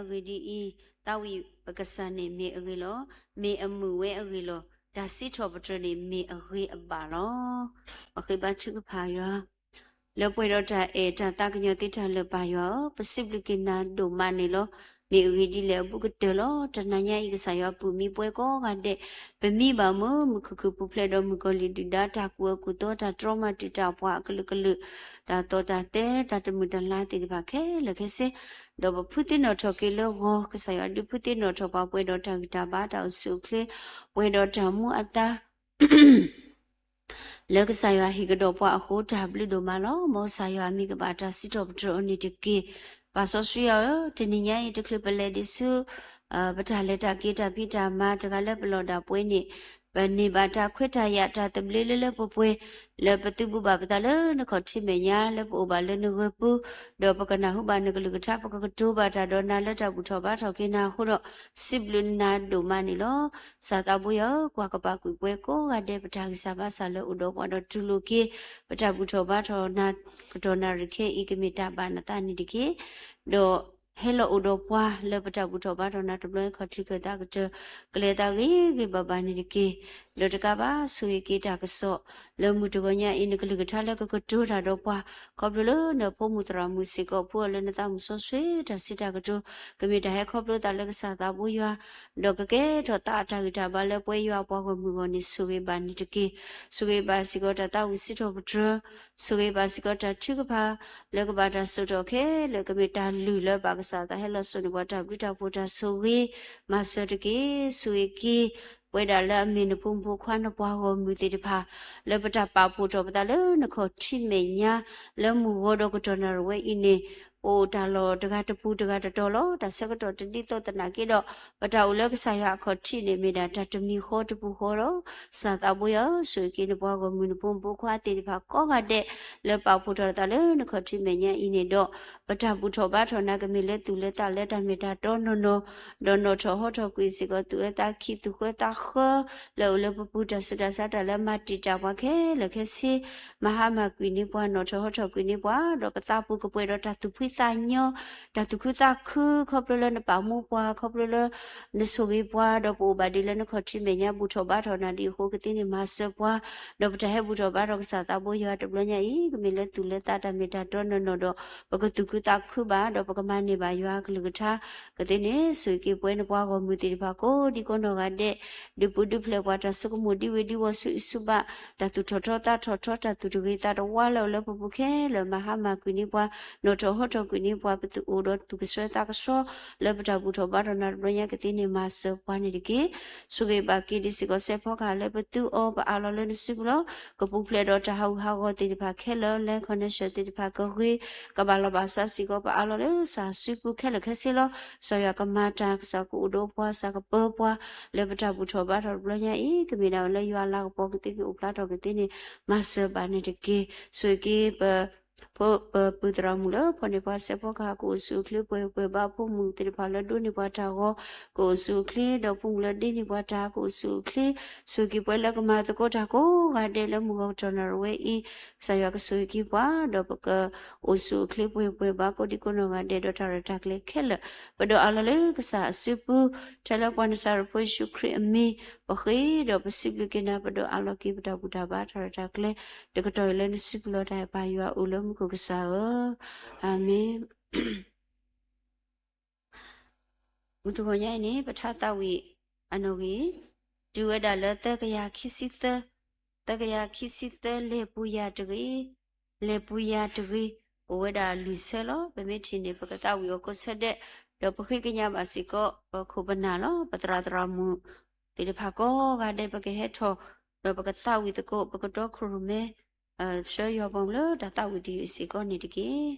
အဂ့ၢ်ဒ်အံၤ, သးဝံၣ်ပကစၢ်န့ၣ်မ့ၢ်အဂ့ၤလီၤ. မ့ၢ်အမုာ်ဝဲအဂ့ၢ်လီၤ. တၢ်စံးထီၣ်ပတြၢၤန့ၣ်မ့ၢ်အဂ့ၤအဘၣ်လီၤ. ပဃ့ဘါထုကဖၣ်ယွၤ လၢပှဲၤဒီးတၢ်အဲၣ်တၢ်သးကညီၤသ့တၢ်လၢာ် ပၢ်ယွၤဧၢ, ပစံးဘျုးက့ၤနၤဒိၣ်မးန့ၣ်လီၤ. မ့ၢ်အဂ့ၢ်ဒ်လဲၣ်အဘူးကတၢၢ်လီၤ. တနၤညါအံၤ ကစၢ်ယွၤ ပုၢ်မံပှဲၤကိးဂၤဒဲး, ပမံဘၣ်မုာ်မုာ်ခုၣ်ခုၣ် ပူၤဖျဲးဒီးမုၣ်ကီၤလံၢ်ဒုၣ်ဒါ တၢ်ကူၣ်အၢကူၣ်သီ တၢ်တြီမၤတံာ်တာ်ပှၤအကလုာ်ကလုာ်, တၢ်သီၣ်တၢ်သဲ တၢ်တမုာ်တၢ်လၤသ့ၣ်တဖၣ်ခဲလၢာ်ခဲဆ့, ဒီးပဖုးသ့ၣ်နီၣ်ထီၣ်က့ၤလၢဂီၤ ကစၢ်ယွၤဒုးဖုးသ့ၣ်နီၣ်ထီၣ်ပှၤ ပှဲၤဒီးတၢ်ဂံၢ်တၢ်ဘါ တၢ်အိၣ်ဆူၣ်အိၣ်ချ့, ပှဲၤဒီးတၢ်မူအသါ လၢကစၢ်ယွၤဟ့ၣ်ကဒီးပှၤအဃိ တၢ်ဘျုးဒိၣ်မးလီၤ. မ်ကစၢ်ယွၤအမံၤကဘၣ်တၢ်စံးထီၣ်ပတြၢၤအီၤန့ၣ်တက့ၢ်. ပၢ်စီဆှံယွၤဧၢ, တနံၤညါအံၤ တချုးပလဲၤဒံးဆူ ပတၢ်လဲၤတၢ်က့ၤ တၢ်ဖံးတၢ်မၤ တဂၤလၢပလီၢ်ဒၣ်ပှဲၤန့ၣ်, ပန့ၢ်ဘၣ်တၢ်ခွဲးတၢ်ယာ် တၢ်သဘျ့လၢလၢပှဲၤပှဲၤ လၢပသုးဘူးဘၣ်ပသးလၢနခီၣ်ထံးမဲာ်ညါ လၢပအိၣ်ဘၣ်လၢနဂၢၢ်ပူၤ, ဒီးပကနၢ်ဟူဘၣ်နကလုၢ်ကထါ ပကကတိၤဘၣ်တၢ်ဒီးနၤလၢတၢ်ဘူၣ်ထီၣ်ဘါထီၣ်က့ၤနၤအဃိဒီး စံးဘျုးနၤဒိၣ်မးန့ၣ်လီၤ. ကစၢ်သးဘိယွၤဧၢ, ကွၢ်ကပာ်ကွံာ်ပှၤကိးဂၤဒဲး ပတၢ်ဂံၢ်စၢ်ဘါစၢ်လၢအိၣ်ဒီးပှၤဒီးတူၢ်လိာ်က့ၤ ပတၢ်ဘူၣ်ထီၣ်ဘါထီၣ်နၤ ကတီၢ်နၣ်ရံၣ်ခဲအံၤ ကမ့ၢ်တၢ်ဘၣ်နသးန့ၣ်တက့ၢ်. ဒီးဟဲလီၤအိၣ်ဒီးပှၤလၢပတၢ်ဘူၣ်ထီၣ်ဘါထီၣ်နၤတဘျီ ခီၣ်ထံးခၢၣ်သးကတၢၢ် ကလဲၤသးဂ့ၤဂ့ၤဘၣ်ဘၣ်န့ၣ်တက့ၢ်. ဒီးတကးဘၣ် ဆိၣ်ဂ့ၤက့ၤတၢ်ကစီၣ် လၢမုၢ်တဂီၤညါအံၤ နကလုၢ်ကထါလၢကကတိၤတၢ်ဒီးပှၤ ခီဖျိလၢနဖိမုၣ်သရၣ်မုၣ်စ့ၢ်ကီး ဖိအီၤလၢနသးမုၣ်စီဆှံ တၢ်စံးတၢ်ကတိၤ ကမ့ၢ်တၢ်ဟဲခီဖျိသးလၢကစၢ်သးဘိယွၤ ဒီးကကဲထီၣ်သးအတၢ်ဂံၢ်တၢ်ဘါလၢပဝဲယွၤအပှၤဂီၢ်မုၢ်အဂီၢ်န့ၣ် ဆိၣ်ဂ့ၤဘၣ်န့ၣ်တက့ၢ်. ဆိၣ်ဂ့ၤဘၣ်စ့ၢ်ကီးတၢ်သးဝံၣ်စံးထီၣ်ပတြၢၤ ဆိၣ်ဂ့ၤဘၣ်စ့ၢ်ကီးတၢ်ထုကဖၣ် လၢကဘၣ်တၢ်စိာ်ထီၣ်ခဲလၢာ် ကမ့ၢ်တၢ်လုၢ်လၢဘၣ်ကစၢ်သးဟဲလီၤစိာ်န့ၢ်ပှၤတၢ်ဘျုးတၢ်ဖှိၣ်တၢ်ဆိၣ်ဂ့ၤ မၤစၢၤတက့ၢ်. ဆိၣ်ဂ့ၤက့ၤ ပဝဲဒၣ်လၢအမ့ၢ်နဖိမုၣ်ဖိခွါနပှၤဂီၢ်မုၢ်သ့ၣ်တဖၣ် လၢပတၢ်ပာ်ဖှိၣ်ထီၣ်ပသးလၢနခီၣ်ထံးမဲာ်ညါ လၢမုၢ်ဂီၤဒီးကတီၢ်နၣ်ရံၣ်ဝဲအံၤန့ၣ် ပအိၣ်တၢ်လီၢ်တဂၤတပူၤတဂၤတတီၤလီၤ. တၢ်ဆၢကတီၢ်တဒ်သိးသနာ်က့ဒီး ပတၢ်အိၣ်လၢကစၢ်ယွၤအခီၣ်ထံးန့ၣ် မ့ၢ်ဒၣ်တၢ်တမံၤဃီတပူၤဃီလီၤ. ကစၢ်သးဘိယွၤဧၢ, ဆိၣ်ဂ့ၤက့ၤနပှၤဂီၢ်မုၢ်နဖိမုၣ်ဖိခွါသ့ၣ်တဖၣ်ကိးဂၤဒဲး လၢပာ်ဖှိၣ်ထီၣ်သးလၢနခီၣ်ထံးမဲာ်ညါအံၤန့ၣ်ဒီး ပတၢ်ဘူၣ်ထီၣ်ဘါထီၣ်နၤ ကမ့ၢ်လၢသူၣ်လၢသးလၢတၢ်မ့ၢ်တၢ်တီနီၢ်နီၢ်, ဒီးနီၣ်ထီၣ်ဟီထီၣ်ကွံာ်စ့ၢ်ကီး သူၣ်အၢသးခံ သူၣ်ဃၢသးဃၢ လၢအိၣ်လၢပပူၤ တၢ်ဆူးတၢ်ဆါ တၢ်လၢမၤတံာ်တာ်ပှၤခဲလၢာ်ခဲဆ့ မၤဟါမၢ်ကွံာ်န့ၢ်ပှၤ နီၣ်ထီၣ်ဟီထီၣ်ကွံာ်န့ၢ်ပှၤ ဒီးပသးပူၤကပှဲၤဒီးတၢ်သူၣ်ဖှံသးညီ တၢ်သူၣ်ခုသးခု ခီဖျိလၢနပာ်မူပှၤ ခီဖျိလၢ နဆိၣ်ဂ့ၤပှၤ ဒီးပအိၣ်ဘၣ်ဒ်လၢနခီၣ်ထံးမဲာ်ညါ ဘူၣ်ထီၣ်ဘါထီၣ်နၤဒ်အဃိ ကသ့န့ၣ်မၤစၢၤပှၤ ဒီးပတၢ်ဟဲဘူၣ်ထီၣ်ဘါထီၣ်ကစၢ်သးဘိယွၤတဘျီညါအံၤ ကမ့ၢ်လၢသူၣ်လၢသးတၢ်မ့ၢ်တၢ်တီနီၢ်နီၢ်ဒီး ပကသူၣ်ခုသးခုဘၣ် ဒီးပကမၤန့ၢ်ဘၣ်ယွၤအကလုၢ်ကထါ ကသ့န့ၣ် ဆိၣ်ဂ့ၤက့ၤပဝဲနပှၤဂီၢ်မုၢ်သ့ၣ်တဖၣ်ကိးဒံကိးနီၢ်ဂၤဒဲး ဒုးပူၤဒုးဖျဲးပှၤ တၢ်ဆိကမိၣ်ဒံဝ့ၤဒံဝီၤဆူအံၤဆူဘၣ် တၢ်သူၣ်ထီၣ်ထီသးထီၣ်ထီ တၢ်သူၣ်တဂ့ၤသးတဝါလၢအိၣ်လၢပပူၤခဲလၢာ် မၤဟါမၢ်ကွံာ်န့ၢ်ပှၤ နီၣ်ထီၣ်ဟီထီၣ်ကွံာ်န့ၢ်ပှၤ ပသူၣ်အိၣ်ဒီးသူၣ်ကဆှီသးကဆှီ လၢပတၢ်ဘူၣ်ထီၣ်ဘါထီၣ်နၤတဘျီညါကသ့န့ၣ် မၤစၢၤပှၤန့ၣ်တက့ၢ်. ဆိၣ်ဂ့ၤဘၣ်က့ၤဒံးစ့ၢ်ကီးစဲးဖီကဟၣ်လၢပသူအီၤ ပအးလီၤလၢနစုပူၤလီၤ. ကပူၤဖျဲးဒီးတၢ်ဟးဂူာ်ဟးဂီၤသ့ၣ်တဖၣ်ခဲလၢာ် လၢ connection သ့ၣ်တဖၣ်ကဂ့ၤ ကဘၣ်လီၤဘၣ်စးစ့ၢ်ကီး ပအးလီၤလၢကစၢ်စုပူၤခဲလၢာ်ခဲဆ့လီၤ. ကစၢ်ယွၤကမၤတၢ် ကစၢ်ကအိၣ်ဒီးပှၤ ကစၢ်ကပၢပှၤ လၢပတၢ်ဘူၣ်ထီၣ်ဘါထီၣ်တဘျီညါအံၤ ကမ့ၢ်ဒၣ်ဝဲလၢယွၤအလၤကပီၤကသ့က့ၤအိၣ်ဖျါထီၣ်ကသ့န့ၣ် မၤစၢၤဘၣ်န့ၣ်တက့ၢ်. ဆိၣ်ဂ့ၤက့ၤပ ပပုၢ်သရၣ်မုၣ်လၢဖီၣ်န့ၢ်ပှၤစဲးဖီကဟၣ် ကအိၣ်ဆူၣ်အိၣ်ချ့ပှဲၤပှဲၤဘၣ် ဖိမုၣ်သ့ၣ်တဖၣ်လၢဒိးန့ၢ်ပှၤတၢ်ဂီၤ ကအိၣ်ဆူၣ်အိၣ်ချ့ ဒီးဖိမုၣ်လၢဒ့န့ၢ်ပှၤတၢ် ကအိၣ်ဆူၣ်အိၣ်ချ့ ဆိၣ်ဂ့ၤက့ၤပှၤလၢကမၤသကိးတၢ်ကိးဂၤဒဲးလၢမုၢ်ဂီၤကတီၢ်နၣ်ရံၣ်ဝဲအံၤ ကစၢ်ယွၤကဆိၣ်ဂ့ၤက့ၤပှၤ ဒီးပကအိၣ်ဆူၣ်အိၣ်ချ့ပှဲၤပှဲၤဘၣ် ကိးဒံကိးနီၢ်ဂၤဒဲး ဒီးတၢ်ရဲၣ်တၢ်ကျဲၤခဲလၢာ် ပဒိးအးလီၤလၢကစၢ်အစုပူၤ ထဲလၢပှၤနစၤရ့းဖိယ့ၣ်ၡူးခရံာ်အမံၤ ပဃ့ဒီးပစံးဘျုးက့ၤနၤ ပဒိးအးလီၤက့ၤပတၢ်ဘူၣ်တၢ်ဘါတၢ်ရဲၣ်တၢ်ကျဲၤ တကတီၢ်အံၤလၢနစုပူၤလီၤ. တၢ်အဲၣ်ပၢ်ယွၤအိၣ်လၢမူခိၣ်ကစၢ်ဧၢ, အၤမ့ၣ်. မုၢ်တဂီၤညါအံၤန့ၣ် ပထါသးဝံၣ်အနီၣ်ဂံၢ် တုၤဝဲဒၣ်လၢသၢကယၤခံဆံသၢ, သၢကယၤခံဆံသၢ လဲၤပူၤယၤတဂ့ၤ, လဲၤပူၤယၤတဂ့ၤ, အိၣ်ဝဲဒၣ်လွံၢ်ဆၢလီၤ. ပမ့ၢ်ထံၣ်န့ၣ် ပကသးဝံၣ်အီၤကိးဆၢဒဲး, ဒီးပဃ့ကညးဘၣ်စ့ၢ်ကီး ပခိၣ်ပနၢ်လီၤ. ပသရၣ်သရၣ်မုၣ်သ့ၣ်တဖၣ်ကိးဂၤဒဲး ပကဟဲထီၣ် ဒီးပကသးဝံၣ်သကိး ပကတီခိၣ်ရိၣ်မဲ ဆှၢယွၤပှၤလၢတၢ်သးဝံၣ်တယုၢ်စ့ၢ်ကီးန့ၣ်တက့ၢ်.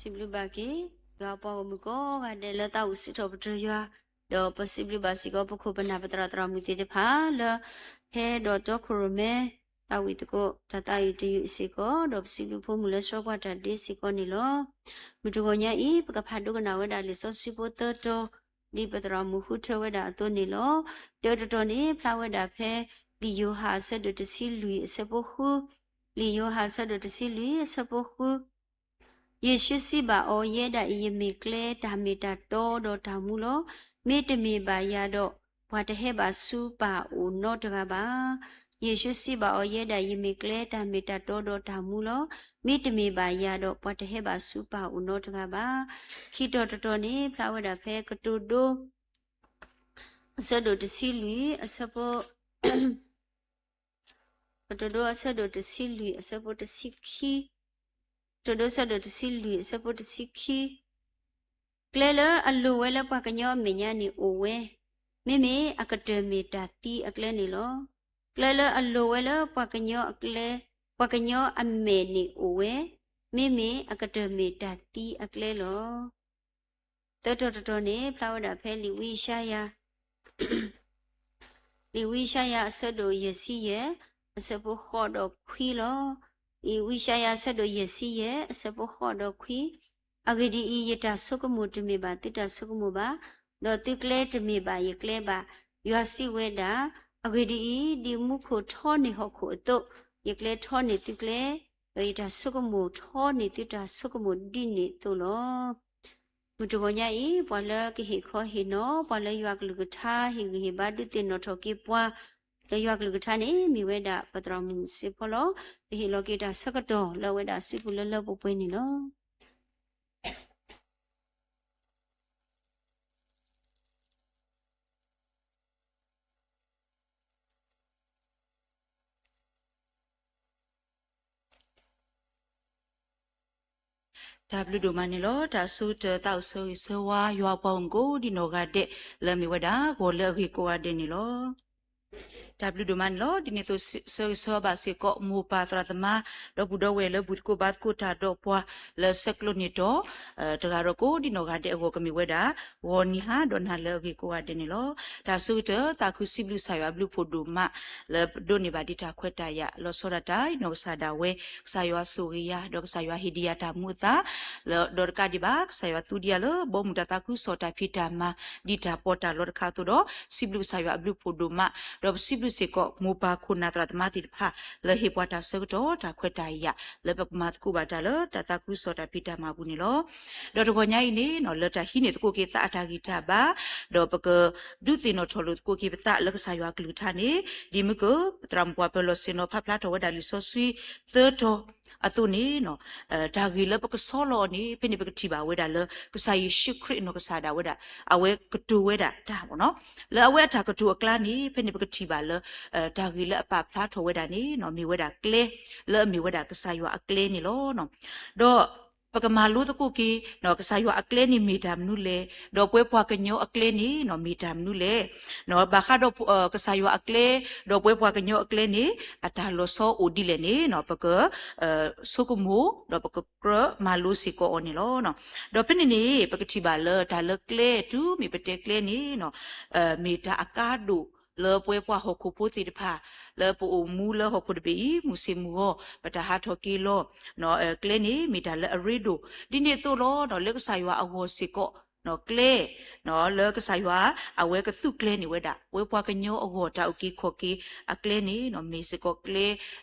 စံးဘျုးဘၣ်က့ၤ ယွၤပှၤဂီၢ်မုၢ်ကိးဂၤဒဲးလၢသးအိၣ်စံးထီၣ်ပတြၢၤယွၤ, ဒီးပစံးဘျုးဘၣ်စ့ၢ်ကီးပခိၣ်ပနၢ်ပသရၣ်သရၣ်မုၣ်သ့ၣ်တဖၣ်လၢ ဟဲဒီးတီခိၣ်ရိၣ်မဲ သးဝံၣ်သကိး တၢ်သးအံၣ်တယုၢ်စ့ၢ်ကီး ဒီးပစံးဘျုးဖိမုၣ်လၢဆှၢပှၤတၢ်ဒ့စ့ၢ်ကီးန့ၣ်လီၤ. မုၢ်တဂီၤညါအံၤ ပကဖးဒိကနၣ်ဝဲဒၣ်လံာ်စီဆှံဖိသၢတီၤ ဒ်ပသရၣ်မုၣ်ဃုထၢဝဲဒၣ်အသိးန့ၣ်လီၤ. တၢတတီၤန့ၣ် ဖျါဝဲဒၣ်ဖဲ လံာ်ယိၤဟၣ်အဆၢဒိၣ်တဆံလွံၢ်အဆၢဖိဃု, လံာ်ယိၤဟၣ်အဆၢဒိၣ်တဆံလွံၢ်အဆၢဖိဃု, ယ့ၣ်ၡူးစံးဘၣ်အီၤ, ယဲဒၣ်အံၤယမ့ၢ်ကျဲ, တၢ်မ့ၢ်တၢ်တီဒီးတၢ်မူလီၤ. မ့တမ့ၢ်ဘၣ်ယၤဒီး ပှၤတဟဲဘၣ်ဆူပၢ်အအိၣ်နီတဂၤဘၣ်. ယ့ၣ်ၡူးစံးဘၣ်အီၤ, ယဲဒၣ်အံၤယမ့ၢ်ကျဲ, တၢ်မ့ၢ်တၢ်တီဒီးတၢ်မူလီၤ. မ့တမ့ၢ်ဘၣ်ယၤဒီး ပှၤတဟဲဘၣ်ဆူပၢ်အအိၣ်နီတဂၤဘၣ်. ခံတီၤတတီၤန့ၣ် ဖျါဝဲဒၣ်ဖဲကတိၤဒိ အဆၢဒိၣ်တဆံလွံၢ် အဆၢဖိ ကတိၤဒိအဆၢဒိၣ်တဆံလွံၢ်အဆၢဖိတဆံခံ, ကတိၤဒိအဆၢဒိၣ်တဆံလွံၢ်အဆၢဖိတဆံခံ, ကျဲလၢအလိၤဝဲလၢပှၤကညီအမဲာ်ညါန့ၣ်အိၣ်ဝဲ, မ့မ့ၢ်အကတၢၢ်မ့ၢ်တၢ်သံအကျဲန့ၣ်လီၤ. ကျဲလၢအလိၤဝဲလၢပှၤကညီအကျဲ, ပှၤကညီအမဲာ်န့ၣ်အိၣ်ဝဲ, မ့မ့ၢ်အကတၢၢ်မ့ၢ်တၢ်သံအကျဲလီၤ. သၢတီၤတတီၤန့ၣ် ဖျါဝဲဒၣ်ဖဲလံာ်ဝံယၡါယၤ လံာ်ဝံယၡါယၤအဆၢဒိၣ်ယဲၢ်ဆံယဲၢ် အဆၢဖိဃိးဒီးခွံလီၤ. လံာ်ဝံယၡါယၤအဆၢဒိၣ်ယဲၢ်ဆံယဲၢ် အဆၢဖိဃိးဒီးခွံ, အဂ့ၢ်ဒ်အံၤ, ယတၢ်ဆိကမိၣ်တမ့ၢ်ဘၣ်သုတၢ်ဆိကမိၣ်ဘၣ်, ဒီးသုကျဲတမ့ၢ်ဘၣ်ယကျဲဘၣ်. ယွၤစံးဝဲဒၣ်, အဂ့ၢ်ဒ်အံၤ, ဒ်မူခိၣ်ထီန့ၢ်ဟီၣ်ခိၣ်အသိး, ယကျဲထီန့ၢ်သုကျဲ, ဒီးယတၢ်ဆိကမိၣ်ထီန့ၢ်သုတၢ်ဆိကမိၣ်ဒ်န့ၣ်အသိးလီၤ. မုၢ်တဂီၤညါအံၤ ပှၤလၢကဟ့ၣ်ခီဟ့ၣ်နီၤ, ပှၤလၢယွၤကလုၢ်ကထါဟ့ၣ်ဂံၢ်ဟ့ၣ်ဘါဒုးသ့ၣ်နီၣ်ထီၣ်က့ၤပှၤ လၢယွၤကလုၢ်ကထါန့ၣ် မ့ၢ်ဝဲဒၣ်ပသရၣ်မုၣ်စ့ၢ်ကီးလီၤ. ပဟ့ၣ်လီၤက့ၤတၢ်ဆၢကတီၢ်လၢအဝဲဒၣ်စုပူၤလၢလၢပှဲၤပှဲၤန့ၣ်လီၤ. တၢ်ဘျုးဒိၣ်မးန့ၣ်လီၤ. တၢ်အဆိကတၢၢ်သးအိၣ်ဆၢဂ့ၤဆၢဝါ ယွၤအပှၤဂီၢ်မုၢ်ကိးဒံနီၢ်ဂၤဒဲး လၢအမ့ၢ်ဝဲဒၣ် ဂီၤလၢအဂ့ၤကိးဂၤဒဲးန့ၣ်လီၤ. တၢ်ဘျုးဒိၣ်မးန့ၣ်လီၤ. ဒ်န့ၣ်အသိး ဆၢဂ့ၤဆၢဝါဘၣ်စ့ၢ်ကီး မိၢ်ပၢ်သရၣ်သမါ ဒီပုၢ်ဒီဝဲၢ်လၢဘူၣ်သကိးဘါသကိးတၢ်ဒီးပှၤ လၢဆဲးကျိးန့ၢ်တီၤ တဂၤဒီးကိးဒံနီၢ်ဂၤဒဲးအဂီၢ် ကမ့ၢ်ဝဲဒၣ် ဂီၤနံၤဟါဒီးနၤလၢအဂ့ၤကိးဂၤဒဲးန့ၣ်လီၤ. တၢ်အဆိကတၢၢ် သးခုစံးဘျုးကစၢ်ယွၤအဘျုးဖှိၣ်ဒိၣ်မး လၢပဒိးန့ၢ်ဘၣ်ဒံးတၢ်ခွဲးတၢ်ယာ် လီၤဆီဒၣ်တၢ် ယနီၢ်ကစၢ်ဒၣ်ဝဲ ကစၢ်ယွၤဆိၣ်ဂ့ၤယၤ ဒီးကစၢ်ယွၤဟ့ၣ်ဒံးယၤတၢ်မူအသါ လၢဒီးတကးဒံးဘၣ် ကစၢ်ယွၤသူဒံးယၤလၢ ဘီမုၢ်တၢ်သးခုကစီၣ်တၢ်ဖံးတၢ်မၤ ဒ်တၢ်ပီးတၢ်လီတခါအသိးဒီး စံးဘျုးကစၢ်ယွၤအဘျုးဖှိၣ်ဒိၣ်မး ဒီးပစံးဘျုးစ့ၢ်ကီး မိၢ်ပၢ်ခိၣ်နၢ်သရၣ်သမါသ့ၣ်တဖၣ် လၢဟ့ၣ်ပှၤတၢ်ဆၢကတီၢ် တၢ်ခွဲးတၢ်ယာ် လၢပကမၤသကိးဘၣ်တၢ်လၢတၢ်သးခုကစီၣ်တၢ်ဖံးတၢ်မၤအပူၤန့ၣ်လီၤ. ဒီးတဂီၤညါအံၤန့ၣ် လၢတၢ်ဟံးန့ၢ်သကိးက့ၤသးအတၢ်ဂံၢ်တၢ်ဘါ ဒီးပကဒုးသ့ၣ်နီၣ်ထီၣ်လိာ်သကိးက့ၤပသးလၢကစၢ်ယွၤအကလုၢ်ကထါန့ၣ် ဒ်မ့ၢ်က ပသရၣ်မုၣ်ပှၢ်ပၢၤလီၢ်ဆ့ၣ်နီၤဖးဖျါထီၣ်ဝဲဒၣ်လံာ်စီဆှံသၢတီၤအသိးန့ၣ် တၢ်ဂ့ၢ်လၢပကဆီလီၤအီၤန့ၣ် ဖဲန့ၣ်ပကထံၣ်ဘၣ်ဝဲဒၣ်လၢ ကစၢ်ယ့ၣ်ၡူးခရံာ်အနီၢ်ကစၢ်ဒၣ်ဝဲဒၣ် အဝဲကတိၤဝဲဒၣ်တၢ်ဘၣ်နီၤ. လၢအဝဲအတၢ်ကတိၤအကျါန့ၣ် ဖဲန့ၣ်ပကထံၣ်ဘၣ်လၢ တၢ်ဂ့ၢ်လၢအပာ်ဖျါထီၣ်ဝဲဒၣ်န့ၣ် မ့ၢ်ဝဲဒၣ်ကျဲ လၢအမ့ၢ်ဝဲဒၣ်ကစၢ်ယွၤအကျဲန့ၣ်လီၤ. ဒီးပကမၤလိသကိးက့ၤ ကစၢ်ယွၤအကျဲန့ၣ်မ့ၢ်တၢ်မနုၤလဲၣ်, ဒီးပဝဲပှၤကညီအကျဲန့ၣ် မ့ၢ်တၢ်မနုၤလဲၣ်. ဘၣ်ဃးဒီးကစၢ်ယွၤအကျဲ ဒီးပဝဲပှၤကညီအကျဲန့ၣ် အတၢ်လီၤဆီအိၣ်ဒ်လဲၣ်န့ၣ် ပက ဆိကမိၣ် ဒီးပကကြၢးမၤလိစ့ၢ်ကီးအီၤန့ၣ်လီၤ. ဒီးဖဲန့ၣ်န့ၣ် ပကထံၣ်ဘၣ်လၢတၢ်လၢကျဲ တုၤမ့ၢ်ပတဲကျဲန့ၣ် မ့ၢ်တၢ်အကါဒိၣ်လၢပဝဲပှၤဟီၣ်ခိၣ်ဖိသ့ၣ်တဖၣ် လၢပအိၣ်မူလၢဟီၣ်ခိၣ်တဘ့ၣ်အံၤ မုၢ်ဆ့ၣ်မုၢ်ဂီၤ ပတၢ်ဟးထီၣ်က့ၤလီၤ ကျဲန့ၣ် မ့ၢ်တၢ်လၢအရ့ဒိၣ်. ဒ်န့ၣ်အသိးလီၤ လၢကစၢ်ယွၤအဂီၢ်စ့ၢ်ကီး ကျဲ လၢကစၢ်ယွၤ အဝဲကသူၣ်ကျဲၤန့ၢ်ဝဲဒၣ် ပဝဲပှၤကညီအဂီၢ် တၢ်အုၣ်က့ၤခီၣ်က့ၤအကျဲန့ၣ် မ့ၢ်စ့ၢ်ကီးကျဲ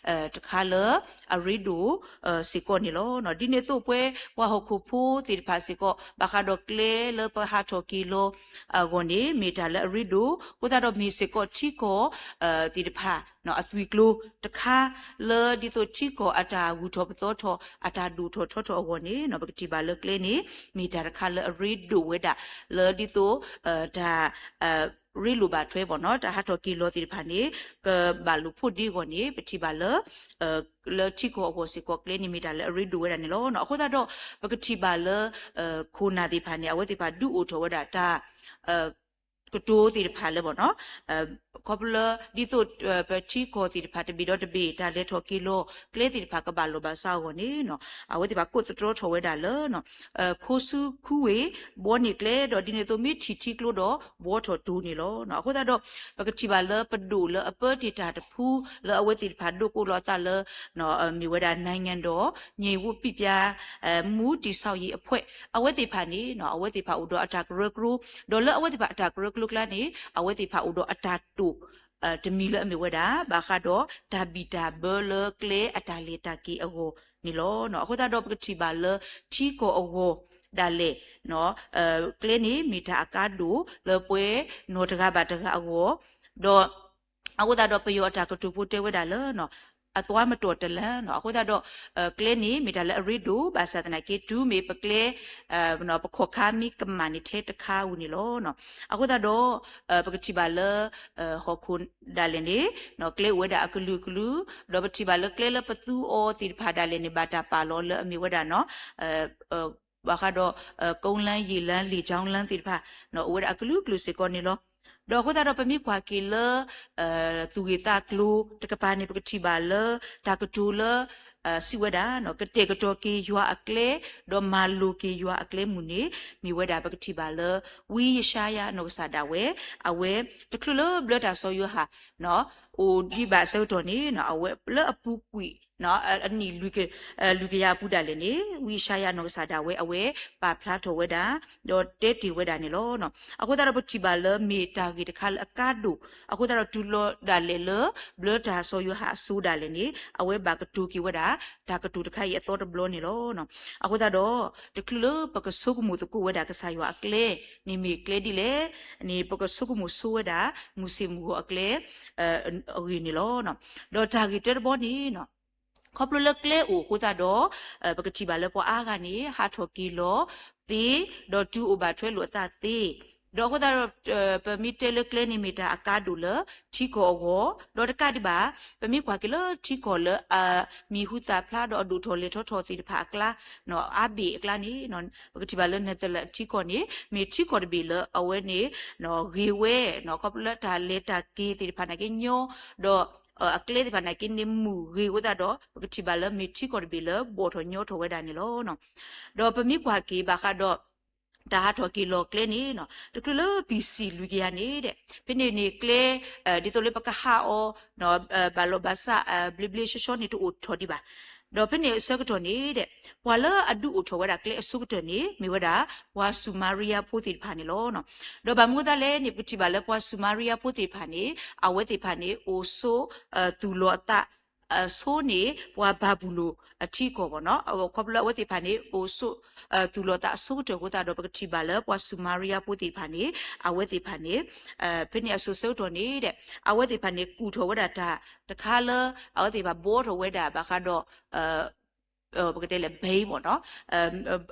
တခါလၢအရ့ဒိၣ်စ့ၢ်ကီးန့ၣ်လီၤ. ဒ်န့ၣ်အသိး ပဝဲပှၤဟီၣ်ခိၣ်ဖိသ့ၣ်တဖၣ်စ့ၢ်ကီး ဘၣ်ဃးဒီးကျဲလၢပဟးထီၣ်က့ၤလီၤအဂီၢ်န့ၣ် မ့ၢ်တၢ်လၢအရ့ဒိၣ် အဃိသတးဒီးမ့ၢ်စ့ၢ်ကီးထံကီၢ်သ့ၣ်တဖၣ် အသွံၣ်ကျိၤတခါ လၢဒ်သိးထံကီၢ်အတၢ်ဂုၤထီၣ်ပသီထီၣ် အတၢ်ဒိၣ်ထီၣ်ထီထီၣ်အဂီၢ်န့ၣ် ပကထံၣ်ဘၣ်လၢကျဲန့ၣ် မ့ၢ်တၢ်တခါလၢအရ့ဒိၣ်ဝဲဒၣ် လၢဒ်သိး တၢ် ရ့လိာ်ဘၣ်ထွဲ တၢ်ဟးထီၣ်က့ၤလီၤသ့ၣ်တဖၣ်န့ၣ် ကဘၣ်လိာ်ဖိးဒ့အဂီၢ်န့ၣ် ပထံၣ်ဘၣ်လၢ လၢထံကီၢ်အဂီၢ်စ့ၢ်ကီးကျဲန့ၣ် မ့ၢ်တၢ်လၢအရ့ဒိၣ်ဝဲဒၣ်န့ၣ်လီၤ. အဃိသတးဒီး ပကထံၣ်ဘၣ်လၢ ခိၣ်နၢ်သ့ၣ်တဖၣ်န့ၣ် အဝဲသ့ၣ်တဖၣ်ဒုးအိၣ်ထီၣ်ဝဲဒၣ်တၢ် ကတိၤသ့ၣ်တဖၣ်လၢ ခီဖျိလၢ ဒ်သိး ပထံကီၢ်သ့ၣ်တဖၣ်တဘ့ၣ်ဒီးတဘ့ၣ် တၢ်လဲၤထီၣ်က့ၤလီၤကျဲသ့ၣ်တဖၣ်ကဘၣ်လိာ်ဘၣ်စးအဂီၢ်န့ၣ် အဝဲသ့ၣ်တဖၣ်ကိးသတြီထီၣ်ဝဲဒၣ်လၢ ခိဆူခူဝ့ၢ် ဘှီန့ၢ်ကျဲ ဒီးဒ်န့ၣ်အသိးမ့ၢ်ထံၣ်ထံကျိဒီး ဘှီထီၣ်တိၤန့ၣ်လီၤ. အဃိသတးဒီး ပကထံၣ်ဘၣ်လၢပဒိၣ်လၢအပၢတ့ၢ်တၢ်တဖု လၢအဝဲသ့ၣ်တဖၣ်ဒိးကိးလီၤအသးလၢ မ့ၢ်ဝဲဒၣ် နိုင်ငံတော်ငြိမ်ဝပ်ပိပြား မူးတည်ဆောက်ရေးအဖွဲ့ အဝဲသ့ၣ်တဖၣ်န့ၣ် အဝဲသ့ၣ်တဖၣ်အိၣ်ဒီးအတၢ်ကရၢကရိ ဒီးလၢအဝဲသ့ၣ်တဖၣ်အတၢ်ကရၢကရိအကျါန့ၣ် အဝဲသ့ၣ်တဖၣ်အိၣ်ဒီးအတၢ်တိာ် တမံၤလၢအမ့ၢ်ဝဲဒၣ် ဘၣ်ဃးဒီးတၢ်ဘံၣ်တၢ်ဘၢလၢကျဲအတၢ်လဲၤတၢ်က့ၤအဂီၢ်န့ၣ်လီၤ. အဃိသတးဒီးပကထံၣ်ဘၣ်လၢထံကီၢ်အဂီၢ်ဒၣ်လဲာ် ကျဲန့ၣ်မ့ၢ်တၢ်အကါဒိၣ်လၢပှဲၤနီၢ်တဂၤဘၣ်တဂၤအဂီၢ်, ဒီး အဃိသတးဒီးပယီၤအတၢ်ကတိၤဖိတဲဝဲဒၣ်လၢ အသွားမတော်တလမ်း အဃိသတးဒီး ကျဲန့ၣ်မ့ၢ်တၢ်လၢအရ့ဒိၣ် ဘၣ်ဆၣ်သနာ်က့ တုၤမ့ၢ်ပကျဲ ပခီၣ်ခါမ့ၢ်ကမၣ်န့ၣ်ထဲတခါဝံၤန့ၣ်လီၤ. အဃိသတးဒီး ပကထံၣ်ဘၣ်လၢ ဟီၣ်ခိၣ်ဒၣ်လဲာ်န့ၣ် ကျဲအိၣ်ဝဲဒၣ်အကလုာ်ကလုာ်, ဒီးပထံၣ်ဘၣ်လၢကျဲလၢပသူအီၤသ့ၣ်တဖၣ်ဒၣ်လဲာ်န့ၣ် ဘၣ်တၢ်ပာ်လီၤလၢအမ့ၢ်ဝဲဒၣ် ဘၣ်ဃးဒီး ကုန်းလမ်း ရေလမ်း လေကြောင်းလမ်း သ့ၣ်တဖၣ် အိၣ်ဝဲဒၣ်အကလုာ်ကလုာ်စ့ၢ်ကီးန့ၣ်လီၤ. ဒီးအဃိသတးဒီးပမ့ၢ်ကွၢ်က့ၤလၢ သူၣ်ဂ့ၢ်သးကျိၤတကပၤန့ၣ် ပကထံၣ်ဘၣ်လၢ တၢ်ကတိၤလၢ စံးဝဲဒၣ် ကတဲာ်ကတီၤက့ၤယွၤအကျဲ ဒီးမၤလိၤက့ၤယွၤအကျဲမုၢ်န့ၣ် မ့ၢ်ဝဲဒၣ်ပကထံၣ်ဘၣ်လၢ ဝံယၡါယၤနီၢ်ကစၢ်ဒၣ်ဝဲ အဝဲ တချုးလၢဘျၢတၢ်စီၤယိၤဟၣ် အိၣ်ဒံးဘၣ်အဆၢကတီၢ်န့ၣ် အဝဲလၢအပူၤကွံာ် အနံၣ်လွံၢ်ကယၤအပူၤဒၣ်လဲာ်န့ၣ် ဝံယၡါယၤနီၢ်ကစၢ်ဒၣ်ဝဲ အဝဲပာ်ဖျါထီၣ်ဝဲဒၣ် ဒီးတဲတ့ၢ်ဝဲဒၣ်န့ၣ်လီၤ. အဃိသတးဒီးပထံၣ်ဘၣ်လၢမ့ၢ်တၢ်ဂ့ၢ်တခါလၢအကါဒိၣ်, အဃိသတးဒီးတုၤလီၤဒၣ်လဲာ်လၢ ဘျၢတၢ်စီၤယိၤဟၣ်အစိၤဒၣ်လဲာ်န့ၣ် အဝဲဘၣ်ကတိၤက့ၤဝဲဒၣ် တၢ်ကတိၤတခါအံၤအသီတဘျီန့ၣ်လီၤ. အဃိသတးဒီး တချုးလၢပကဆိကမိၣ်သကိးဝဲဒၣ်ကစၢ်ယွၤအကျဲန့ၣ်မ့ၢ်ကျဲဒ်လဲၣ်န့ၣ် ပကဆိကမိၣ်ဆိဝဲဒၣ် မုၢ်ဆ့ၣ်မုၢ်ဂီၤအကျဲ အဂ့ၢ်န့ၣ်လီၤ. ဒီးတၢ်ဂ့ၢ်တၢတဘီန့ၣ် ခီဖျိလၢကျဲအိၣ်အဃိသတးဒီး ပကထံၣ်ဘၣ်လၢပှၤအါဂၤန့ၣ် ဟးထီၣ်က့ၤလီၤသ့, ဒီးတုၤအိၣ်ဘၣ်ထွဲလိာ်အသးသ့, ဒီးအဃိသတးဒီး ပမ့ၢ်တဲလၢကျဲန့ၣ်မ့ၢ်တၢ်အကါဒိၣ်လၢထံကီၢ်အဂီၢ်, ဒီးတကးဒံးဘၣ် ပမ့ၢ်ကွၢ်က့ၤလၢထံကီၢ်လၢအမံၤဟူသၣ်ဖျါဒီးအဒိၣ်ထီၣ်လဲၤထီၣ်ထီၣ်သ့ၣ်တဖၣ်အကျါ အါဘ့ၣ်အကျါန့ၣ် ပကထံၣ်ဘၣ်လၢ Netherlands ထံကီၢ်န့ၣ် မ့ၢ်ထံကီၢ်တဘ့ၣ်လၢအဝဲန့ၣ် ဂ့ၤဝဲ ခီဖျိလၢတၢ်လဲၤတၢ်က့ၤသ့ၣ်တဖၣ်နာ်က့ညီ, ဒီး အကျဲသ့ၣ်တဖၣ်နာ်က့န့ၣ်မုာ်ဂ့ၤအဃိသတးဒီး ပကထံၣ်ဘၣ်လၢမ့ၢ်ထံကီၢ်တဘ့ၣ်လၢဘှီၣ်ထီၣ်ညီထီၣ်ဝဲဒၣ်န့ၣ်လီၤ. ဒီးပမ့ၢ်ကွၢ်က့ၤဘၣ်ဃးဒီး တၢ်ဟးထီၣ်က့ၤလီၤကျဲန့ၣ် တချုးလၢ ဘီစံၣ် လွံၢ်ကယၤန့ၣ်ဒီး ဖဲန့ၣ်န့ၣ်ကျဲ ဒ်သိးလၢပကဟးအီၤ ဘၣ်လီၤဘၣ်ဆး ဘျ့ဘျ့ဆှီဆှီန့ၣ်တအိၣ်ထီၣ်ဒံးဘၣ်. ဒီးဖဲန့ၣ်အဆၢကတီၢ်န့ၣ်ဒီး ပှၤလၢအဒုးအိၣ်ထီၣ်ဝဲဒၣ်ကျဲအဆိကတၢၢ်န့ၣ် မ့ၢ်ဝဲဒၣ် ပှၤစူၤမၤရံယါဖိသ့ၣ်တဖၣ်န့ၣ်လီၤ. ဒီးဘၣ်မနုၤအဃိသတးလဲၣ်န့ၣ် ပကထံၣ်ဘၣ်လၢပှၤစူၤမၤရံယါဖိသ့ၣ်တဖၣ်န့ၣ် အဝဲသ့ၣ်တဖၣ်န့ၣ် အိၣ်ဆိး သူၣ်လီၤအသး ဆိန့ၣ် ပှၤဘၤဘူလိၣ်အထံအကီၢ်ဘၣ်နီၤ. ခီဖျိလၢအဝဲသ့ၣ်တဖၣ်န့ၣ် အိၣ်ဆိး သူၣ်လီၤသးအဆိကတၢၢ်အဃိသတးဒီး ပကထံၣ်ဘၣ်လၢပှၤစူၤမၤရံယါဖိသ့ၣ်တဖၣ်န့ၣ် အဝဲသ့ၣ်တဖၣ်န့ၣ် ဖဲန့ၣ်အစိၤဆၢကတီၢ်န့ၣ်ဒီး အဝဲသ့ၣ်တဖၣ်န့ၣ် ကူၣ်ထီၣ်ဝဲဒၣ်တၢ်တခါလၢ အဝဲသ့ၣ်တဖၣ်ဘှီထီၣ်ဝဲဒၣ်ဘၣ်ဃးဒီး ပကတဲလဲၣ် ဘဲဘၣ်နီၤ.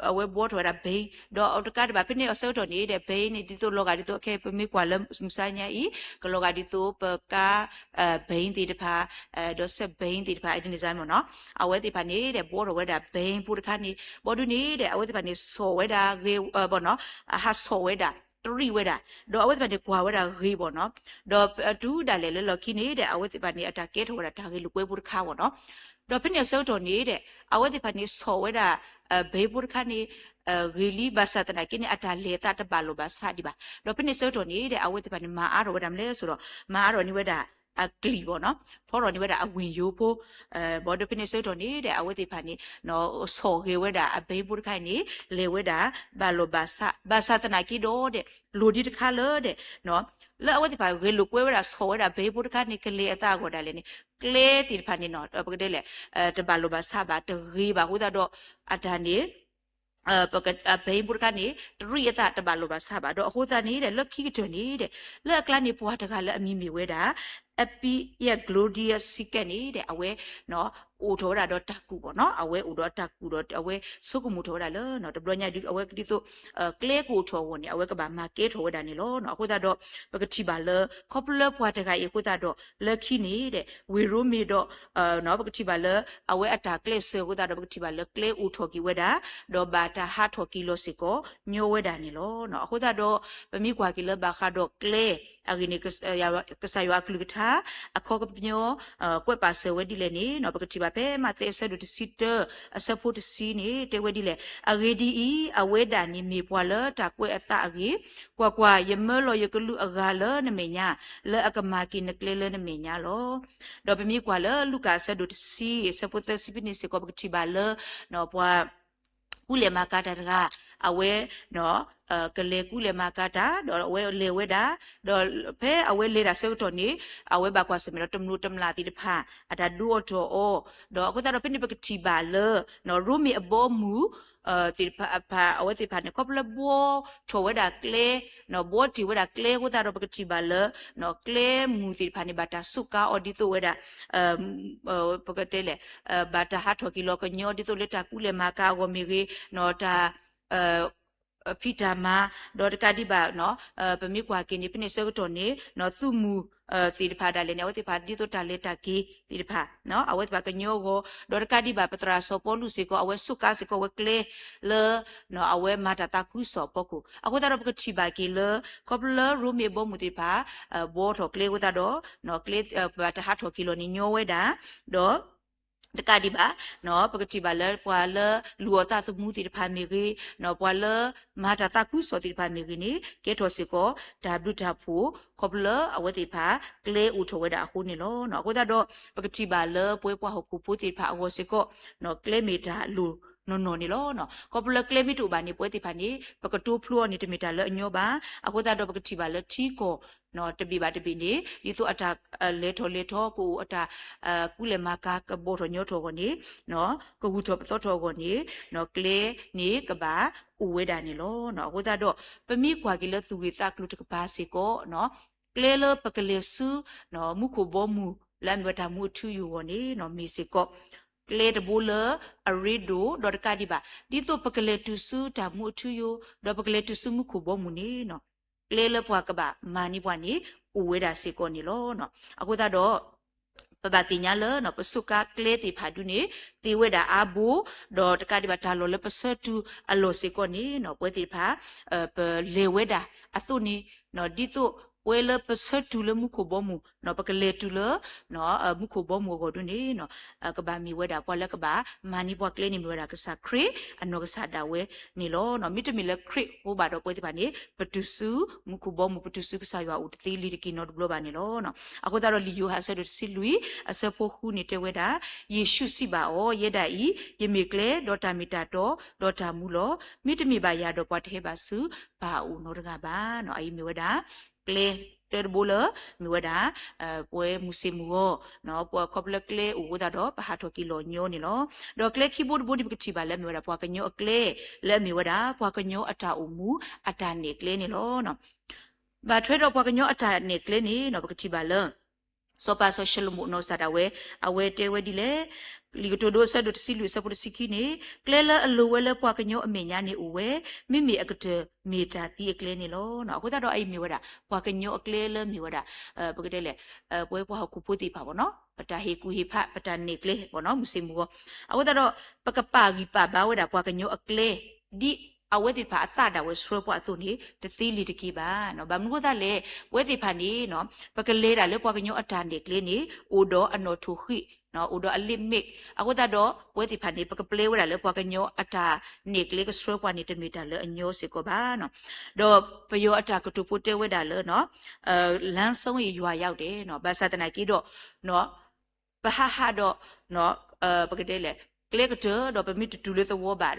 အဝဲဘှီထီၣ်ဝဲဒၣ်ဘဲ, ဒီးတကးဒံးဘၣ် ဖဲန့ၣ်အဆၢကတီၢ်န့ၣ်ဒီး ဘဲန့ၣ် ဒ်သိးလီၤဂာ်ဒ်သိး ခဲအံၤပမ့ၢ်ကွၢ်လၢမုၢ်ဆါညါအံၤ ကလီၤဂာ်ဒ်သိးပကါ ဘဲသ့ၣ်တဖၣ် ဒီးစက်ဘဲသ့ၣ်တဖၣ် ဒ်န့ၣ်စ့ၢ်မ့ၢ်နီၤ. အဝဲသ့ၣ်တဖၣ်န့ၣ်ဒီး ဘှီထီၣ်ဝဲဒၣ်ဘဲဖိတခါန့ၣ် ဘၣ်ဒုးန့ၣ်ဒီး အဝဲသ့ၣ်တဖၣ်န့ၣ် ဆီၣ်ဝဲဒၣ်ဂ့ၤဘၣ်နီၤ, ဟးဆီၣ်ဝဲဒၣ် တရံးဝဲဒၣ်, ဒီးအဝဲသ့ၣ်တဖၣ်န့ၣ် ကွၢ်ဝဲဒၣ်ဂ့ၤဘၣ်နီၤ. ဒီးတုၤဒၣ်လဲာ်လၢလီၢ်ခံန့ၣ်ဒီး အဝဲသ့ၣ်တဖၣ်န့ၣ် အတၢ်ကဲထီၣ်ဝဲဒၣ်တၢ်ဂ့ၢ်လိာ်ကွဲဖိတခါဘၣ်နီၤ. ဒီးဖဲန့ၣ်အဆၢကတီၢ်န့ၣ်ဒီး အဝဲသ့ၣ်တဖၣ်န့ၣ် ဆီၣ်ဝဲဒၣ် ဘဲဖိတခါန့ၣ် ဂ့ၤလံ ဘၣ်ဆၣ်သနာ်က့န့ၣ် အတၢ်လဲၤအသးတဘၣ်လိာ်ဘၣ်ဆးဒံးဘၣ်. ဒီးဖဲန့ၣ်အဆၢကတီၢ်န့ၣ်ဒီး အဝဲသ့ၣ်တဖၣ်န့ၣ် မၤအါထီၣ်ဝဲဒၣ်မနုၤလဲၣ်ဆိုတော့ မၤအါထီၣ်န့ၢ်ဝဲဒၣ်အကျံၣ်ဘၣ်နီၤ, ဖီထီၣ်န့ၢ်ဝဲဒၣ်အဝ့ၢ်ယိၤဖိ ဘၣ်ဒီးဖဲန့ၣ်အဆၢကတီၢ်န့ၣ်ဒီး အဝဲသ့ၣ်တဖၣ်န့ၣ် ဆီၣ်ဂ့ၤဝဲဒၣ်အဘဲဖိတခါအံၤန့ၣ် လဲၤဝဲဒၣ် ဘၣ်လိာ်ဘၣ်ဆး ဘၣ်ဆၣ်သနာ်က့ဒီးဒီး လိၣ်ဒံးတခါလၢဒီး လၢအဝဲသ့ၣ်တဖၣ်ဂဲၤလိာ်ကွဲဝဲဒၣ် ဆီၣ်ဝဲဒၣ်ဘဲဖိတခါန့ၣ် ကလဲၤအသးအဂီၢ်ဒၣ်လဲာ်န့ၣ် ကျဲသ့ၣ်တဖၣ်န့ၣ်နီၤ ပကတဲလဲၣ် တဘၣ်လိာ်ဘၣ်ဆးဘၣ် တဂ့ၤဘၣ်အဃိသတးဒီး အတၢ်န့ၣ် ပက အဘဲဖိတခါန့ၣ် တရံးအသးတဘၣ်လိာ်ဘၣ်ဆးဘၣ်. ဒီးအဃိသတးန့ၣ်ဒီး လၢခံကတၢၢ်န့ၣ်ဒီး လၢအကျါန့ၣ်ပှၤတဂၤလၢအမံၤမ့ၢ်ဝဲဒၣ် အပံယဲၢ် Gloria Siegert န့ၣ်ဒီး အဝဲ အိၣ်ထီၣ်ဝဲဒၣ်ဒီးတၢ်ကူၣ်ဘၣ်နီၤ, အဝဲအိၣ်ဒီးတၢ်ကူၣ်ဒီး အဝဲဆိကမိၣ်ထီၣ်ဝဲဒၣ်လၢ တဘျီညါဒုး အဝဲဒ်သိး ကျဲကအိၣ်ထီၣ်အဂီၢ်န့ၣ် အဝဲကဘၣ်မၤကဲထီၣ်ဝဲဒၣ်န့ၣ်လီၤ. အဃိသတးဒီး ပကထံၣ်ဘၣ်လၢ ခီဖျိလၢပှၤတဂၤအံၤအဃိသတးဒီး လၢခံန့ၣ်ဒီး ဝ့ၢ်ရိမ့ၤဒီး ပကထံၣ်ဘၣ်လၢ အဝဲအတၢ်ကျဲးစၢးအဃိသတးဒီး ပကထံၣ်ဘၣ်လၢကျဲအိၣ်ထီၣ်က့ၤဝဲဒၣ် ဒီးဘၣ်တၢ်ဟးထီၣ်က့ၤလီၤစ့ၢ်ကီး ညီဝဲဒၣ်န့ၣ်လီၤ. အဃိသတးဒီး ပမ့ၢ်ကွၢ်က့ၤလၢဘၣ်ဃးဒီးကျဲ အဂ့ၢ်န့ၣ် ကစၢ်ယွၤအကလုၢ်ကထါ အခီပညီ ကွဲးပာ်စၢၤဝဲဒ်လဲၣ်န့ၣ် ပကထံၣ်ဘၣ်ဖဲမးသဲအဆၢဒိၣ်တဆံတၢ အဆၢဖိတဆံန့ၣ် တဲဝဲဒ်လဲၣ်, အဂ့ၢ်ဒ်အံၤ, အဝဲဒၣ်န့ၣ်မ့ၢ်ပှၤလၢတၢ်ကွဲးအသးအဂ့ၢ်, ကွၢ်ကွၢ်, ယမၢလီၤယကလူးအဂၤလၢနမဲာ်ညါ, လၢအကမၤက့ၤနကျဲလၢနမဲာ်ညါလီၤ. ဒီးပမ့ၢ်ကွၢ်လၢလူၤကၣ်အဆၢဒိၣ်တဆံ အဆၢဖိသၢဆံဖဲန့ၣ်စ့ၢ်ကီး ပကထံၣ်ဘၣ်လၢ ပှၤ ကူၣ်လဲၤမၤကၤတၢ်တဂၤ, အဝဲ ကလဲၤကူၣ်လဲၤမၤကၤတၢ် ဒီးအဝဲလဲၤဝဲဒၣ်, ဒီးဖဲအဝဲလဲၤတၢ်ဆၢကတီၢ်န့ၣ် အဝဲဘၣ်ကွၢ်ဆၢၣ်မဲာ်ဒီးတမျိးတမျာ်သ့ၣ်တဖၣ် အတၢ်ဒုးအီၣ်တီၢ်အီၤ, ဒီးအဃိသတးဒီးဖဲန့ၣ်ပကထံၣ်ဘၣ်လၢ ရိမ့ၤအဘီအမုၢ် သ့ၣ်တဖၣ် အဝဲသ့ၣ်တဖၣ်န့ၣ် ခီဖျိလၢဘှီထီၣ်ဝဲဒၣ်ကျဲ, ဘှီတ့ၢ်ဝဲဒၣ်ကျဲအဃိသတးဒီး ပကထံၣ်ဘၣ်လၢ ကျဲမုၢ်သ့ၣ်တဖၣ်န့ၣ် ဘၣ်တၢ်စူးကါအီၤဒ်သိးဝဲဒၣ် ပကတဲလဲၣ် ဘၣ်တၢ်ဟးထီၣ်က့ၤလီၤကညီ ဒ်သိးလၢတၢ်ကူၣ်လဲၤမၤကၤအဂီၢ်မ့ၢ်ဂ့ၤ, တၢ် ဖံးတၢ်မၤ, ဒီးတကးဒံးဘၣ် ပမ့ၢ်ကွၢ်က့ၤန့ၣ် ဖဲန့ၣ်ဆၢကတီၢ်န့ၣ် သုးမုၢ်သ့ၣ်တဖၣ်ဒၣ်လဲာ်န့ၣ် အဝဲသ့ၣ်တဖၣ်ဒ်သိးတၢ်လဲၤတၢ်က့ၤသ့ၣ်တဖၣ် အဝဲသ့ၣ်တဖၣ်ကညီအဂီၢ်, ဒီးတကးဒံးဘၣ် ပသရၣ်စီၤပီလူးစ့ၢ်ကီး အဝဲစူးကါစ့ၢ်ကီးဝဲကျဲလၢ အဝဲမၤတၢ်သးခုကစီၣ်အဖီခိၣ်, အဃိသတးဒီးပကထံၣ်ဘၣ်က့ၤလၢ ခီဖျိလၢရိမ့ၤအဘီအမုၢ်သ့ၣ်တဖၣ် ဘှီထီၣ်ကျဲအဃိသတးဒီး ကျဲဘၣ်တၢ်ဟးထီၣ်က့ၤလီၤန့ၣ်ညီဝဲဒၣ်, ဒီး တကးဒံးဘၣ် ပကထံၣ်ဘၣ်လၢပှၤလၢလူၤအီၣ်သးသမူသ့ၣ်တဖၣ်မ့ၢ်ဂ့ၤ, ပှၤလၢမၤတၢ်သးခုကစီၣ်သ့ၣ်တဖၣ်မ့ၢ်ဂ့ၤန့ၣ် ကဲထီၣ်စ့ၢ်ကီးတၢ်ဘျုးတၢ်ဖှိၣ် ခီဖျိလၢအဝဲသ့ၣ်တဖၣ် ကျဲအိၣ်ထီၣ်ဝဲဒၣ်အဃိန့ၣ်လီၤ. အဃိသတးဒီး ပကထံၣ်ဘၣ်လၢပဝဲပှၤဟီၣ်ခိၣ်ဖိသ့ၣ်တဖၣ်အဂီၢ်စ့ၢ်ကီး ကျဲမ့ၢ်တၢ်အလိၣ်နီၢ်နီၢ်န့ၣ်လီၤ. ခီဖျိလၢကျဲမ့ၢ်တအိၣ်ဘၣ်န့ၣ် ပဝဲသ့ၣ်တဖၣ်န့ၣ် ပကတိဖျိအီၤန့ၣ် တမ့ၢ်တၢ်လၢအညီဘၣ်. အဃိသတးဒီးပကထံၣ်ဘၣ်လၢထံကီၢ် တဘ့ၣ်ဘၣ်တဘ့ၣ်န့ၣ် ဒ်သိးအတၢ်လဲၤထီၣ်လဲၤထီ ကအိၣ်အတၢ် ကူၣ်လဲၤမၤကၤကဘီၣ်ထီၣ်ညီထီၣ်အဂီၢ်န့ၣ် ကဂုၢ်ထီၣ်ပသီထီၣ်အဂီၢ်န့ၣ် ကျဲန့ၣ်ကဘၣ်အိၣ်ဝဲဒၣ်န့ၣ်လီၤ. အဃိသတးဒီး ပမ့ၢ်ကွၢ်က့ၤလၢသူၣ်ဂ့ၢ်သးကျိၤတကပၤစ့ၢ်ကီး ကျဲလၢပကလဲၤဆူ မူခိၣ်ဘီမုၢ် လၢအမ့ၢ်ဝဲတၢ်မူအထူအယိာ်အဂီၢ်န့ၣ် မ့ၢ်စ့ၢ်ကီး ကျဲတဘိလၢအရ့ဒိၣ် ဒီးတကးဒံးဘၣ် ဒ်သိးပကလဲၤတုၤဆူတၢ်မူအထူအယိာ် ဒီးပကလဲၤတုၤဆူမူခိၣ်ဘီမုၢ်န့ၣ် ကျဲလၢပှၤကဘၣ်မၤန့ၢ်ပှၤန့ၣ် အိၣ်ဝဲဒၣ်စ့ၢ်ကီးန့ၣ်လီၤ. အဃိသတးဒီး ပဘၣ်သ့ၣ်ညါလၢ ပစူးကါကျဲသ့ၣ်တဖၣ်ဒုန့ၣ် သ့ဝဲဒၣ်အါဘိ, ဒီးတကးဒံးဘၣ်တၢ်လီၢ်လၢပဆၢတုၤအလီၢ်စ့ၢ်ကီးန့ၣ် ပဝဲသ့ၣ်တဖၣ် ပလဲၤဝဲဒၣ်အသိးန့ၣ် ဒ်သိးပဝဲလၢပဆၢတုၤလၢမူခိၣ်ဘီမုၢ် ပကလဲၤတုၤလၢ မူခိၣ်ဘီမုၢ်အဂီၢ်ဒုန့ၣ် ကဘၣ်မ့ၢ်ဝဲဒၣ် ပှၤလၢကဘၣ်မၤန့ၢ်ပှၤကျဲန့ၣ် မ့ၢ်ဝဲဒၣ်ကစၢ်ခရံာ်အနီၢ်ကစၢ်ဒၣ်ဝဲန့ၣ်လီၤ. မ့တမ့ၢ်လၢခရံာ်အဃိဘၣ်ဒီး ပဝဲသ့ၣ်တဖၣ်န့ၣ် ပတုၤဆူမူခိၣ်ဘီမုၢ် ပတုၤဆူကစၢ်ယွၤအအိၣ်တသ့လံၤတက့ၤနီတဘျီဘၣ်န့ၣ်လီၤ. အဃိသတးဒီးလံာ်ယိၤဟၣ်အဆၢဒိၣ်တဆံလွံၢ် အဆၢဖိဃုန့ၣ်တဲဝဲဒၣ်, ယ့ၣ်ၡူးစံးဘၣ်အီၤ, ယဲဒၣ်အံၤ ယမ့ၢ်ကျဲ ဒီးတၢ်မ့ၢ်တၢ်တီ ဒီးတၢ်မူလီၤ. မ့တမ့ၢ်ဘၣ်ယၤဒီးပှၤတဟဲဘၣ်ဆူပၢ်အအိၣ်နီတဂၤဘၣ်. အအံၤမ့ၢ်ဝဲဒၣ် ကျဲ ကျဲတဘိလၢ မ့ၢ်ဝဲဒၣ် ပဝဲမုၢ်ဆ့ၣ်မုၢ်ဂီၤ ပခီဖျိလၢကျဲအိၣ်အဃိသတးဒီး ပဟးထီၣ်က့ၤလီၤညီန့ၣ်လီၤ. ဒီးကျဲခံဘိတဘိန့ၣ် ပကထံၣ်ဘၣ်လၢအမ့ၢ်ဝဲဒၣ် ပှၤကညီအကျဲ လၢအမ့ၢ်ဝဲဒၣ် ပှၤကညီအတၢ်အိၣ်မူ အတၢ်နဲၣ်ကျဲန့ၣ်လီၤ. ဘၣ်ထွဲဒီးပှၤကညီအတၢ်နဲၣ်ကျဲန့ၣ် ပကထံၣ်ဘၣ်လၢ စီၤပၤစီၤၡလိၤမိၣ်နီၢ်ကစၢ်ဒၣ်ဝဲ အဝဲတဲဝဲဒ်လဲၣ်, လံာ်ကတိၤဒိအဆၢဒိၣ်တဆံလွံၢ်အဆၢဖိတဆံခံန့ၣ်, ကျဲလၢအလိၤဝဲလၢပှၤကညီအမဲာ်ညါန့ၣ်အိၣ်ဝဲ, မ့မ့ၢ်အကတၢၢ်မ့ၢ်တၢ်သံအကျဲန့ၣ်လီၤ. အဃိသတးဒီးအအံၤမ့ၢ်ဝဲဒၣ် ပှၤကညီအကျဲလၢမ့ၢ်ဝဲဒၣ် ပကတဲလဲၣ် ပဝဲပှၤဟီၣ်ခိၣ်ဖိသ့ၣ်တဖၣ်ဘၣ်နီၤ ပတၢ်ဟ့ၣ်ကူၣ်ဟ့ၣ်ဖး ပတၢ်နဲၣ်ကျဲဘၣ်နီၤ မုၢ်ဆ့ၣ်မုၢ်ဂီၤ. အဃိသတးဒီး ပကပာ်ဂံၢ်ပာ်ဘါဝဲဒၣ်ပှၤကညီအကျဲ ဒ်အဝဲသ့ၣ်တဖၣ်အသးဒၣ်ဝဲဆှၢပှၤအသိးန့ၣ် တသ့လံၤတက့ၢ်ဘၣ်. ဘၣ်မနုၤအဃိသတးလဲၣ် ပဝဲသ့ၣ်တဖၣ်န့ၣ် ပကလဲၤဒၣ်လၢပှၤကညီအတၢ်နဲၣ်ကျဲန့ၣ် အိၣ်ဒီးအနီၣ်ထိၣ်ဃံၣ် အိၣ်ဒီးအ limit အဃိသတးဒီး ပဝဲသ့ၣ်တဖၣ်န့ၣ် ပကပျဲဝဲဒၣ်လၢပှၤကညီအတၢ်နဲၣ်ကျဲကဆှၢပှၤန့ၣ် တမ့ၢ်တၢ်လၢအညီစ့ၢ်ကီးဘၣ်. ဒီးပယီၤအတၢ်ကတိၤဖိတဲဝဲဒၣ်လၢ လမ်းဆုံးရင် ရွာရောက်တယ် ဘၣ်ဆၣ်သနာ်က့ဒီး ပဟးဟးဒီး ပကတဲလဲၣ် ကျဲကတၢၢ်ဒီးပမ့ၢ်တတုၤလၢသဝီဘၣ်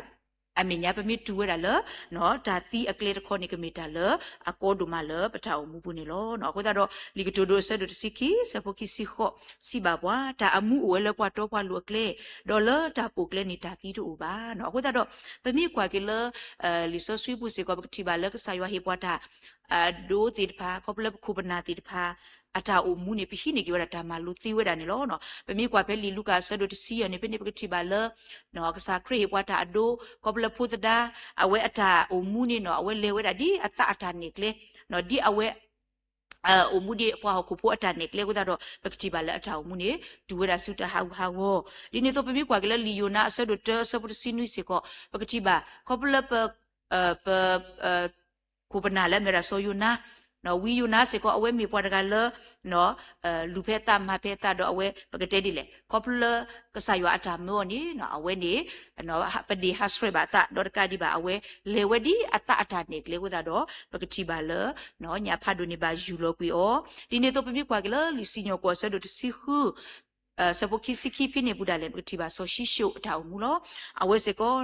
အမဲာ်ညါ ပမ့ၢ်တုၤဝဲဒၣ်လၢ တၢ်သံအကျဲတခီန့ၣ် ကမ့ၢ်တၢ်လၢအကီဒိၣ်မးလၢပတၢ်အိၣ်မူပူၤန့ၣ်လီၤ. အဃိသတးဒီး လံာ်ကတိၤဒိအဆၢဒိၣ်တဆံခံ အဆၢဖိခံဆံဃိး စံးဘၣ်ပှၤ တၢ်အမူအိၣ်ဝဲလၢပှၤတီပှၤလိၤအကျဲ, ဒီးလၢတၢ်ပိာ်ကျဲန့ၣ် တၢ်သံတအိၣ်ဘၣ်. အဃိသတးဒီး ပမ့ၢ်ကွၢ်က့ၤလၢ လံာ်စီဆှံပူၤစ့ၢ်ကီး ပကထံၣ်ဘၣ်လၢကစၢ်ယွၤဟ့ၣ်ပှၤတၢ် အဒိသ့ၣ်တဖၣ် ခီဖျိလၢပခိၣ်ပနၢ်သ့ၣ်တဖၣ် အတၢ်အိၣ်မူန့ၣ် ပဟံးန့ၢ်က့ၤဝဲဒၣ်တၢ်မၤလိသ့ဝဲဒၣ်န့ၣ်လီၤ. ပမ့ၢ်ကွၢ်ဖဲလံာ်လူၤကၣ်အဆၢဒိၣ်တဆံယဲၢ်န့ၣ် ဖဲန့ၣ်ပကထံၣ်ဘၣ်လၢ ကစၢ်ခရံာ်ဟ့ၣ်ပှၤတၢ်အဒိ ခီဖျိလၢဖိသဒါ အဝဲအတၢ်အိၣ်မူန့ၣ်နီၤ အဝဲလဲၤဝဲဒၣ်ဒ်အသးအတၢ်နဲၣ်ကျဲ ဒ်အဝဲ အိၣ်မူဒ်ပှၤဟီၣ်ခိၣ်ဖိအတၢ်နဲၣ်ကျဲအဃိသတးဒီး ပကထံၣ်ဘၣ်လၢအတၢ်အိၣ်မူန့ၣ် တုၤဝဲဒၣ်ဆူတၢ်ဟးဂူာ်ဟးဂီၤ. ဒ်န့ၣ်အသိး ပမ့ၢ်ကွၢ်က့ၤလၢလံာ်ယိၤနါအဆၢဒိၣ်တၢအဆၢဖိတဆံနွံစ့ၢ်ကီး ပကထံၣ်ဘၣ် ခီဖျိလၢပ ပ ခိၣ်ပနၢ်လၢအမ့ၢ်ဝဲဒၣ်စီၤယိၤနါ ဝံယိၤနါစ့ၢ်ကီး အဝဲမ့ၢ်ပှၤတဂၤလၢ လူၤဖဲအသးမၤဖဲအသးဒီးအဝဲ ပကတဲဒ်လဲၣ် ခီဖျိလၢ ကစၢ်ယွၤအတၢ်မၢအီၤန့ၣ် အဝဲန့ၣ် ပဒ့ၣ်ဟးဆှဲးဘၣ်အသး ဒီးတကးဒံးဘၣ် အဝဲလဲၤဝဲဒ်အသးအတၢ်နဲၣ်ကျဲအဃိသတးဒီး ပကထံၣ်ဘၣ်လၢ ညၣ်ဖးဒိၣ်န့ၣ်ဘၣ်ယူၢ်လီၤကွံာ်အီၤ. ဒ်န့ၣ်အသိးပမ့ၢ်ကွၢ်က့ၤလၢလံာ်စံၣ်ညီၣ်ကွီၢ်အဆၢဒိၣ်တဆံဃု ဆၢဖိခံဆံခံဖဲန့ၣ်ပူၤဒၣ်လဲာ် ပကထံၣ်ဘၣ်စီၤၡံၣ်ၡိၣ်အတၢ်အိၣ်မူလီၤ. အဝဲစ့ၢ်ကီး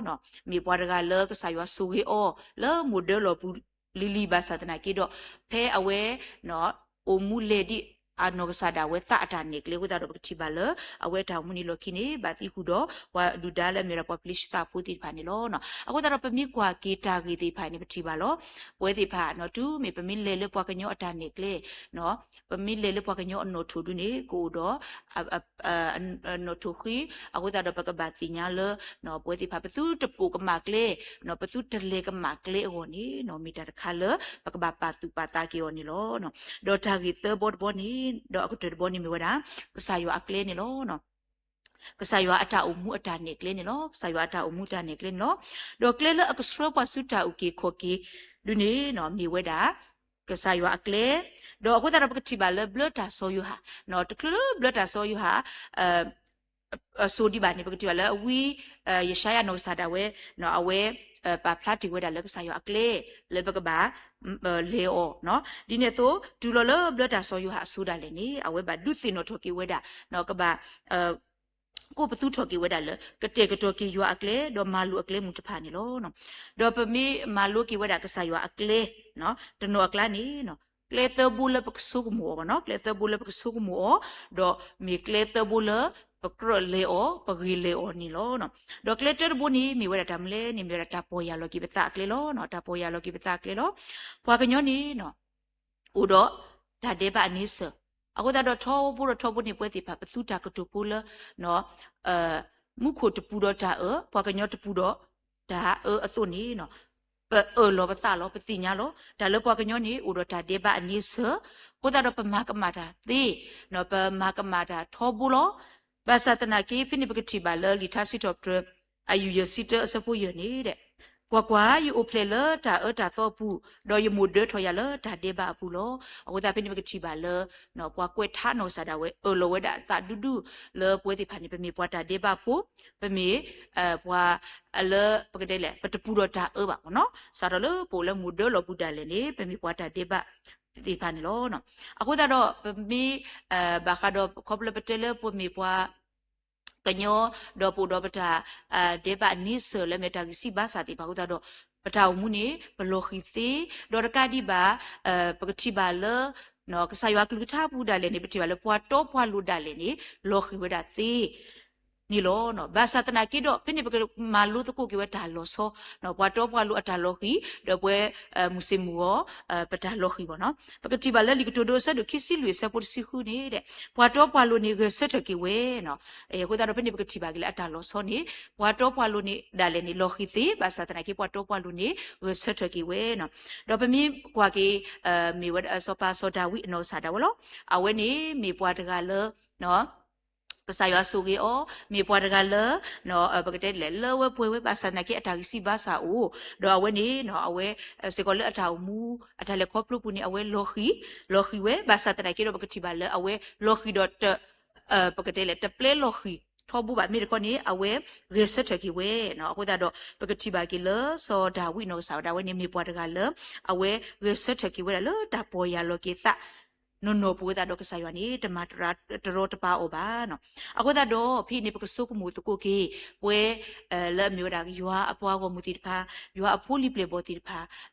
မ့ၢ်ပှၤတဂၤလၢကစၢ်ယွၤဆိၣ်ဂ့ၤအီၤ လၢမိၢ်ဒၢလီၢ်ပူၤလံၤလံၤဘၣ်ဆၣ်သနာ်က့ဒီး ဖဲအဝဲ အိၣ်မူလဲၤဒ်အနီၢ်ကစၢ်ဒၣ်ဝဲသးအတၢ်နဲၣ်ကျဲအဃိသတးဒီး ပကထံၣ်ဘၣ်လၢ အဝဲအတၢ်အိၣ်မူန့ၣ်လီၢ်ခံန့ၣ် ဘၣ်သံဃုာ်ဒီး ပှၤဒုၣ်ဒါလၢအမ့ၢ်ဝဲဒၣ်ပှၤဖလ့ၡသးဖိသ့ၣ်တဖၣ်န့ၣ်လီၤ. အဃိသတးဒီးပမ့ၢ်ကွၢ်က့ၤတၢ်ဂ့ၢ်သ့ၣ်တဖၣ်န့ၣ် ပထံၣ်ဘၣ်လီၤ. ပဝဲသ့ၣ်တဖၣ် တုၤမ့ၢ်ပမ့ၢ်လဲၤလၢပှၤကညီအတၢ်နဲၣ်ကျဲ ပမ့ၢ်လဲၤလၢပှၤကညီအနီၣ်ထိၣ်ဒုန့ၣ် ကအိၣ်ဒီး နီၣ်ထိၣ်ဃံ အဃိသတးဒီးပကဘၣ်သ့ၣ်ညါလၢ ပဝဲသ့ၣ်တဖၣ် ပသုတပိာ်ကမၣ်ကျဲ ပသုတလဲၤကမၣ်ကျဲအဂီၢ်န့ၣ် မ့ၢ်တၢ်တခါလၢ ပကဘၣ်ပာ်သူၣ်ပာ်သးက့ၤအီၤန့ၣ်လီၤ. ဒီးတၢ်ဂ့ၢ်သၢဘီတဘီန့ၣ် ဒီးအကတၢၢ်တဘီန့ၣ်မ့ၢ်ဝဲဒၣ် ကစၢ်ယွၤအကျဲန့ၣ်လီၤ. ကစၢ်ယွၤအတၢ်အိၣ်မူအတၢ်နဲၣ်ကျဲန့ၣ်လီၤ. ကစၢ်ယွၤအတၢ်အိၣ်မူတၢ်နဲၣ်ကျဲန့ၣ်လီၤ. ဒီးကျဲလၢအကဆှၢပှၤဆူတၢ်အုၣ်က့ၤခီၣ်က့ၤဒုန့ၣ် မ့ၢ်ဝဲဒၣ် ကစၢ်ယွၤအကျဲ, ဒီးအဃိသတးဒီးပကထံၣ်ဘၣ်လၢဘျၢတၢ်စီယိၤဟၣ်, တချုးလၢဘျၢတၢ်စီယိၤဟၣ် အစိၤဒံးဘၣ်န့ၣ် ပကထံၣ်ဘၣ်လၢအဝံ ယၡါယၤနီၢ်ကစၢ်ဒၣ်ဝဲ အဝဲ ပာ်ဖျါတ့ၢ်ဝဲဒၣ်လၢကစၢ်ယွၤအကျဲ လၢပကဘၣ် လဲၤအီၤ, ဒ်န့ၣ်အသိး တုၤလီၤလၢဘျၢတၢ်စီယိၤဟၣ်အစိၤဒၣ်လဲာ်န့ၣ် အဝဲဘၣ်ဒုးသ့ၣ်နီၣ်ထီၣ်က့ၤဝဲဒၣ် ကဘၣ် ကိးပသူထီၣ်က့ၤဝဲဒၣ်လၢ ကတဲာ်ကတီၤက့ၤယွၤအကျဲ ဒီးမၤလိာ်အကျဲမုၢ်တဖၣ်န့ၣ်လီၤ. ဒီးပမ့ၢ်မၤလိက့ၤဝဲဒၣ်ကစၢ်ယွၤအကျဲ တနီၤအကျါန့ၣ် ကျဲသၢဘိလၢပကဆိကမိၣ်အီၤ, ကျဲသၢဘိလၢပကဆိကမိၣ်အီၤ, ဒီးမ့ၢ်ကျဲသၢဘိလၢ ပကြၢးလဲၤအီၤ ပဂ့ၤလဲၤအီၤန့ၣ်လီၤ. ဒီးကျဲတၢတဘိန့ၣ် မ့ၢ်ဝဲဒၣ်တၢ်မနုၤလဲၣ်န့ၣ် မ့ၢ်ဝဲဒၣ်တၢ်ပီၢ်ယၢ်လီၤက့ၤပသးအကျဲလီၤ. တၢ်ပီၢ်ယၢ်လီၤက့ၤပသးအကျဲလီၤ. ပှၤကညီန့ၣ် အိၣ်ဒီးတၢ်ဒဲးဘးအန့ဆၢၣ်, အဃိသတးဒီးထီဘိဒီးထီဘိန့ၣ် ပဝဲသ့ၣ်တဖၣ်ပသူတၢ်ကတိၤဖိလၢ မူခိၣ်တပူၤဒီးတၢ်အၢ, ပှၤကညီတပူၤဒီးတၢ်အၢအသိးန့ၣ် ပအၢၣ်လီၤပသးလီၤ, ပသ့ၣ်ညါလီၤ. တၢ်လၢပှၤကညီန့ၣ် အိၣ်ဒီးတၢ်ဒဲးဘးအန့ဆၢၣ်, အဃိသတးဒီးပမၤကမၣ်တၢ်သ့, ပမၤကမၣ်တၢ်ထီဘိလီၤ. ဘၣ်ဆၣ်သနာ်က့ ဖဲန့ၣ်ပကထံၣ်ဘၣ်လၢလံာ်ထါစံးထီၣ်ပတြၢၤ အယူၢ်ယဲၢ်ဆံတၢအဆၢဖိယဲၢ်န့ၣ် ကွၢ်ကွၢ်, ယအိၣ်ဖျဲၣ်လၢတၢ်အၢတၢ်သီအပူၤ, ဒီးယမိၢ်ဒၢထီၣ်ယၤလၢတၢ်ဒဲးဘးအပူၤလီၤ. အဃိသတးဖဲန့ၣ်ပကထံၣ်ဘၣ်လၢ ပှၤကွဲးထါနီၢ်ကစၢ်ဒၣ်ဝဲ အၢၣ်လီၤဝဲဒၣ်အသးဒူဒူ လၢပဝဲသ့ၣ်တဖၣ်န့ၣ် ပမ့ၢ်ပှၤတၢ်ဒဲးဘးဖိ, ပမ့ၢ် ပှၤလၢ ပကတဲလဲၣ် ပတပူၤဒီးတၢ်အၢဘၣ်မ့ၢ်နီၤ, စးထီၣ်လၢပအိၣ်လၢမိၢ်ဒၢလီၢ်ပူၤဒၣ်လဲာ်န့ၣ် ပမ့ၢ်ပှၤတၢ်ဒဲးဘးသ့ၣ်တဖၣ်န့ၣ်လီၤ. အဃိသတးဒီးပမ့ၢ် ဘၣ်ဃးဒီးခီဖျိလၢပတဲလၢပမ့ၢ်ပှၤ ကညီ ဒီးပအိၣ်ဒီးပတၢ် ဒဲးဘးန့ဆၢၣ်လၢမ့ၢ်တၢ်ဂံၢ်စၢ်ဘါစၢ်သ့ၣ်တဖၣ်အဃိသတးဒီး ပတၢ်အိၣ်မူန့ၣ် ပလီၤဃံၤသ့, ဒီးတကးဒံးဘၣ် ပကထံၣ်ဘၣ်လၢ ကစၢ်ယွၤအကလုၢ်ကထါပူၤဒၣ်လဲာ်န့ၣ် ပထံၣ်ဘၣ်လၢပှၤတီပှၤလိၤဒၣ်လဲာ်န့ၣ် လီၤဃံၤဝဲဒၣ်သ့ န့ၣ်လီၤ. ဘၣ်ဆၣ်သနာ်က့ဒီး ဖဲန့ၣ်ပကမၤလိသကိးက့ၤဝဲတၢ်လီၤဆီ, ပှၤတီပှၤလိၤအတၢ်လီၤဃံၤ ဒီးပဝဲ မုၢ်စ့ၣ်မုၢ်ဂီၤ ပတၢ်လီၤဃံၤဘၣ်နီၤ. ပကထံၣ်ဘၣ်လၢလံာ်ကတိၤဒိအဆၢဒိၣ်ခံဆံလွံၢ်အဆၢဖိတဆံဃုန့ၣ် ပှၤတီပှၤလိၤန့ၣ် ဂဲၤဆၢထၢၣ်က့ၤဝဲနီၤ. အဃိသတးဒီးဖဲန့ၣ်ပကထံၣ်ဘၣ်က့ၤလၢအတၢ်လီၤဆီန့ၣ် ပှၤတီပှၤလိၤန့ၣ်ဒၣ်လဲာ်န့ၣ် လီၤဃံၤသ့, ဘၣ်ဆၣ်သနာ်က့ပှၤတီပှၤလိၤန့ၣ် ဂဲၤဆၢထၢၣ်က့ၤဝဲနီၤ. ဒီးပမ့ၢ်ကွၢ်က့ၤ မ့ၢ်ဝဲစီၤပၤစီၤဒၤဝံးအနီၢ်ကစၢ်ဒၣ်ဝဲလီၤ. အဝဲန့ၣ်မ့ၢ်ပှၤတဂၤလၢ ကစၢ်ယွၤဆိၣ်ဂ့ၤအီၤ, မ့ၢ်ပှၤတဂၤလၢ ပကတဲလဲၣ် လၢအဝဲပှဲၤဝဲဘၣ်ဆၣ်သနာ်က့အတၢ်ဂံၢ်စၢ်ဘါစၢ်အိၣ်, ဒီးအဝဲန့ၣ် အဝဲ စ့ၢ်ကီးလၢအတၢ်အိၣ်မူ အတၢ်လဲၤခီဖျိပူၤန့ၣ် အဝဲလီၤဃံၤ, လီၤဃံၤဝဲ ဘၣ်ဆၣ်သနာ်က့ဒီးပကထံၣ်ဘၣ်လၢအဝဲလီၤဃံၤဒီးတ ပကတဲလဲၣ် တပျဲလီၤဃံၤထီဘိဘၣ် မ့ၢ်တခီန့ၣ် အဝဲဂဲၤဆၢထၢၣ်က့ၤဝဲနီၤ. အဃိသတးဒီး ပကထံၣ်ဘၣ်က့ၤလၢစီၤဒၤဝံးနီၢ်ကစၢ်ဝဲဒၣ်ဝဲန့ၣ် မ့ၢ်ပှၤတဂၤလၢ အဝဲဂဲၤဆၢထၢၣ်က့ၤဝဲဒၣ်လၢတၢ်ပီၢ်ယၢ်လီၤက့ၤသး နီၢ်နီၢ်ပူၤဝဲသတးဒီးကစၢ်ယွၤန့ၣ် တမၤတရီတပါအီၤဘၣ်နီၤ. အဃိသတးဒီး ဖဲအံၤန့ၣ် ပကဆိကမိၣ်သကိးက့ၤ ပဝဲ လၢအမ့ၢ်ဝဲဒၣ် ယွၤအပှၤဂီၢ်မုၢ်သ့ၣ်တဖၣ်, ယွၤအဖိလံၤပျဲၢ်ဘီၣ်သ့ၣ်တဖၣ်,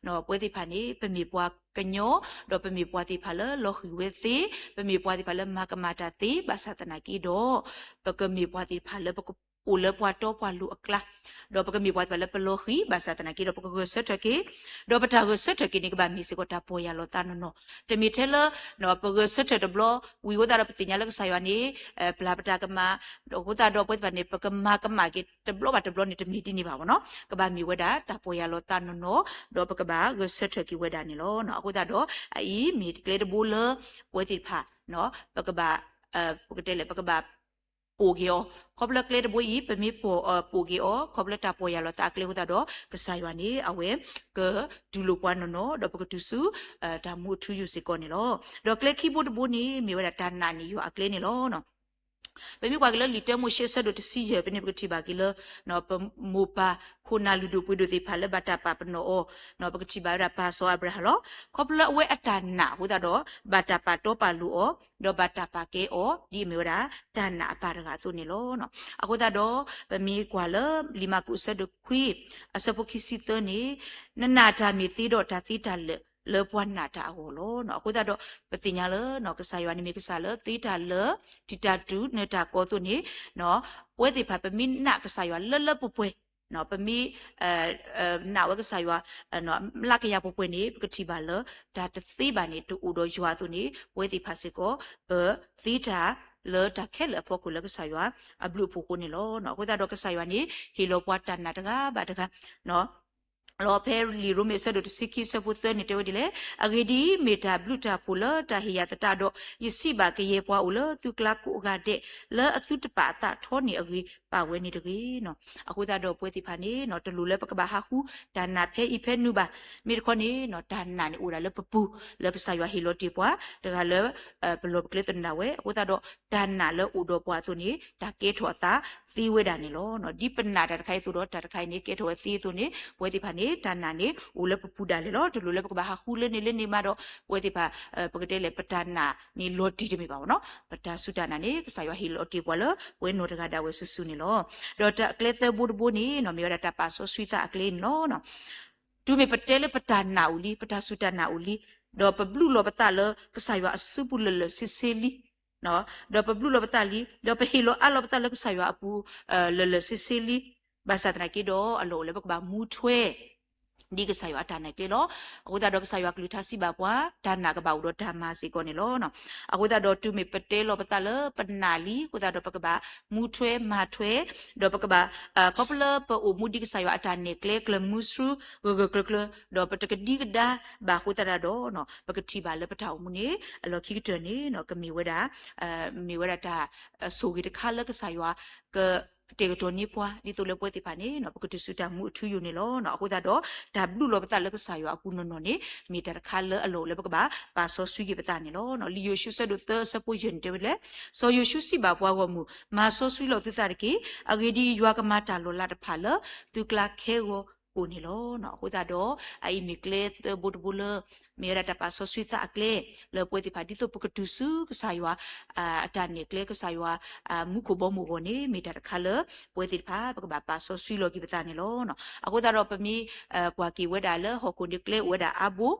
ပဝဲသ့ၣ်တဖၣ်န့ၣ် ပမ့ၢ်ပှၤကညီ, ဒီးပမ့ၢ်ပှၤသ့ၣ်တဖၣ်လၢလီၤဃံၤဝဲသ့, ပမ့ၢ်ပှၤသ့ၣ်တဖၣ်လၢမၤကမၣ်တၢ်သ့, ဘၣ်ဆၣ်သနာ်က့ဒီး ပကမ့ၢ်ပှၤသ့ၣ်တဖၣ်လၢပကအိၣ်လၢပှၤတီပှၤလိၤအကျါ ဒီးပကမ့ၢ်ပှၤသ့ၣ်တဖၣ်လၢပလီၤဃံၤ ဘၣ်ဆၣ်သနာ်က့ဒီး ပကဂဲၤဆၢထၢၣ်က့ၤ, ဒီးပတၢ်ဂဲၤဆၢထၢၣ်က့ၤန့ၣ် ကဘၣ်မ့ၢ်စ့ၢ်ကီးတၢ်ပီၢ်ယၢ်လီၤသးနီၢ်နီၢ်, တမ့ၢ်ထဲလၢ ပဂဲၤဆၢထၢၣ်တဘျီ ဝံၤအဃိသတးဒီးပသ့ၣ်ညါလၢကစၢ်ယွၤန့ၣ် ပျၢ်ပတၢ်ကမၣ်, အဃိသတးဒီးပဝဲသ့ၣ်တဖၣ်န့ၣ် ပကမၤကမၣ်က့ၤတဘျီဘၣ်တဘျီန့ၣ် တမ့ၢ်ဒ်န့ၣ်ဘၣ်နီၤ. ကဘၣ်မ့ၢ်ဝဲဒၣ်တၢ်ပီၢ်ယၢ်လီၤသးနီၢ်နီၢ်, ဒီးပကဘၣ်ဂဲၤဆၢထၢၣ်က့ၤဝဲဒၣ်န့ၣ်လီၤ. အဃိသတးဒီး အအံၤမ့ၢ်တၢ်ကျဲတဘိလၢ ပဝဲသ့ၣ်တဖၣ် ပကဘၣ် ပကတဲလဲၣ် ပကဘၣ် ပိာ်က့ၤအီၤ. ခီဖျိလၢကျဲတဘိအံၤ ပမ့ၢ်ပိာ် ပိာ်က့ၤအီၤ ခီဖျိလၢတၢ်ပီၢ်ယၢ်လီၤသးအကျဲအဃိသတးဒီး ကစၢ်ယွၤန့ၣ် အဝဲကတူၢ်လိာ်ပှၤနီၢ်နီၢ် ဒီးပကတုၤဆူ တၢ်မူအထူအယိာ်စ့ၢ်ကီးန့ၣ်လီၤ. ဒီးကျဲခံဘိတဘိန့ၣ် မ့ၢ်ဝဲဒၣ်တၢ်နာ်န့ၣ်ယွၤအကျဲန့ၣ်လီၤ. ပမ့ၢ်ကွၢ်က့ၤလၢလံာ်တၢမိၤၡ့အဆၢဒိၣ်တဆံယဲၢ်ဖဲန့ၣ် ပကထံၣ်ဘၣ်က့ၤလၢ ပမိၢ်ပၢ်ခိၣ်နၢ်လုၢ်ဒိၣ်ပှ့ၤဒိၣ်သ့ၣ်တဖၣ်လၢဘၣ်တၢ်ပာ်ပနီၣ်အီၤ, ပကထံၣ်ဘၣ်ဝဲဒၣ်ပၢ်စီၤအၤဘြၤဟၣ်လီၤ. ခီဖျိလၢအဝဲအတၢ်နာ်အဃိသတးဒီး ဘၣ်တၢ်ပာ်တီပာ်လိၤအီၤ, ဒီးဘၣ်တၢ်ပာ်ကဲအီၤ ဒ်အမ့ၢ်ဝဲဒၣ် တၢ်နာ်အပၢ်တဂၤအသိးန့ၣ်လီၤ. အဃိသတးဒီး ပမ့ၢ်ကွၢ်လၢလံာ်မၢ်ကူးအဆၢဒိၣ်ခွံ အဆၢဖိခံဆံသၢန့ၣ်, နနာ်တၢ်မ့ၢ်သ့ဒီးတၢ်သ့တၢ်လၢာ်လၢပှၤနာ်တၢ်အဂီၢ်လီၤ. အဃိသတးဒီး ပသ့ၣ်ညါလၢ ကစၢ်ယွၤန့ၣ်မ့ၢ်ကစၢ်လၢသ့တၢ်လၢာ် တံာ်တၢ်တူာ်နၢၤတၢ်ကီအသိးန့ၣ်, ပဝဲသ့ၣ်တဖၣ် ပမ့ၢ်နာ်ကစၢ်ယွၤလၢလၢပှဲၤပှဲၤ, ပမ့ၢ် နာ်ဝဲကစၢ်ယွၤ လၢကယၤပှဲၤပှဲၤန့ၣ် ပကထံၣ်ဘၣ်လၢ တၢ်တသ့ဘၣ်န့ၣ် တအိၣ်ဒီးယွၤအသိးန့ၣ် ပဝဲသ့ၣ်တဖၣ်စ့ၢ်ကီး ပသ့တၢ်လၢတၢ်ခဲလၢာ်အဖီခိၣ်လၢကစၢ်ယွၤအဘျုးအဖှိၣ်အဃိန့ၣ်လီၤ. အဃိသတးဒီးကစၢ်ယွၤန့ၣ် ဟ့ၣ်လီၤပှၤတၢ်နာ်တဂၤဘၣ်တဂၤ လီၤ. ဖဲလံာ်ရိမ့ၤအဆၢဒိၣ်တဆံခံအဆၢဖိသၢန့ၣ်တဲဝဲဒ်လဲၣ်, အဂ့ၢ်ဒ်အံၤ, မ့ၢ်တၢ်ဘျုးတၢ်ဖှိၣ်လၢတၢ်ဟ့ၣ်ယၤသတးဒီး, ယစံးဘၣ်ကယဲၢ်ပှၤအိၣ်လၢသုကျါကိးဂၤဒဲး, လၢအသုတပာ်အသးထီန့ၢ်အဂ့ၢ် ပာ်ဝဲန့ၣ်တဂ့ၤ. အဃိသတးဒီးပဝဲသ့ၣ်တဖၣ်န့ၣ် တလိၣ်လၢပကဘၣ်ဟးဃုတၢ်နာ်ဖဲအံၤဖဲနုၤဘၣ်. မ့ၢ်တခီန့ၣ် တၢ်နာ်န့ၣ်အိၣ်ဒၣ်လၢပပူၤ လၢကစၢ်ယွၤဟ့ၣ်လီၤတ့ၢ်ပှၤ တဂၤလၢ ပလီၢ်ပကျဲသနၢ်ဝဲ. အဃိသတးဒီး တၢ်နာ်လၢအိၣ်ဒီးပှၤအသိးန့ၣ် တၢ်ကဲထီၣ်အသးသ့ဝဲဒၣ်န့ၣ်လီၤ. ဒ်ပနာ်တၢ်တခါအံၤအသိးဒီး တၢ်တခါအံၤန့ၣ် ကဲထီၣ်ဝဲသ့အသိးန့ၣ် ပဝဲသ့ၣ်တဖၣ်န့ၣ် တၢ်နာ်န့ၣ် အိၣ်လၢပပူၤဒၣ်လဲာ်လီၤ. တလိၣ်လၢပကဘၣ်ဟးဃုလၢန့ၣ်လၢန့ၣ်မးဒီး ပဝဲသ့ၣ်တဖၣ် ပကတဲလဲၣ် ပတၢ်နာ်န့ၣ်လီၤတံၢ်တမ့ၢ်ဘၣ်နီၤ. ပတၢ်စူၢ်တၢ်နာ်န့ၣ် ကစၢ်ယွၤဟ့ၣ်လီၤတ့ၢ်ပှၤလၢ ပဝဲနီၢ်တဂၤဒၣ်ဝဲစုာ်စုာ်န့ၣ်လီၤ. ဒီးတၢ်ကျဲသၢဘိတဘိန့ၣ် မ့ၢ်ဝဲဒၣ်တၢ်ပာ်စီဆှံသးအကျဲန့ၣ်လီၤ. တုၤမ့ၢ်ပတဲလၢပတၢ်နာ်အိၣ်လံ, ပတၢ်စူၢ်တၢ်နာ်အိၣ်လံ, ဒီးပဘျုးလီၤပသးလၢကစၢ်ယွၤအစုပူၤလၢာ်လၢာ်ဆ့ဆ့လံ, ဒီးပဘျုးလီၤပသးလံ, ဒီးပဟ့ၣ်လီၤအးလီၤပသးလၢကစၢ်ယွၤအပူၤ လၢာ်လၢာ်ဆ့ဆ့လံ, ဘၣ်ဆၣ်သနာ်က့ဒီး အလီၢ်အိၣ်လၢပကဘၣ်မူထွဲ ဒ်ကစၢ်ယွၤအတၢ်နာ်ကျဲလီၤ. အဃိသတးဒီးကစၢ်ယွၤကလုၢ်ကထါစံးဘၣ်ပှၤ တၢ်နာ်ကဘၣ်အိၣ်ဒီးတၢ်မၤစ့ၢ်ကီးန့ၣ်လီၤ. အဃိသတးဒီးတုၤမ့ၢ်ပတဲလီၤပသးလၢပနာ်လံအဃိသတးဒီး ပကဘၣ်မူထွဲမၤထွဲ, ဒီးပကဘၣ် ခီဖျိလၢပအိၣ်မူဒ်ကစၢ်ယွၤအတၢ်နဲၣ်ကျဲကျၢၤမူဆှူ ဂၢၢ်ဂၢၢ်ကျၢၤကျၢၤ, ဒီးပတကဒံကဒါဘၣ်အဃိသတးဒီး ပကထံၣ်ဘၣ်လၢပတၢ်အိၣ်မူန့ၣ် အလီၢ်ခံကတၢၢ်န့ၣ် ကမ့ၢ်ဝဲဒၣ် မ့ၢ်ဝဲဒၣ်တၢ် ဆိၣ်ဂ့ၤတခါလၢကစၢ်ယွၤ က ကတဲာ်ကတီၤန့ၢ်ပှၤ ဒ်သိးလၢပဝဲသ့ၣ်တဖၣ်န့ၣ် ပကတုၤဆူတၢ်မူအထူအယိာ်န့ၣ်လီၤ. အဃိသတးဒီး တၢ်ဘျုးလီၤပသးလၢကစၢ်ယွၤအပူၤနီၢ်နီၢ်န့ၣ် မ့ၢ်တၢ်တခါလၢအလီၢ်အိၣ်လၢပကဘၣ်ပာ်စီဆှံက့ၤပသးန့ၣ်လီၤ. လံာ်ယိၤၡူအဆၢဒိၣ်သၢအဆၢဖိယဲၢ်န့ၣ်တဲဝဲဒ်လဲၣ်, စီၤယိၤၡူစံးဘၣ်ပှၤဂီၢ်မုၢ်, မၤစီဆှံလီၤသုသးတက့ၢ်. အဂ့ၢ်ဒ်အံၤ, ယွၤကမၤတၢ်လီၤလးတဖၣ်လၢသုကျါခဲဂီၤအအိၣ်န့ၣ်လီၤ. အဃိသတးဒီး အအံၤမ့ၢ်ကျဲသၢဘိတဘိလၢ မ့ၢ်ဝဲဒၣ်တၢ်ပာ်စီဆှံသးအကျဲ လၢပဝဲသ့ၣ်တဖၣ် ဒ်သိးပကတုၤဆူကစၢ်ယွၤ အတၢ်နဲၣ်ကျဲ ကစၢ်ယွၤ မူခိၣ်ဘီမုၢ်အဂီၢ်န့ၣ် မ့ၢ်တၢ်တခါလၢ ပဝဲသ့ၣ်တဖၣ် ပကဘၣ်ပာ်စီဆှံလီၤက့ၤပသးန့ၣ်လီၤ. အဃိသတးဒီး ပမ့ၢ်ကွၢ်က့ၤဝဲဒၣ်လၢဟီၣ်ခိၣ်န့ၣ်ကျဲအိၣ်ဝဲဒၣ်အါဘိ, ဒီ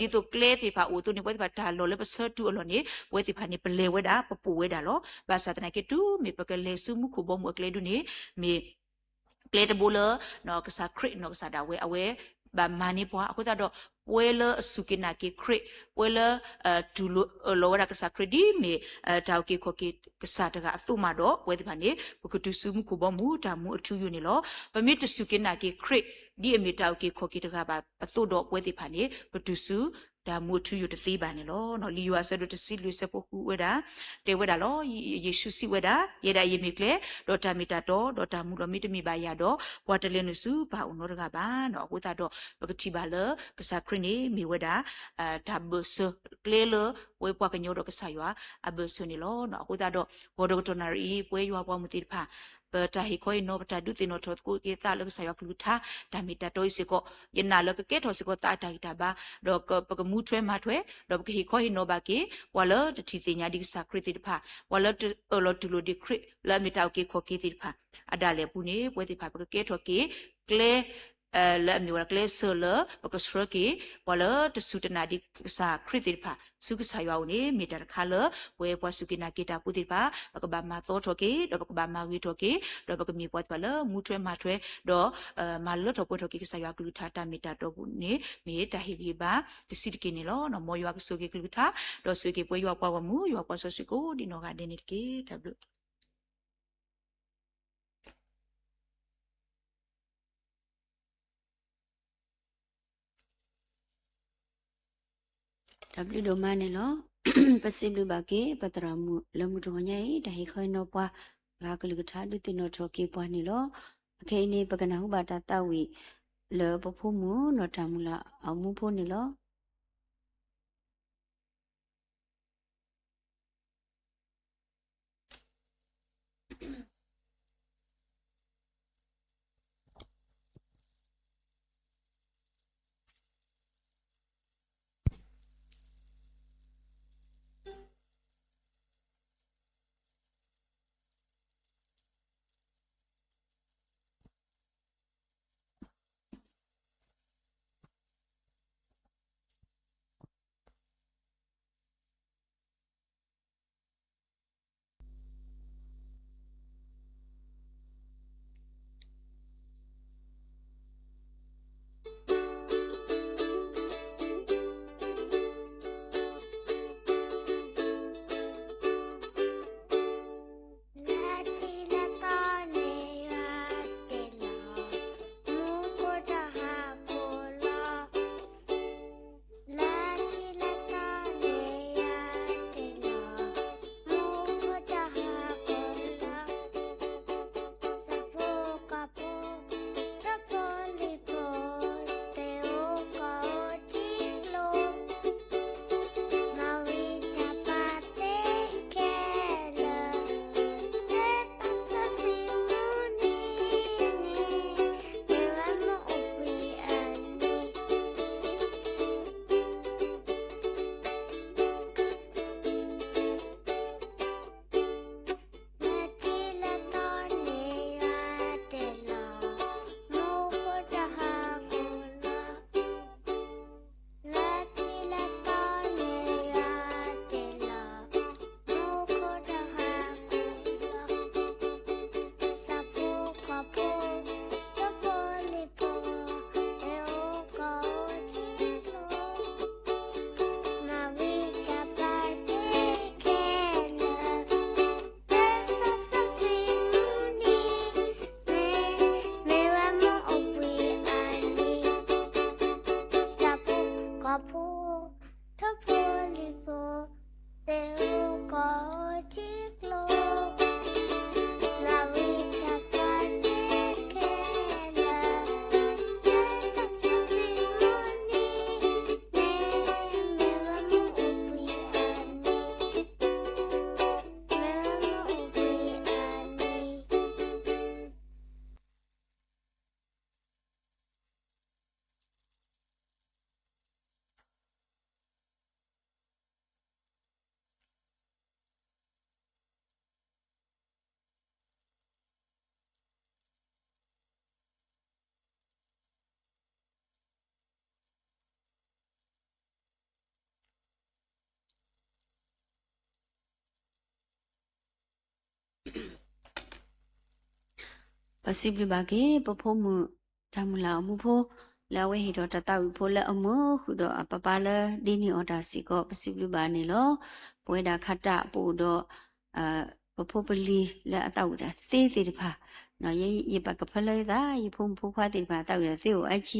းဒ်သိးကျဲသ့ၣ်တဖၣ်အိၣ်အသိးန့ၣ် ပဝဲသ့ၣ်တဖၣ်တၢ်လီၢ်လၢပဆၢတုၤအလီၢ်န့ၣ် ပဝဲသ့ၣ်တဖၣ်န့ၣ် ပလဲၤဝဲဒၣ် ပပိာ်ဝဲဒၣ်လီၤ. ဘၣ်ဆၣ်သနာ်က့ တုၤမ့ၢ်ပကလဲၤဆူမူခိၣ်ဘီမုၢ်အကျဲဒုန့ၣ် မ့ၢ် ကျဲတဘိလၢ ကစၢ်ခရံာ်နီၢ်ကစၢ်ဒၣ်ဝဲ အဝဲ ဘၣ်မၤန့ၢ်ပှၤ အဃိသတးဒီး ပဝဲလၢအစူၢ်က့ၤနာ်က့ၤခရံာ် ပဝဲလၢ တူၢ်လိာ်အၢၣ်လီၤဝဲဒၣ်ကစၢ်ခရံာ် ဒ်မ့ၢ်တၢ်အုၣ်က့ၤခီၣ်က့ၤကစၢ်တဂၤအသိးမးဒီး ပဝဲသ့ၣ်တဖၣ်န့ၣ် ပကတုၤဆူမူခိၣ်ဘီမုၢ်တၢ်မူအထူအယိာ်န့ၣ်လီၤ. ပမ့ၢ်တစူၢ်က့ၤနာ်က့ၤခရံာ် ဒ်အမ့ၢ်တၢ်အုၣ်က့ၤခီၣ်က့ၤတဂၤဘၣ်အသိးဒီး ပဝဲသ့ၣ်တဖၣ်န့ၣ် ပတုၤဆူတၢ်မူအထူအယိာ်တသ့ဘၣ်န့ၣ်လီၤ. လံာ်ယိၤဟၣ်အဆၢဒိၣ်တဆံလွံၢ်အဆၢဖိဃုဝဲဒၣ် တဲဝဲဒၣ်လီၤ. ယ့ၣ်ၡူးစံးဝဲဒၣ်, ယဲဒၣ်အံၤမ့ၢ်ကျဲ, ဒီးတၢ်မ့ၢ်တၢ်တီ, ဒီးတၢ်မူလီၤ. မ့တမ့ၢ်ဘၣ်ယၤဒီး ပှၤတလဲၤနုာ်ဆူပၢ်အအိၣ်နီတဂၤဘၣ်. အဃိသတးဒီး ပကထံၣ်ဘၣ်လၢ ကစၢ်ခရံာ်န့ၣ် မ့ၢ်ဝဲဒၣ် တၢ်ဘၢၣ်စၢၤကျဲလၢ ပဝဲပှၤကညီဒီးကစၢ်ယွၤအဘၢၣ်စၢၤန့ၣ်လီၤ. အဃိသတးဒီး ဂီၤဒီးကတီၢ်နၣ်ရံၣ်အံၤ ပဝဲယွၤပှၤမုၢ်သ့ၣ်တဖၣ် ပတၢ်ဟ့ၣ်ခီဟ့ၣ်နီၤ ပတၢ်ဒုးသ့ၣ်နီၣ်ထီၣ်သကိးက့ၤသးလၢကစၢ်ယွၤကလုၢ်ကထါ တၢ်မ့ၢ်တၢ်တီအံၤစ့ၢ်ကီး ယနာ်လၢကကဲထီၣ်စ့ၢ်ကီးသးအတၢ်ဂံၢ်တၢ်ဘါ, ဒီးပကမူထွဲမၤထွဲ, ဒီးပကဟ့ၣ်ခီဟ့ၣ်နီၤဘၣ်က့ၤ ပှၤလၢတထံၣ်သ့ၣ်ညါဒံးကစၢ်ခရံာ်သ့ၣ်တဖၣ်, ပှၤလၢတအၢၣ်လီၤတူၢ်လိာ်ဒံးခရံာ်လၢအမ့ၢ်တၢ်အုၣ်က့ၤခီၣ်က့ၤသ့ၣ်တဖၣ် အဒၣ်လဲာ်အပူၤန့ၣ် ပဝဲသ့ၣ်တဖၣ် ပကကဲထီၣ်က့ၤ ကျဲ လၢအမ့ၢ်ဝဲဒၣ်ကျဲစၢၤလၢ ပကဆှၢက့ၤ ပှၤလၢတစူၢ်တနာ်ဒံးကစၢ်ခရံာ်သ့ၣ်တဖၣ် ဆူကစၢ်ယွၤအအိၣ်န့ၣ် မ့ၢ်တၢ်တခါလၢ ပဝဲပှၤစူၢ်က့ၤနာ်က့ၤတၢ်ဖိသ့ၣ်တဖၣ် ပကဘၣ်မၤသီထီၣ်က့ၤ ဒီးပကဘၣ်မၤဂ့ၤထီၣ်က့ၤ ဒီးပကမ့ၢ်ပှၤသ့ၣ်တဖၣ်လၢမူထွဲမၤထွဲ ဒီး မၤလၢထီၣ်ပှဲၤထီၣ်က့ၤကစၢ်ယွၤကလုၢ်ကထါတၢ်မ့ၢ်တၢ်တီအပူၤန့ၣ် မ့ၢ်တၢ်ဟ့ၣ်ဂံၢ်ဘါတဆံးတက့ၢ်န့ၣ်လီၤ. မ်ယွၤကဆိၣ်ဂ့ၤကလုၢ်ကထါ ဒီးဆိၣ်ဂ့ၤက့ၤပဝဲယွၤပှၤဂီၢ်မုၢ် ယွၤပှၤစီဆှံကိးဒံးနီၢ်ဂၤဒဲးန့ၣ်တက့ၢ်. တၢ်ဘျုး တၢ်ဘျုးဒိၣ်မးန့ၣ်လီၤ. ပစံးဘျုးဘၣ်က့ၤ ပသရၣ်မုၣ်လၢမုၢ်တဂီၤညါအံၤ တၢ်ဟ့ၣ်ခီဟ့ၣ်နီၤပှၤ ပှၤကလုၢ်ကထါဒုးသ့ၣ်နီၣ်ထီၣ်က့ၤပှၤန့ၣ်လီၤ. အခဲအံၤန့ၣ် ပကနၢ်ဟူဘၣ်တၢ်သးဝံၣ်လၢပဖိမုၣ်နီၢ်တၢ်မုၢ်လၢ်အမူဖိန့ၣ်လီၤ.ပစံးဘျုးဘၣ်က့ၤ ပဖိမုၣ် တၢ်မုၢ်လၢ်အမူဖိ လၢအဝဲဟ့ၣ်ဒီးတၢ်သးဝံၣ်ဖိလၢအမုာ်ဃုာ်ဒီးအပၢ်ပၢ်လၢဒ်န့ၣ်အီၤတၢ်စ့ၢ်ကီး ပစံးဘျုးဘၣ်န့ၣ်လီၤ. ပဝဲဒၣ်ခါတၢ်ပအိၣ်ဒီး ပဖိပလံၤလၢအသးဝံၣ်တၢ်သ့သ့ၣ်တဖၣ်, ယပာ်ကဖၢလၢယသး ယဖိမုၣ်ဖိခွါသ့ၣ်တဖၣ် အသးဝံၣ်တၢ်သ့အိၣ်အါက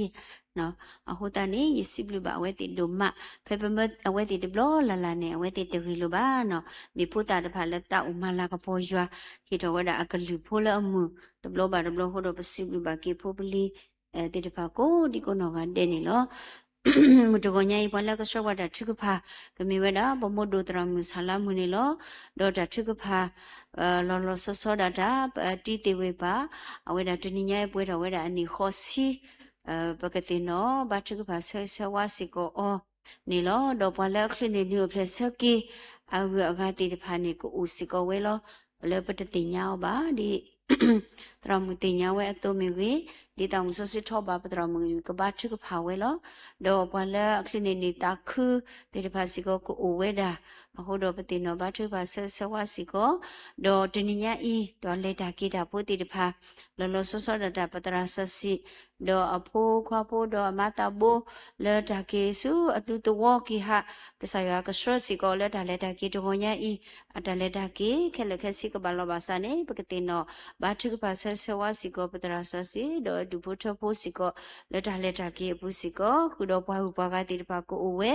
ံ, အဃိသတးန့ၣ် ယစံးဘျုးဘၣ်အဝဲသ့ၣ်ဒိၣ်မး, ဖဲပမၢအဝဲသ့ၣ်တဘျီလၢ်လၢ်န့ၣ် အဝဲသ့ၣ်တဂ့ၤလိာ်ဘၣ်နီၤ, မ့ၢ်ဖိသၣ်တဖၣ်လၢသးအိၣ်မၤလၤကပီၤယွၤ, ဟ့ၣ်ထီၣ်ဝဲဒၣ်အကလုၢ်ဖိလၢအမုာ် တဘျီဘၣ်တဘျီအဃိဒီး ပစံးဘျုးဘၣ်က့ၤဖိပလံၤ သ့ၣ်တဖၣ်ကိးဒံကိးနီၢ်ဂၤဒဲးန့ၣ်လီၤ. မုၢ်တဂီၤညါအံၤ ပှၤလၢကဆှၢပှၤတၢ်ထုကဖၣ် ကမ့ၢ်ဝဲဒၣ် ပမိၢ်ဒိၣ်သရၣ်မုၣ်ဆၣ်လါမုၢ်န့ၣ်လီၤ. ဒီးတၢ်ထုကဖၣ် လီၤလီၤဆီဆီဒၣ်တၢ် ပတံသ့ၣ်ဝ့ၢ်ပၢ် အဝဲဒၣ်တနံၤညါအံၤပှဲၤထီၣ်ဝဲဒၣ်အနံၣ်ဃိးဆံ ပကသ့ၣ်နီၣ်ဘါထုကဖၣ်ဆၢဂ့ၤဆၢဝါစ့ၢ်ကီးအီၤန့ၣ်လီၤ. ဒီးပှၤလၢအချုးန့ၢ်နံၤအိၣ်ဖျဲၣ်ဆၢက့ၤ အဂုၤအဂၤသ့ၣ်တဖၣ်န့ၣ် ကအိၣ်စ့ၢ်ကီးဝဲလီၤ. လၢပတသ့ၣ်ညါအီၤဘၣ် ဒ်သရၣ်မုၣ်သ့ၣ်ညါဝဲအသိးမ့ၢ်ဂ့ၤ, ဒ်သရၣ်မုၣ်စီဆှံထီၣ်ဘၣ်ပသရၣ်မုၣ်ကဘါထုကဖၣ်ဝဲလီၤ. ဒီးပှၤလၢအချုးန့ၢ်နံၤသးခုသ့ၣ်တဖၣ်စ့ၢ်ကီးကအိၣ်ဝဲဒၣ်, အဃိဒီးပသ့ၣ်နီၣ်ဘါထုကဖၣ်ဆၢဂ့ၤဆၢဝါစ့ၢ်ကီး, ဒီးတနံၤညါအံၤ ဒီးလဲၤတၢ်က့ၤတၢ်ဖိသ့ၣ်တဖၣ် လီၤလီၤဆီဆီဒၣ်တၢ် ပသရၣ်စီဆှံ ဒီးအဖိခွါဖိဒီးအမါသးဘိ လၢတၢ်က့ၤဆူအသုသဝီက့ၤဟး ကစၢ်ယွၤကဆှၢစ့ၢ်ကီးလၢတၢ်လဲၤတၢ်က့ၤတဂီၤညါအံၤ, အတၢ်လဲၤတၢ်က့ၤခဲလၢာ်ခဲဆ့ကဘၣ်လီၤဘၣ်စးန့ၣ် ပကသ့ၣ်နီၣ်ဘါထုကဖၣ်ဆၢဂ့ၤဆၢဝါစ့ၢ်ကီး ပသရၣ်စီဆှံ ဒီး ဒူၣ်ဖိထၢဖိစ့ၢ်ကီး လၢတၢ်လဲၤတၢ်က့ၤအပူၤစ့ၢ်ကီး ဃုာ်ဒီးပှၤဂုၤပှၤဂၤသ့ၣ်တဖၣ်ကအိၣ်ဝဲ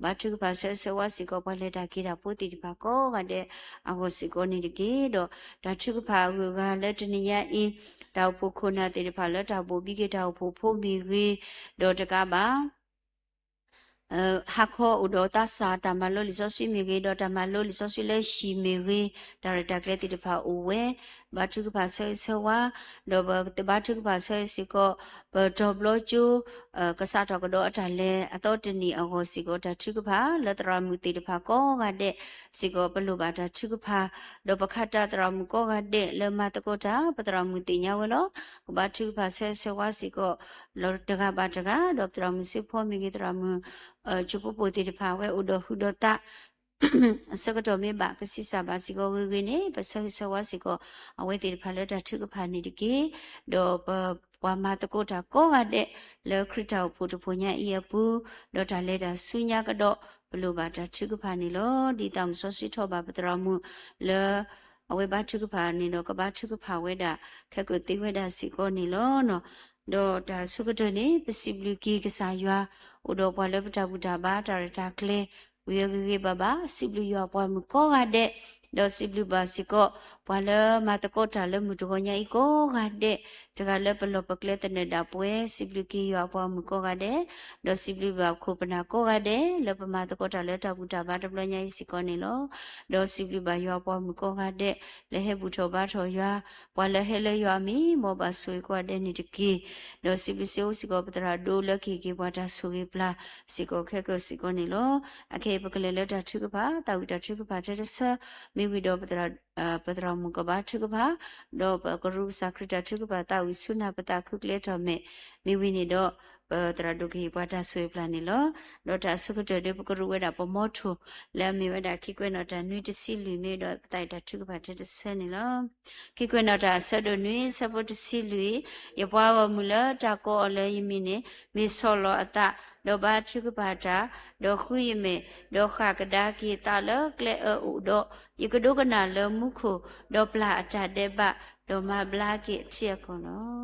ဘါထုကဖၣ်ဆၢဂ့ၤဆၢဝါစ့ၢ်ကီး ပှၤလဲၤတၢ်က့ၤတၢ်ဖိသ့ၣ်တဖၣ်ကိးဂၤဒဲးအဂီၢ်စ့ၢ်ကီးန့ၣ်တက့ၢ်. ဒီးတၢ်ထုကဖၣ်အဂုၤအဂၤလၢတနံၤညါအံၤ တၢ်အိၣ်ဖှိၣ်ခိၣ်နၢ်သ့ၣ်တဖၣ်လၢတၢ်ဘိၣ်ဘံက့ၤတၢ်အိၣ်ဖှိၣ်ဖိမ့ၢ်ဂ့ၤ, ဒီးတကးဘၣ် ဟါခီအိၣ်ဒီးသးစၢ်တၢ်မၤလိလံာ်စီဆှံမ့ၢ်ဂ့ၤ, ဒီးတၢ်မၤလိလံာ်စီဆှံလၢဟံၣ်မ့ၢ်ဂ့ၤ, တၢ်ရဲၣ်တၢ်ကျဲၤသ့ၣ်တဖၣ်အိၣ်ဝဲ, ဘါထုကဖၣ်ဆၢဂ့ၤဆၢဝါ, ဒီးပဘါထုကဖၣ်ဆၢဂ့ၤဆၢဝါစ့ၢ်ကီး ပတီၤဘျီကၠိ ကစးထီၣ်ကဒီးအတၢ်လဲၤအသီတနံၣ်အဂီၢ်စ့ၢ်ကီး တၢ်ထုကဖၣ်လၢသရၣ်မုၣ်သ့ၣ်တဖၣ်ကိးဂၤဒဲးစ့ၢ်ကီး ပလိၣ်ဘၣ်တၢ်ထုကဖၣ်, ဒီးပခးတၢ်သရၣ်မုၣ်ကိးဂၤဒဲးလၢမၤသကိးတၢ် ပသရၣ်မုၣ်သ့ၣ်ညါဝဲလီၤ. ကဘါထုကဖၣ်ဆၢဂ့ၤဆၢဝါစ့ၢ်ကီး လီၤတဂၤဘၣ်တဂၤ, ဒီးပသရၣ်မုၣ်စ့ဖီမ့ၢ်ဂ့ၤ, သရၣ်မုၣ် ကၠိဖိပိာ်သ့ၣ်တဖၣ် အဝဲအိၣ်ဒီးဟုးဒီးသး အဆၢကတီၢ်မ့ၢ်ဘၣ်ကဆံးစၢ်ဘၣ်စ့ၢ်ကီးဂ့ၤဂ့ၤန့ၣ် ပဆၢဂ့ၤဆၢဝါစ့ၢ်ကီး အဝဲသ့ၣ်တဖၣ်လၢတၢ်ထုကဖၣ်န့ၣ်တက့ၢ်. ဒီးပပှၤမၤသကိးတၢ်ကိးဂၤဒဲး လၢခရံာ်တၢ်အိၣ်ဖှိၣ်တဖှိၣ်ညါအံၤအပူၤ, ဒီးတၢ်လဲၤတၢ်ဆူညါကဒီး ပလိၣ်ဘၣ်တၢ်ထုကဖၣ်န့ၣ်လီၤ. ဒ်သးမုၣ်စီဆှံထီၣ်ဘၣ်ပသရၣ်မုၣ် လၢ အဝဲဘါထုကဖၣ်န့ၣ်ဒီး ကဘါထုကဖၣ်ဝဲဒၣ် ခဲကိာ်သ့ဝဲဒၣ်စ့ၢ်ကီးန့ၣ်လီၤ. ဒီးတၢ်အဆိကတၢၢ်န့ၣ် ပစံးဘျုးက့ၤကစၢ်ယွၤ အိၣ်ဒီးပှၤလၢပတၢ်ဘူၣ်တၢ်ဘါတၢ်ရဲၣ်တၢ်ကျဲၤ ဝံၤအဂ့ၤဂ့ၤဘၣ်ဘၣ်, စံးဘျုးယွၤပှၤမုၣ်ကိးဂၤဒဲး, ဒီးစံးဘျုးဘၣ်စ့ၢ်ကီး ပှၤလၢမၤသကိးတၢ်လၢမုၢ်တဂီၤညါအံၤကိးဂၤဒဲး, တဂၤလၢပလီၢ်ပကျဲသနၢၣ်ဒၣ်ပှဲၤ, စံးဘျုးက့ၤယွၤပှၤမုၣ်ကိးဂၤဒဲး, ဒီးစံးဘျုးဘၣ်ခိၣ်ပနၢ်ကိးဂၤဒဲး လၢပမၤသကိးတၢ်လၢတၢ်ဘူၣ်တၢ်ဘါတဘျီညါအံၤစ့ၢ်ကီးန့ၣ်လီၤ. ဒီးစံးဘျုးဘၣ်ယွၤပှၤမုၣ်ကိးဂၤဒဲး လၢဟဲဘူၣ်ထီၣ်ဘါထီၣ်ယွၤ, ပှၤလၢဟဲလၢယွၤအမံၤ မ်ဘၣ်ဆိၣ်ဂ့ၤကိးဂၤဒဲးန့ၣ်တက့ၢ်. ဒီးစံးဘျုးစ့ၢ်ကီးပသရၣ်ဒိၣ်လၢကဟ့ၣ်က့ၤပှၤတၢ်ဆိၣ်ဂ့ၤပျၢ် စ့ၢ်ကီးခဲကိာ်စ့ၢ်ကီးန့ၣ်လီၤ. အခဲအံၤပကလဲၤလၢတၢ်ထုကဖၣ် သးဝံၣ်တၢ်ထုကဖၣ်ထဲတဆၢ, မ့ၢ်ဝံၤဒီး ပသရၣ်မုၣ်ကဘါထုကဖၣ်, ဒီးပကရူၢ်ကစၢ်ခရံာ်တၢ်ထုကဖၣ် သးဝံၣ်ဆူနၢ်ပသးခုကျဲထီၣ်မဲာ်, မ့ၢ်ဝံၤန့ၣ်ဒီး ပသရၣ်ဒိၣ်ကဟ့ၣ်ပှၤတၢ်ဆိၣ်ဂ့ၤပျၢ်န့ၣ်လီၤ. ဒီးတၢ်အဆိကတၢၢ်ဒီး ပကရူၢ်ဝဲဒၣ်ပမီထိၣ် လၢအမ့ၢ်ဝဲဒၣ်ခံကွဲးနီၣ်တၢ်နွံတဆံလွံၢ် မ့ၢ်ဒီးပသးဝံၣ်တၢ်ထုကဖၣ်ထဲတဆၢန့ၣ်လီၤ. ခံကွဲးနီၣ်တၢ်အဆၢဒိၣ်နွံ အဆၢဖိတဆံလွံၢ်, ယပှၤဂီၢ်မုၢ်လၢတၢ်ကိးအီၤလၢယမံၤန့ၣ် မ့ၢ်ဆီၣ်လီၤအသး, ဒီးဘါထုကဖၣ်တၢ်, ဒီးဃုယမဲာ်, ဒီးဃၣ်ကဒါက့ၤသးလၢကျဲအၢအိၣ်ဒီး, ယကဒိကနၣ်လၢမူခိၣ်, ဒီးပျၢ်အတၢ်ဒဲးဘး, ဒီးမၤဘျါက့ၤအထံအကီၢ်လီၤ.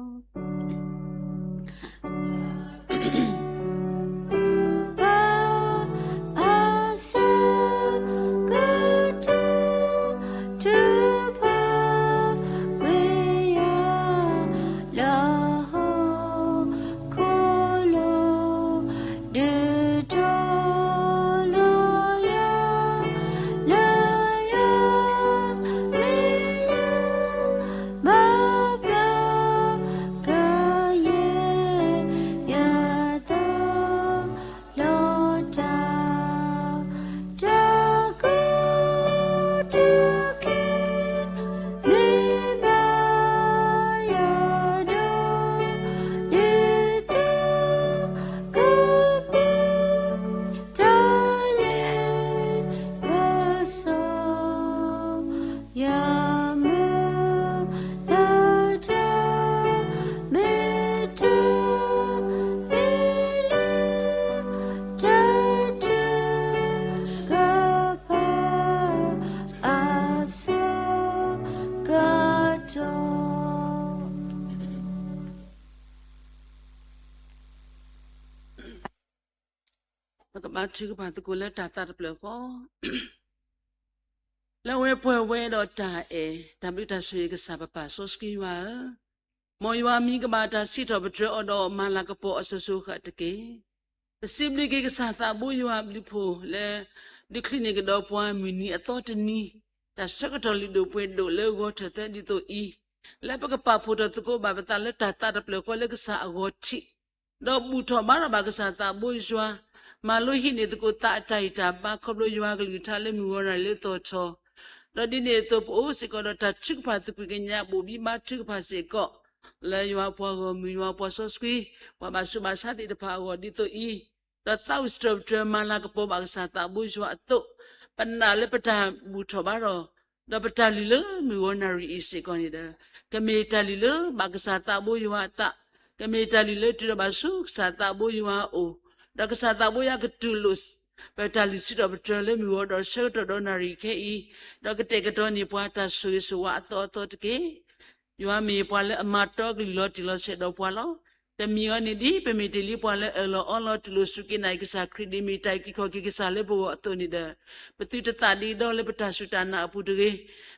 ပကဘါထုကဖၣ်သကိးလၢတၢ်သးတဖျၢၣ်ဃီ လၢအဝဲပှဲၤဝဲဒီးတၢ်အဲၣ်, တၢ်ဘျုးတၢ်ဆိၣ်ဂ့ၤကစၢ်ပပၢ်စီဆှံယွၤဧၢ, မ်ယွၤမံၤကဘၣ်တၢ်စံးထီၣ်ပတြၢၤအီၤဒီးမၤလၤကပီၤအစိၤစိၤအဃၣ်တက့ၢ်. ပစံးဘျုးက့ၤကစၢ်သးဘိယွၤအဘျုးအဖှိၣ်လၢ ဒုးချံးန့ၢ်ကဒီးပှၤမုၢ်နံၤအသီတနံၤ, တၢ်ဆၢကတီၢ်လုၢ်ဒိၣ်ပှ့ၤဒိၣ်လၢဂီၤထၢၣ်သၢဒ်သိးအံၤ, လၢပကပာ်ဖှိၣ်ထီၣ်သကိးဘၣ်ပသးလၢတၢ်သးတဖျၢၣ်ဃီလၢကစၢ်အဂီၢ်ထံး ဒီးဘူၣ်ထီၣ်ဘါထီၣ်ဘၣ်ကစၢ်သးဘိယွၤ, မၤလိဟံးန့ၢ်သကိးသးအတၢ်ဂံၢ်တၢ်ဘါခီဖျိယွၤအကလုၢ်ကထါလၢမုၢ်ဂီၤနၣ်ရံၣ်လၢသီၣ်ထီၣ်, ဒီးဒ်န့ၣ်အသိးပအိၣ်စ့ၢ်ကီးဒီးတၢ်ထုကဖၣ်သကွံာ်ကညးဘိၣ်ဘံဘါထုကဖၣ်စ့ၢ်ကီး, လၢယွၤပှၤဂီၢ်မုၢ်ယွၤပှၤစီဆှံ, ပှၤဘၣ်ဆူးဘၣ်ဆါသ့ၣ်တဖၣ်အဂီၢ်ဒ်သိးအံၤ, ဒီးသးဝံၣ်စံးထီၣ်ပတြၢၤမၤလၤကပီၤဘၣ်ကစၢ်သးဘိယွၤအသိး, ပနာ်လၢပတၢ်ဘူၣ်ထီၣ်ဘါထီၣ် ဒီးပတၢ်လုၢ်လၢမုၢ်ဂီၤနၣ်ရံၣ်အံၤစ့ၢ်ကီးန့ၣ်ဒီး, ကမ့ၢ်တၢ်လုၢ်လၢဘၣ်ကစၢ်သးဘိယွၤအသး, ကမ့ၢ်တၢ်လုၢ်လၢတုၤဒီးဘၣ်ဆူကစၢ်သးဘိယွၤအအိၣ်, ဒီးကစၢ်သးဘိယွၤကတူၢ်လိာ် ပတၢ်လုၢ်စံးထီၣ်ပတြၢၤလၢမုၢ်ဂီၤဒီးဆၢကတီၢ်ဒီးနၣ်ရံၣ်ခဲအံၤ, ဒီးကတဲာ်ကတီၤန့ၢ်ပှၤတၢ်ဆိၣ်ဂ့ၤဆိၣ်ဝါအသီအသီတက့ၢ်. ယွၤမ့ၢ်ပှၤလၢအမၤတီအကလုၢ်လီၤတံၢ်လီၤဆဲးဒီးပှၤလီၤ. တမံၤအံၤန့ၣ်ဒ်ပမ့ၢ်တ့ၢ်လံပှၤလၢအၢၣ်လီၤအီလီၤတူၢ်လိာ်စူၢ်က့ၤနာ်က့ၤကစၢ်ခရံာ် ဒ်မ့ၢ်တၢ်အုၣ်က့ၤခီၣ်က့ၤကစၢ်လၢပဂီၢ်အသိးန့ၣ်ဒီး, ပသုတသးဒ့ဒီလၢပတၢ်စူၢ်တၢ်နာ်အပူၤတဂ့ၤ,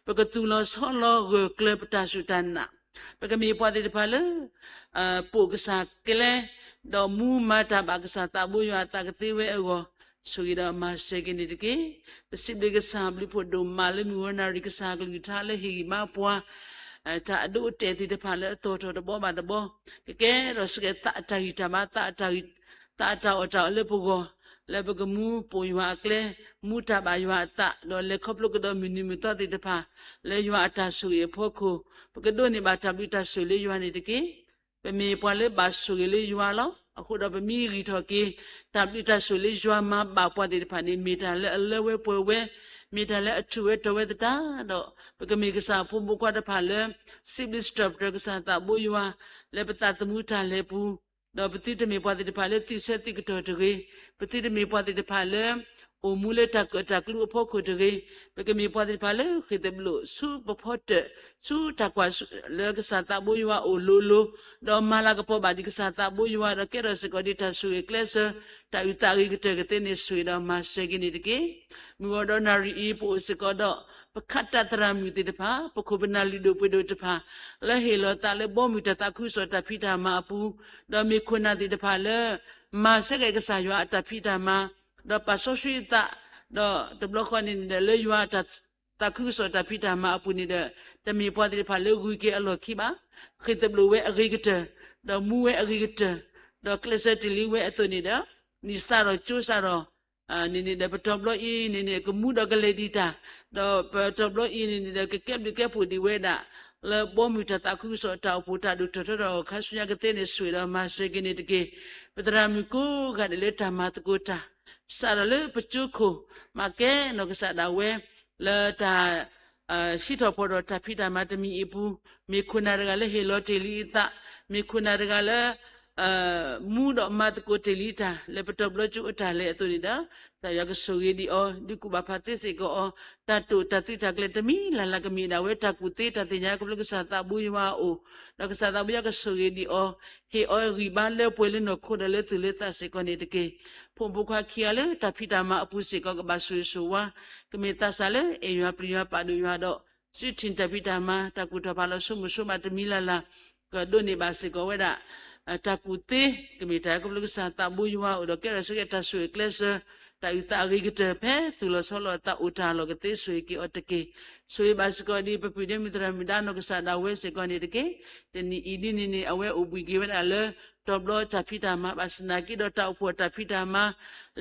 ပကသူၣ်လီၤဆီလီၤဂၢၢ်ကျၢၤပတၢ်စူၢ်တၢ်နာ်, ပကမ့ၢ်ပှၤသ့ၣ်တဖၣ်လၢ ပိာ်ကစၢ်ကျဲ ဒီးမူမၤတၢ်ဘၣ်ကစၢ်သးဘိယွၤအသးကသ့ဝဲအဂီၢ်, ဆိၣ်ဂ့ၤဒီးမၤစၢၤက့ၤန့ၣ်တက့ၢ်. ပစံးဘျုးကစၢ်ဘျုးဖှိၣ်ဒိၣ်မးလၢမုၢ်ဂီၤနၣ်ရံၣ် ကစၢ်ကလုၢ်ကထါလၢဟ့ၣ်ဂံၢ်ဘါပှၤ တၢ်အဒိအတဲာ်သ့ၣ်တဖၣ်လၢအတီၤထီၣ်တဘီဘၣ်တဘီ, ကကဲထီၣ်စ့ၢ်ကီးသးအတၢ်ဂံၢ်တၢ်ဘါ သးအတၢ်အီၣ်တၢ်အီလၢပဂီၢ်, လၢပကမူပိာ်ယွၤအကျဲ, မူတၢ်ဘၣ်ယွၤအသး ဒီးလဲၤခီဖျိကဒီးမုၢ်နံၤမုၢ်သီသ့ၣ်တဖၣ် လၢယွၤအတၢ်ဆိၣ်ဂ့ၤအဖီခိၣ်, ပကဒိးန့ၢ်ဘၣ်တၢ်ဘျုးတၢ်ဆိၣ်ဂ့ၤလၢယွၤန့ၣ်တက့ၢ်. ပမ့ၢ်ပှၤလၢဘၣ်ဆိၣ်ဂ့ၤလၢယွၤလီၤ. အဃိဒီးပမ့ၢ်ဂံၢ်ထီၣ်က့ၤ တၢ်ဘျုးတၢ်ဆိၣ်ဂ့ၤလၢယွၤမၤဘၣ်ပှၤသ့ၣ်တဖၣ်န့ၣ် မ့ၢ်တၢ်လၢအလၢဝဲပှဲၤဝဲ, မ့ၢ်တၢ်လၢအထူၣ်ဝဲတီၤဝဲသတးဒီး, ပကမ့ၢ်ကစၢ်အဖိမုၣ်ဖိခွါတဖၣ်လၢ စံးဘျုးစံးထီၣ်ပတြၢၤကစၢ်သးဘိယွၤ လၢပသးသမူတၢ်လဲၤပူၤ, ဒီးပသုတမ့ၢ်ပှၤသ့ၣ်တဖၣ်လၢသုဆၢသုကတီၢ်တဂ့ၤ, ပသုတမ့ၢ်ပှၤသ့ၣ်တဖၣ်လၢ အိၣ်မူလၢတၢ်ကၢၣ်တၢ်ကျူအဖီခိၣ်တဂ့ၤ, ပကမ့ၢ်ပှၤသ့ၣ်တဖၣ်လၢဃ့ၢ်သဘျိၣ်ဆူပဖီတၢၣ်, ဆူတၢ်ကွၢ်လၢကစၢ်သးဘိယွၤအအိၣ်လိၤလိၤ, ဒီးမၤလၤကပီၤဘၣ်ဒံးကစၢ်သးဘိယွၤ ဒီးကဲထီၣ်စ့ၢ်ကီးဒ်တၢ်ဆိၣ်ဂ့ၤကျဲးစၢး, တၢ်အုၣ်သးအဂ့ၤကတၢၢ်ကသ့န့ၣ် ဆိၣ်ဂ့ၤဒီးမၤစၢၤက့ၤန့ၣ်တက့ၢ်. မုၢ်ဂီၤဒီးနၣ်ရံၣ်အံၤ ပအိၣ်စ့ၢ်ကီးဒီး ပခးတၢ်သရၣ်မုၣ်သ့ၣ်တဖၣ်, ပခိၣ်ပနၢ်လုၢ်ဒိၣ်ပှ့ၤဒိၣ်တဖၣ် လၢဟ့ၣ်လီၤသးလၢဘီမုၢ်တၢ်သးခုကစီၣ်တၢ်ဖံးတၢ်မၤအပူၤ, ဒီးမ့ၢ်ခိၣ်နၢ်သ့ၣ်တဖၣ်လၢ မၤဆၢက့ၤကစၢ်ယွၤအတၢ်ဖံးတၢ်မၤ, ဒီးပာ်စီဆှံအသး, ဒီးတဘျီဃီန့ၣ်န့ၣ်ဒီး လၢယွၤအတၢ်သးခုကစီၣ်တၢ်ဖံးတၢ်မၤအပူၤန့ၣ်ဒီး, တမ့ၢ်ပှၤသ့ၣ်တဖၣ်လၢဂုၤက့ၤအလီၢ်ခံဘၣ်, ဃ့ၢ်သဘျိၣ်ဝဲအဂ့ၤကတၢၢ်, ဒီးမူဝဲအဂ့ၤကတၢၢ်, ဒီးကျဲးစၢးတ့ၢ်လံဝဲအသိးန့ၣ်ဒီး, နံၣ်စးထီၣ်ကၠိစးထီၣ် န့ၣ်န့ၣ်ဒီး ပတီၢ်ဘျီအံၤန့ၣ်န့ၣ် ကမူဒီးကလဲၤဒံးတၢ်, ဒီးပတီၢ်ဘျီအံၤန့ၣ်န့ၣ်ဒီး ကကဲဘျုးကဲဖှိၣ်ဒံးဝဲဒၣ် လၢဘီမုၢ်တၢ်သးခုကစီၣ်တၢ်အိၣ်ဖှိၣ်တၢ်ဒိၣ်ထီၣ်ထီထီၣ်ခါဆူညါကသ့န့ၣ် ဆိၣ်ဂ့ၤဒီးမၤစၢၤက့ၤန့ၣ်တက့ၢ်. ပသရၣ်မုၣ်ကိးဂၤဒဲးလၢတၢ်မၤသကိးတၢ် စးထီၣ်လၢပကၠိခိၣ် မၤကဲနီၢ်ကစၢ်ဒၣ်ဝဲ လၢတၢ် ဟံးထီၣ်ဖီၣ်ဒီးတၢ်ဖံးတၢ်မၤတမံၤအံၤအပူၤ, မ့ၢ်ခိၣ်နၢ်တဂၤလၢဟ့ၣ်လီၤတ့ၢ်လံအသး, မ့ၢ်ခိၣ်နၢ်တဂၤလၢ မူဒီးမၤသကိးတ့ၢ်လံတၢ် လၢပတီၢ်ဘျီကၠိအတၢ်လဲၤအသိးန့ၣ်ဒီး, ကစၢ်ယွၤကဆိၣ်ဂ့ၤဒံးအီၤ, ဒုးကူၣ်ဘၣ်ဖးသ့စ့ၢ်ကီးအီၤ, တၢ်တိာ်တၢ်သွံၣ်တၢ်ကျဲၤတမံၤလၢ်လၢ်ကမ့ၢ်ဒၣ်ဝဲ တၢ်ကူၣ်သ့တၢ်သ့ၣ်ညါ ခီဖျိကစၢ်သးဘိယွၤအအိၣ်, ဒီးကစၢ်သးဘိယွၤကဆိၣ်ဂ့ၤဒံးအီၤ, ဟ့ၣ်အီၤဂံၢ်ဘါလၢပှဲၤလၢနီၢ်ခိဒီးလၢသူၣ်လၢသးစ့ၢ်ကီးန့ၣ်တက့ၢ်. ဖိမုၣ်ဖိခွါခံဂၤလၢတၢ်ဖံးတၢ်မၤအပူၤစ့ၢ်ကီး ကဘၣ်ဆိၣ်ဂ့ၤဆိၣ်ဝါ, ကမ့ၢ်သးစၢ်လၢအဲၣ်ယွၤပျံၤယွၤပာ်ဒိၣ်ယွၤဒီး စုထံၣ်တၢ်ဖံးတၢ်မၤ တၢ်ကူၣ်ထီၣ်ဖးလီၤဆိကမိၣ်ဆိကမးတမံၤလၢ်လၢ်, ကဒိးန့ၢ်ဘၣ်စ့ၢ်ကီးဝဲဒၣ် တၢ်ကူၣ်သ့, ကမ့ၢ်တၢ်ခီဖျိကစၢ်သးဘိယွၤအိၣ်ဒီးကဲထီၣ်စ့ၢ်ကီးတၢ်ဆိၣ်ဂ့ၤကျဲးစၢး, တၢ်အုၣ်သးအဂ့ၤကတၢၢ် ဖဲသူၣ်လီၤဆီလီၤအသးအိၣ်တၢ်လီၢ်ကသ့ ဆိၣ်ဂ့ၤက့ၤအီၤတက့ၢ်. ဆိၣ်ဂ့ၤဘၣ်စ့ၢ်ကီးဒ်ပပုၢ်ဒ့မုၣ်သရၣ်မုၣ်ဒါ နီၢ်ကစၢ်ဒၣ်ဝဲစ့ၢ်ကီးန့ၣ်တက့ၢ်. တနံၤအံၤဒ်န့ၣ်န့ၣ် အဝဲအိၣ်ဘှံးက့ၤဝဲဒၣ်လၢ တီၢ်ဘျီတၢ်ဖံးတၢ်မၤ ဘၣ်ဆၣ်သနာ်က့ဒီးတၢ်အိၣ်ဖှိၣ်တၢ်ဖံးတၢ်မၤ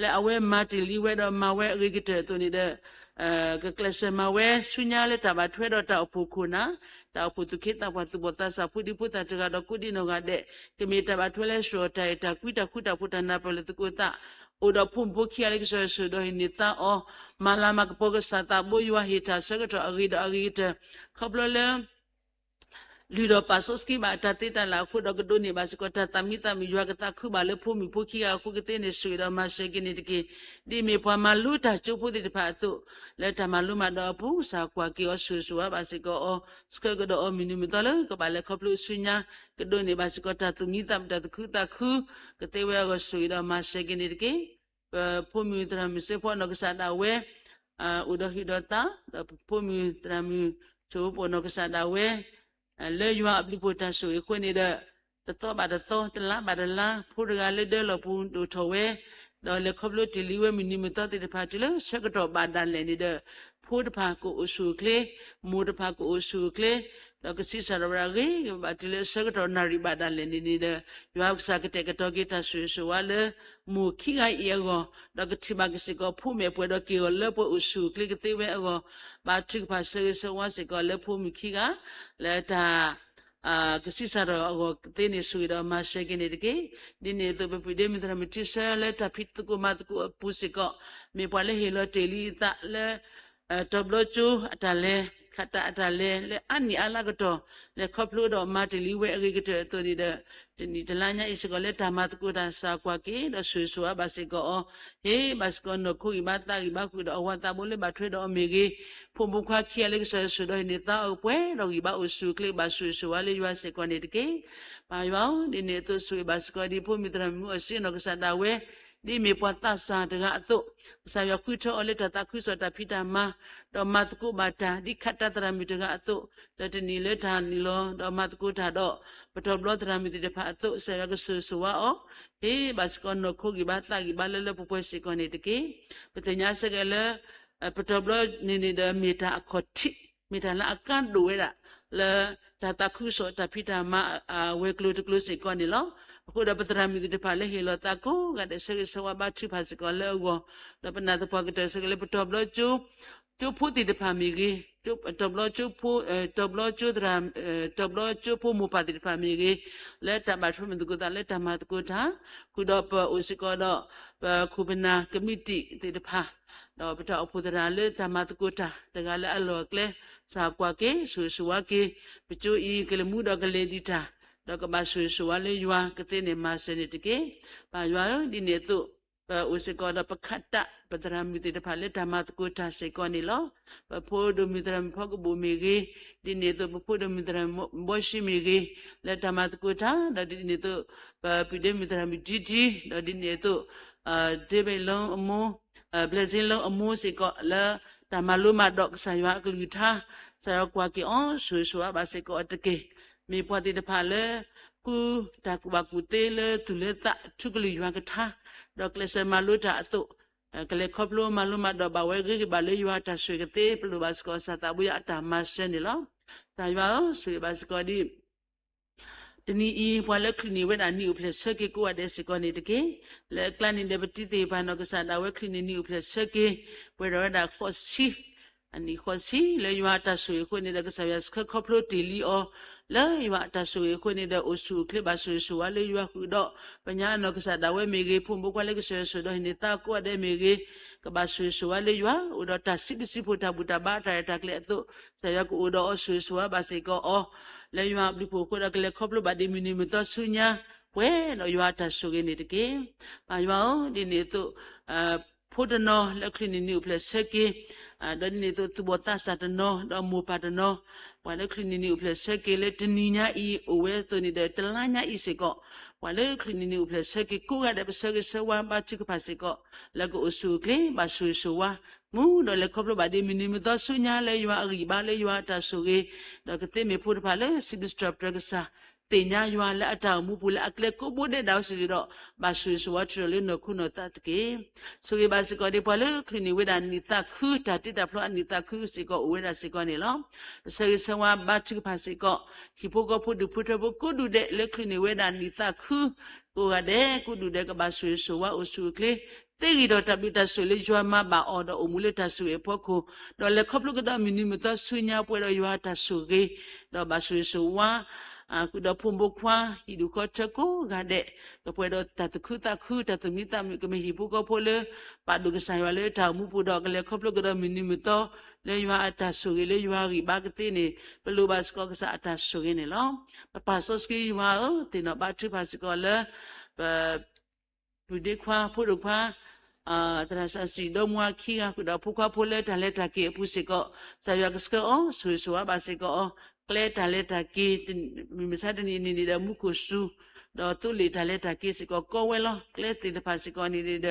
လၢအဝဲမၤတ့ၢ်လံဝဲဒီးမၤဝဲအဂ့ၤကတၢၢ်အသိးန့ၣ်ဒီး ကကျဲးစၢးမၤဝဲဆူညါလၢတၢ်ဘၣ်ထွဲဒီးတၢ်အိၣ်ဖှိၣ်ခိၣ်နၢ်, တၢ်အိၣ်ဖှိၣ်သူၣ်က့သးပှၢ်သူၣ်ဘီၣ်သးစၢ် ဖိဒံဖိသၣ်တဂၤဒီးကိးဒံနီၢ်ဂၤဒဲး, ကမ့ၢ်တၢ်ဘၣ်ထွဲလၢစှီၤတၢ်အဲၣ်တၢ်ကွံတၢ်ဃူတၢ်ဖိးတၢ်နၢ်ပၢၢ်လၢသုးကျိၤသး, အိၣ်ဒီးဖိမုၣ်ဖိခံဂၤလၢကစၢ်ယွၤဆိၣ်ဒီးဟ့ၣ်န့ၢ်သါအီၤ, မၤလၤမၤကပီၤကစၢ်သးဘိယွၤ ဟ့ၣ်တၢ်ဆၢကတီၢ်အဂ့ၤဒီးအဂ့ၤကတၢၢ်, ခီဖျိလၢ လုၢ်ထီၣ်ပာ်စီဆှံဘၣ်အတၢ်သ့တၢ်လၢ်အဃိဒီး ကဒိးန့ၢ်ဘၣ်စ့ၢ်ကီးတၢ်သးမံသးမုာ် ယွၤကသးခုဘၣ်လၢဖိမုၣ်ဖိခံဂၤအဃိကသ့န့ၣ် ဆိၣ်ဂ့ၤဒီးမၤစၢၤက့ၤန့ၣ်တက့ၢ်. ဒ်မ့ၢ်ပှၤမၤလိတၢ်ကၠိဖိသ့ၣ်တဖၣ်အသိး, လၢတၢ်မၤလိမၤဒိးအပူၤ ကစၢ်ကွၢ်က့ၤအီၤ ဆိၣ်ဂ့ၤဆိၣ်ဝါဘၣ်စ့ၢ်ကီးအီၤ, ဆှၢကဒီးအီၤမုၢ်နံၤမုၢ်သီလၢကဘၣ်လဲၤခီဖျိဆူညါ, ကဒိးန့ၢ်ဘၣ်စ့ၢ်ကီးတၢ်သူၣ်မံသးမုာ် တၢ်သူၣ်ခုသးခု ကသ့ဝဲအဂီၢ် ဆိၣ်ဂ့ၤဒီးမၤစၢၤက့ၤန့ၣ်တက့ၢ်. ပဖိမုၣ်သရၣ်မုၣ်စ့ဖီနီၢ်ကစၢ်ဒၣ်ဝဲ အိၣ်ဒီးဟုၣ်ဒီးသး, ဒီးပဖိမုၣ်သရၣ်မုၣ်ဆိၣ်ဖိနီၢ်ကစၢ်ဒၣ်ဝဲ လၢယွၤအဘျုးဖှိၣ်တၢ်ဆိၣ်ဂ့ၤအဃိန့ၣ်ဒီး တသီဘၣ်တသီ တလါဘၣ်တလါ ဖိတဂၤလၢဒၢလီၢ်ပူၤဒိၣ်ထီၣ်ဝဲ, ဒီးလဲၤခီဖျိတ့ၢ်လံဝဲမုၢ်နံၤမုၢ်သီသ့ၣ်တဖၣ် တုၤလၢဆၢကတီၢ်ဘၣ်ဒၣ်လဲာ်န့ၣ်ဒီး ဖိတဖၣ်ကအိၣ်ဆူၣ်အိၣ်ချ့, မိၢ်တဖၣ်ကအိၣ်ဆူၣ်အိၣ်ချ့, ဒီးကဆံးစၢ်ထီၣ်ဝဲဒၣ်ဂ့ၤဂ့ၤဘၣ်ဘၣ် တုၤလၢဆၢကတီၢ်နၣ်ရံၣ်ဘၣ်ဒၣ်လဲာ်န့ၣ်န့ၣ်ဒီး ယွၤကစၢ်ကတဲာ်ကတီၤက့ၤတၢ်ဆိၣ်ဂ့ၤဆိၣ်ဝါလၢ မိၢ်ခံဂၤအံၤအဂီၢ်, ဒီးကထံၣ်ဘၣ်က့ၤစ့ၢ်ကီးဖိမ့ၢ်ပှဲၤဒီးက့ၢ်ဂီၤလၢပှဲၤအိၣ်ဆူၣ်အိၣ်ချ့ကသ့ဝဲအဂီၢ်, ဘၣ်ထုကဖၣ်ဆၢဂ့ၤဆၢဝါစ့ၢ်ကီးလၢဖိမုၣ်ခံဂၤ လၢတၢ် ကဆံးစၢ်ထီၣ်အဂီၢ်ကသ့န့ၣ် ဆိၣ်ဂ့ၤဒီးမၤစၢၤက့ၤန့ၣ်တက့ၢ်. ဒ်န့ၣ်အသိး ပပုၢ်ဒ့မုၣ်သရၣ်မုၣ်ထံဆၢလၢတၢ်ဖံးသကိးမၤသကိးအပူၤစ့ၢ်ကီး, မ့ၢ်ပှၤလၢဟ့ၣ်လီၤတ့ၢ်လံအသးလၢ တီၢ်ဘျီကၠိအတၢ်လဲၤ ခးတၢ်အတၢ်လဲၤလၢအါနံၣ်အါလါကတီၢ် လဲၤခီဖျိဒီးမၤတ့ၢ်လံဝဲအဂ့ၤကတၢၢ်အသိးန့ၣ်ဒီး တနံၣ်တလါညါအံၤစ့ၢ်ကီးလၢတၢ်မၤသကိးတၢ် စၢ်ကွၢ်က့ၤဒီးဆိၣ်ဂ့ၤဆိၣ်ဝါဘၣ်စ့ၢ်ကီးအီၤ, ဟ့ၣ်ဘၣ်စ့ၢ်ကီးနီၢ်ခိဂံၢ်ဘါသးဂံၢ်ဘါဃုာ်ဒီးအဝၤသးဘိလၢဘၣ်ထွဲဒီးအီၤမ့ၢ်ဂ့ၤ, ဖိမုၣ်ခွါခံဂၤလၢကစၢ်ယွၤဆိၣ်ဒီးဟံးန့ၢ်သါအီၤပှဲၤဒီးဂံၢ်ဘါအိၣ်ဆူၣ်အိၣ်ချ့ ဘၣ်ဆိၣ်ဂ့ၤဆိၣ်ဝါလၢယွၤစ့ၢ်ကီးန့ၣ်တက့ၢ်. ပၢ်ယွၤဧၢ, ဒ်န့ၣ်အသိးဆိၣ်ဂ့ၤဘၣ်စ့ၢ်ကီးဒ်ဖိမုၣ်သရၣ်မုၣ်အစ့နီၢ်ကစၢ်ဒၣ်ဝဲ ဒ်မ့ၢ်ပှၤသးစၢ်တဂၤအသိး, ကစၢ်ယွၤဃုထၢအီၤလၢတၢ်သးခုကစီၣ်တၢ်ဖံးတၢ်မၤ, ဒီးမၤသကိးဘၣ်တၢ် ဒ်ခးတၢ်သရၣ်မုၣ်တဂၤအသိး, ဒီးတနံၤလၢတၢ်နုာ်လီၤ ဒီးမၤသကိးတၢ်ဒီး ပတီၢ်ဘျီသရၣ်မုၣ်သ့ၣ်တဖၣ်အသိး ကစၢ်ယွၤကဆိၣ်ဂ့ၤဆိၣ်ဝါအီၤ, ဟ့ၣ်ဘၣ်စ့ၢ်ကီးနီၢ်ခိဂံၢ်ဘါသးဂံၢ်ဘါလၢလၢပှဲၤပှဲၤစ့ၢ်ကီးန့ၣ်တက့ၢ်. ပသ့ၣ်ညါစ့ၢ်ကီးလၢ ပတီၢ်ဘျီန့ၣ်န့ၣ်ဒီးမ့ၢ်တၢ်အခီၣ်ထံး, မ့ၢ်တၢ်လၢအကါဒိၣ်ဝဲဒၣ် လၢတၢ်သးခုကစီၣ်တၢ်ဖံးတၢ်မၤ အဝဲၤကျိၤတကျိၤစ့ၢ်ကီးန့ၣ်လီၤ. အဃိဒီးပသရၣ်မုၣ်သ့ၣ်တဖၣ်လၢဟ့ၣ်လီၤသးကိးဂၤဒဲး ဆၢဂ့ၤဆၢဝါဘါထုကဖၣ်စ့ၢ်ကီးလၢအဂီၢ်, ဒီးပနာ်သပှၢ်ကတၢၢ်စ့ၢ်ကီးလၢပတီၢ်ဘျီကၠိ ကၠိဖိသ့ၣ်တဖၣ်မ့ၢ်ဂ့ၤ, တီၢ်ဘျီကၠိဖိ တီၢ်ဘျီကၠိသရၣ် တီၢ်ဘျီကၠိဖိမိၢ်ပၢ်သ့ၣ်တဖၣ်မ့ၢ်ဂ့ၤ, လၢတၢ်ဘၣ်ထွဲမုၢ်သကိးသးလၢတၢ်မၤသကိးတၢ်, ဃုာ်ဒီးပအိၣ်စ့ၢ်ကီးဒီး ပခိၣ်ပနၢ်ကမံးတံာ်သ့ၣ်တဖၣ်, ဒီးပတၢ်အိၣ်ဖှိၣ်သရၣ်လၢတၢ်မၤသကိးတၢ် တဂၤလၢအလီၢ်အကျဲ, စၢ်ကွၢ်က့ၤ ဆိၣ်ဂ့ၤဆိၣ်ဝါက့ၤ ပကၠိအံၤကလဲၤမူဒီးကလဲၤဒံးတၢ်, ဒီးကဘၣ်ဆိၣ်ဂ့ၤဆိၣ်ဝါလၢယွၤကသ့န့ၣ်မၤစၢၤန့ၣ်တက့ၢ်. ပၢ်ယွၤဧၢ, ဒ်န့ၣ်အသိး ပအိၣ်စ့ၢ်ကီးဒီးပခးတၢ် ပသရၣ်မုၣ်သ့ၣ်တဖၣ်လၢတၢ်မၤသကိးတၢ်စ့ၢ်ကီးန့ၣ်လီၤ. ပဖိဒိၣ်မုၣ်သရၣ်မုၣ်ဖီကဘိၣ်မ့ၢ်ဂ့ၤ, ဒ်န့ၣ်အသိး ပဖိဒိၣ်မုၣ်သရၣ်မုၣ်ဘီၡံမ့ၢ်ဂ့ၤ, လၢတၢ်မၤသကိးတၢ်, ဒီးဒ်န့ၣ်အသိး ပပုၢ်ဒ့မုၣ်သရၣ်မုၣ်တံတံ, ဒီးဒ်န့ၣ်အသိး ဒ့ဘ့းလၢအမိၢ် ဘျဲၣ်စ့လၢအမိၢ်စ့ၢ်ကီး လၢတၢ်မၤလိမၤဒိးကစၢ်ယွၤအကလုၢ်ကထါ, ကစၢ်ယွၤကွၢ်က့ၤအီၤ ဆိၣ်ဂ့ၤဆိၣ်ဝါဘၣ်စ့ၢ်ကီးအီၤတက့ၢ်. မ့ၢ်ပှၤသ့ၣ်တဖၣ်လၢ ဃုတၢ်ကူၣ်ဘၣ်ကူၣ်သ့လၢသူၣ်လၢသး ထူကလုၢ်ယွၤကထါ, ဒီးကျဲးစၢးမၤလိတၢ်အသိး, ကလဲၤခီဖျိမၤလိမၤဒိးဘၣ်ဝဲဂ့ၤဂ့ၤဘၣ်လၢယွၤအတၢ်ဆိၣ်ဂ့ၤကသ့ ပလိၣ်ဘၣ်စ့ၢ်ကီးကစၢ်သးဘိယွၤအတၢ်မၤစၢၤန့ၣ်လီၤ. ကစၢ်ယွၤဧၢ, ဆိၣ်ဂ့ၤဘၣ်စ့ၢ်ကီးဒ် တနံၤအံၤ ပှၤလၢချုးန့ၢ်ဝဲဒၣ်နံၣ်အိၣ်ဖျဲၣ်ဆၢက့ၤကိးဂၤဒဲးစ့ၢ်ကီးန့ၣ်တက့ၢ်. လၢအကျါန့ၣ်ဒီးပတံၤသ့ၣ်တဖၣ်နီၢ်ကစၢ်ဒၣ်ဝဲချုးန့ၢ်နံၣ်အိၣ်ဖျဲၣ်ဆၢက့ၤ, ပှဲၤဒီးဝဲဒၣ်ဃိးဆံ အနံၣ်ဃိးဆံ လၢယွၤအတၢ်ဆိၣ်ဂ့ၤအဃိန့ၣ်ဒီး ကစၢ်ယွၤဆှၢခီဖျိတ့ၢ်လံအီၤ လၢယွၤအတၢ်ဆိၣ်ဂ့ၤအဃိန့ၣ်ဒီး အိၣ်ဆူၣ်အိၣ်ချ့ဘၣ်ဆိၣ်ဂ့ၤဆိၣ်ဝါလၢယွၤဃုာ်ဒီး ပညါအနီၢ်ကစၢ်ဒၣ်ဝဲမ့ၢ်ဂ့ၤ, ဖိမုၣ်ဖိခွါလၢကစၢ်ယွၤဆိၣ်ဒီးဟံးန့ၢ်သါကိးဂၤဒဲးမ့ၢ်ဂ့ၤ, ကဘၣ်ဆိၣ်ဂ့ၤဆိၣ်ဝါလၢယွၤ, အိၣ်ဒီးတၢ်စံးဘျုးစံးဖှိၣ်တၢ်ဘူၣ်တၢ်ဘါတၢ်ရဲၣ်တၢ်ကျဲၤအသိး, ကစၢ်ယွၤကအိၣ်ဒီးအီၤဆိၣ်ဂ့ၤဆိၣ်ဝါဘၣ်စ့ၢ်ကီးအီၤ လၢယွၤအဘျုးအဖှိၣ်အဃိဒီး ကလဲၤခီဖျိဘၣ်ဒ်မုၢ်နံၤမုၢ်သီဆူညါ ပှဲၤဒီးယွၤအတၢ်ဆိၣ်ဂ့ၤန့ၣ်တက့ၢ်. ပၢ်ယွၤဧၢ, ဒ်န့ၣ်အသိး ဖိတနီၤလၢချုးန့ၢ်နံၣ်အိၣ်ဖျဲၣ်ဆၢက့ၤ, ဒီးဒ်န့ၣ်အသိး သူၣ်ဘီၣ်သးစၢ်တနီၤ ဒီးမိၢ်ပၢ်တနီၤ, ပှၤလၢချုးန့ၢ်နံၣ်အိၣ်ဖျဲၣ်ဆၢက့ၤလၢတနံၤညါအံၤ အိၣ်ဝဲအသိးန့ၣ်ဒီး တလါညါအံၤစ့ၢ်ကီး, ပှၤလၢချုးန့ၢ်နံၣ်အိၣ်ဖျဲၣ်ဆၢက့ၤကိးဂၤဒဲး ပဆၢဂ့ၤဆၢဝါဘါထုကဖၣ်စ့ၢ်ကီး လၢကအိၣ်ဆူၣ်အိၣ်ချ့ ဘၣ်ဆိၣ်ဂ့ၤဆိၣ်ဝါ မူဒီးလဲၤခီဖျိဘၣ်ဒ်မုၢ်နံၤမုၢ်သီဆူညါ လၢယွၤအဂံၢ်ဘါ လၢယွၤအတၢ်ဆိၣ်ဂ့ၤ, ဒီးကသ့မ့ၢ်ဖိတဖၣ်လၢ စံးဘျုးစံးထီၣ်ပတြၢၤကစၢ် သ့ၣ်ညါယွၤလၢအတၢ်အိၣ်မူပူၤလၢအကျဲကိးဘိဒဲးဒၣ်ဝဲစ့ၢ်ကီးဒီး ဘၣ်ဆိၣ်ဂ့ၤဆိၣ်ဝါထုးထီၣ်လၢနီၢ်ခိနီၢ်သးတက့ၢ်. ဆိၣ်ဂ့ၤဘၣ်စ့ၢ်ကီးဒ်ပှၤလၢချုးန့ၢ်ဝဲဒၣ်နံၣ်သးခု တၢ်တ့တၢ်ဖျီအနံၣ်သးခုစ့ၢ်ကီးအိၣ်ဝဲဒၣ်စ့ၢ်ကီးန့ၣ်လီၤ. ပဆၢဂ့ၤဆၢဝါဘါထုကဖၣ်စ့ၢ်ကီး ဟံၣ်ဖိဃီဖိဒူၣ်ဖိထၢဖိကိးဒူၣ်ဒဲး လၢချုးန့ၢ်ဝဲဒၣ်နံၣ်သးခု ကိးဂၤဒဲး ကိးဒူၣ်ဒဲးကဘၣ်ဆိၣ်ဂ့ၤဆိၣ်ဝါအိၣ်ဆူၣ်အိၣ်ချ့ သ့ဂ့ၤဒီးတၢ်ဘျုးတၢ်ဆိၣ်လၢယွၤမၤဘၣ်အီၤဒီးအိၣ်မူလၢတၢ်ဆိၣ်ဂ့ၤအဖီခိၣ်, ဒီးလဲၤခီဖျိကဒီးမုၢ်နံၤမုၢ်သီဆူညါပှဲၤဒီးယွၤအတၢ်ဆိၣ်ဂ့ၤ, ဒီးဘၣ်ဆိၣ်ဂ့ၤဆိၣ်ဝါ ဃုာ်ဒီးဖိမုၣ်ဖိခွါ ဟံၣ်ဒူၣ်ဃီထၢကိးဂၤဒဲး ကပှဲၤဒီးတၢ်သူၣ်ခုသးခု တၢ်သူၣ်မံသးမုာ် ကမ့ၢ်ဟံၣ်ဖိဃီဖိလၢ ပာ်ဒိၣ်ကစၢ်ယွၤလၢတၢ်အိၣ်မူပူၤဒီး ကလဲၤခီဖျိကဒီးမုၢ်နံၤမုၢ်သီ လၢယွၤအတၢ်ဆိၣ်ဂ့ၤ လၢယွၤအဂံၢ်ဘါကသ့န့ၣ် ပလိၣ်ဘၣ်စ့ၢ်ကီးကစၢ်အတၢ်ဆိၣ်ဂ့ၤန့ၣ်လီၤ. ပပၢ်စီဆှံယွၤဧၢ, သ့ၣ်နီၣ်ဘါထုကဖၣ်စ့ၢ်ကီးလၢ ပ ပုၢ်ဒ့ခွါ ဖိဒိၣ်ခွါ သရၣ်စီဆှံဒီမါဝၤခံဂၤ ဃုာ်ဒီးဖိခွါဖိလၢတၢ်လဲၤတၢ်က့ၤအပူၤစ့ၢ်ကီး, ကစၢ်ယွၤကဆှၢအီၤ ဆိၣ်ဂ့ၤဆိၣ်ဝါဘၣ်စ့ၢ်ကီးအီၤ, ကျဲတၢ်လဲၤတၢ်က့ၤ မုၢ်မဆါတနံၤအံၤန့ၣ်ဒီး မူခိၣ်စူၤ ဒီးသိလ့ၣ်တၢ်လဲၤတၢ်က့ၤစ့ၢ်ကီးကီဝဲလီၤ. ကျဲသ့ၣ်တဖၣ်စ့ၢ်ကီးန့ၣ်ဒီး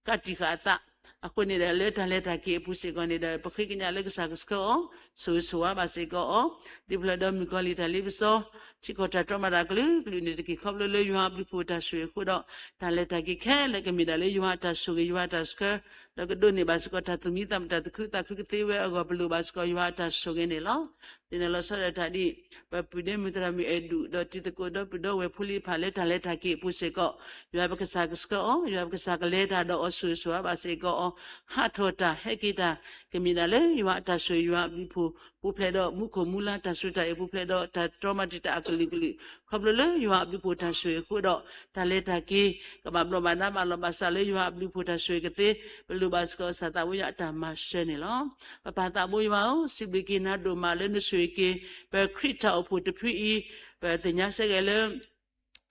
ကးတံာ်ဃာ်အသး, အဃိန့ၣ်ဒီး လၢတၢ်လဲၤတၢ်က့ၤအပူၤစ့ၢ်ကီးန့ၣ်ဒီး ပဃ့ကညးလၢကစၢ်ကဆှၢအီၤ ဆိၣ်ဂ့ၤဆိၣ်ဝါဘၣ်စ့ၢ်ကီးအီၤ, ဒ်ဖျၢၣ်ဒီးမုၣ်ကီၤလံၢ်တၢ်လ့ပစီ ထံကီၢ်တၢ်တြီမၤတၢ်ကလုာ်ကလုာ်န့ၣ်တက့ၢ် ခီဖျိလၢယွၤအဘျုးအဖှိၣ်တၢ်ဆိၣ်ဂ့ၤအဃိဒီး တၢ်လဲၤတၢ်က့ၤခဲလၢာ်ကမ့ၢ်ဒၣ်လၢယွၤအတၢ်ဆိၣ်ဂ့ၤ ယွၤအတၢ်ဆှၢ, ဒီးကဒိးန့ၢ်ဘၣ်စ့ၢ်ကီးတၢ်သူၣ်မံသးမုာ် တၢ်သူၣ်ခုသးခုကသ့ဝဲအဂီၢ် ပလိၣ်ဘၣ်စ့ၢ်ကီးယွၤအတၢ်ဆိၣ်ဂ့ၤန့ၣ်လီၤ. သ့ၣ်နီၣ်လီၤဆီဒီးတၢ်ဒ် ပပုၢ်ဒ့မုၣ်သရၣ်မုၣ်အဲၣ်ဒူၣ် ဒီးတံၤသကိးဒီပုၢ်ဒီဝဲၢ်ဖိလံၤတဖၣ်လၢတၢ်လဲၤတၢ်က့ၤအပူၤစ့ၢ်ကီး, ယွၤပကစၢ်ကဆှၢအီၤ, ယွၤပကစၢ်ကလဲၤတၢ်ဒီးအီၤဆိၣ်ဂ့ၤဆိၣ်ဝါဘၣ်စ့ၢ်ကီးအီၤ, ဟးထီၣ်တၢ်ဟဲက့ၤတၢ် ကမ့ၢ်ဒၣ်လၢယွၤအတၢ်ဆိၣ်ဂ့ၤယွၤအဘျုးအဖှိၣ် ပူၤဖျဲးဒီးမူခိၣ်မူလါတၢ်ဆိၣ်တၢ်အံၤ ပူၤဖျဲးဒီးတၢ်တြီမၤတံာ်တာ်အကလုာ်ကလုာ် ခီဖျိလၢယွၤအဘျုးအဖှိၣ်တၢ်ဆိၣ်ဂ့ၤအဃိဒီး တၢ်လဲၤတၢ်က့ၤ ကဘၣ်ဘျီးဘၣ်ဒါဘၣ်လီၤဘၣ်စးလၢယွၤအဘျုးအဖှိၣ်တၢ်ဆိၣ်ဂ့ၤကသ့, ပလိၣ်ဘၣ်စ့ၢ်ကီးကစၢ်သးဘိယွၤအတၢ်မၤစၢၤန့ၣ်လီၤ. ပပၢ်သးဘိယွၤဧၢ, စံးဘျုးက့ၤနၤဒိၣ်မးလၢနဆိၣ်ဂ့ၤက့ၤ ပခရံာ်တၢ်အိၣ်ဖှိၣ်တဖုအံၤ, ပသ့ၣ်ညါဆၢက့ၤလၢ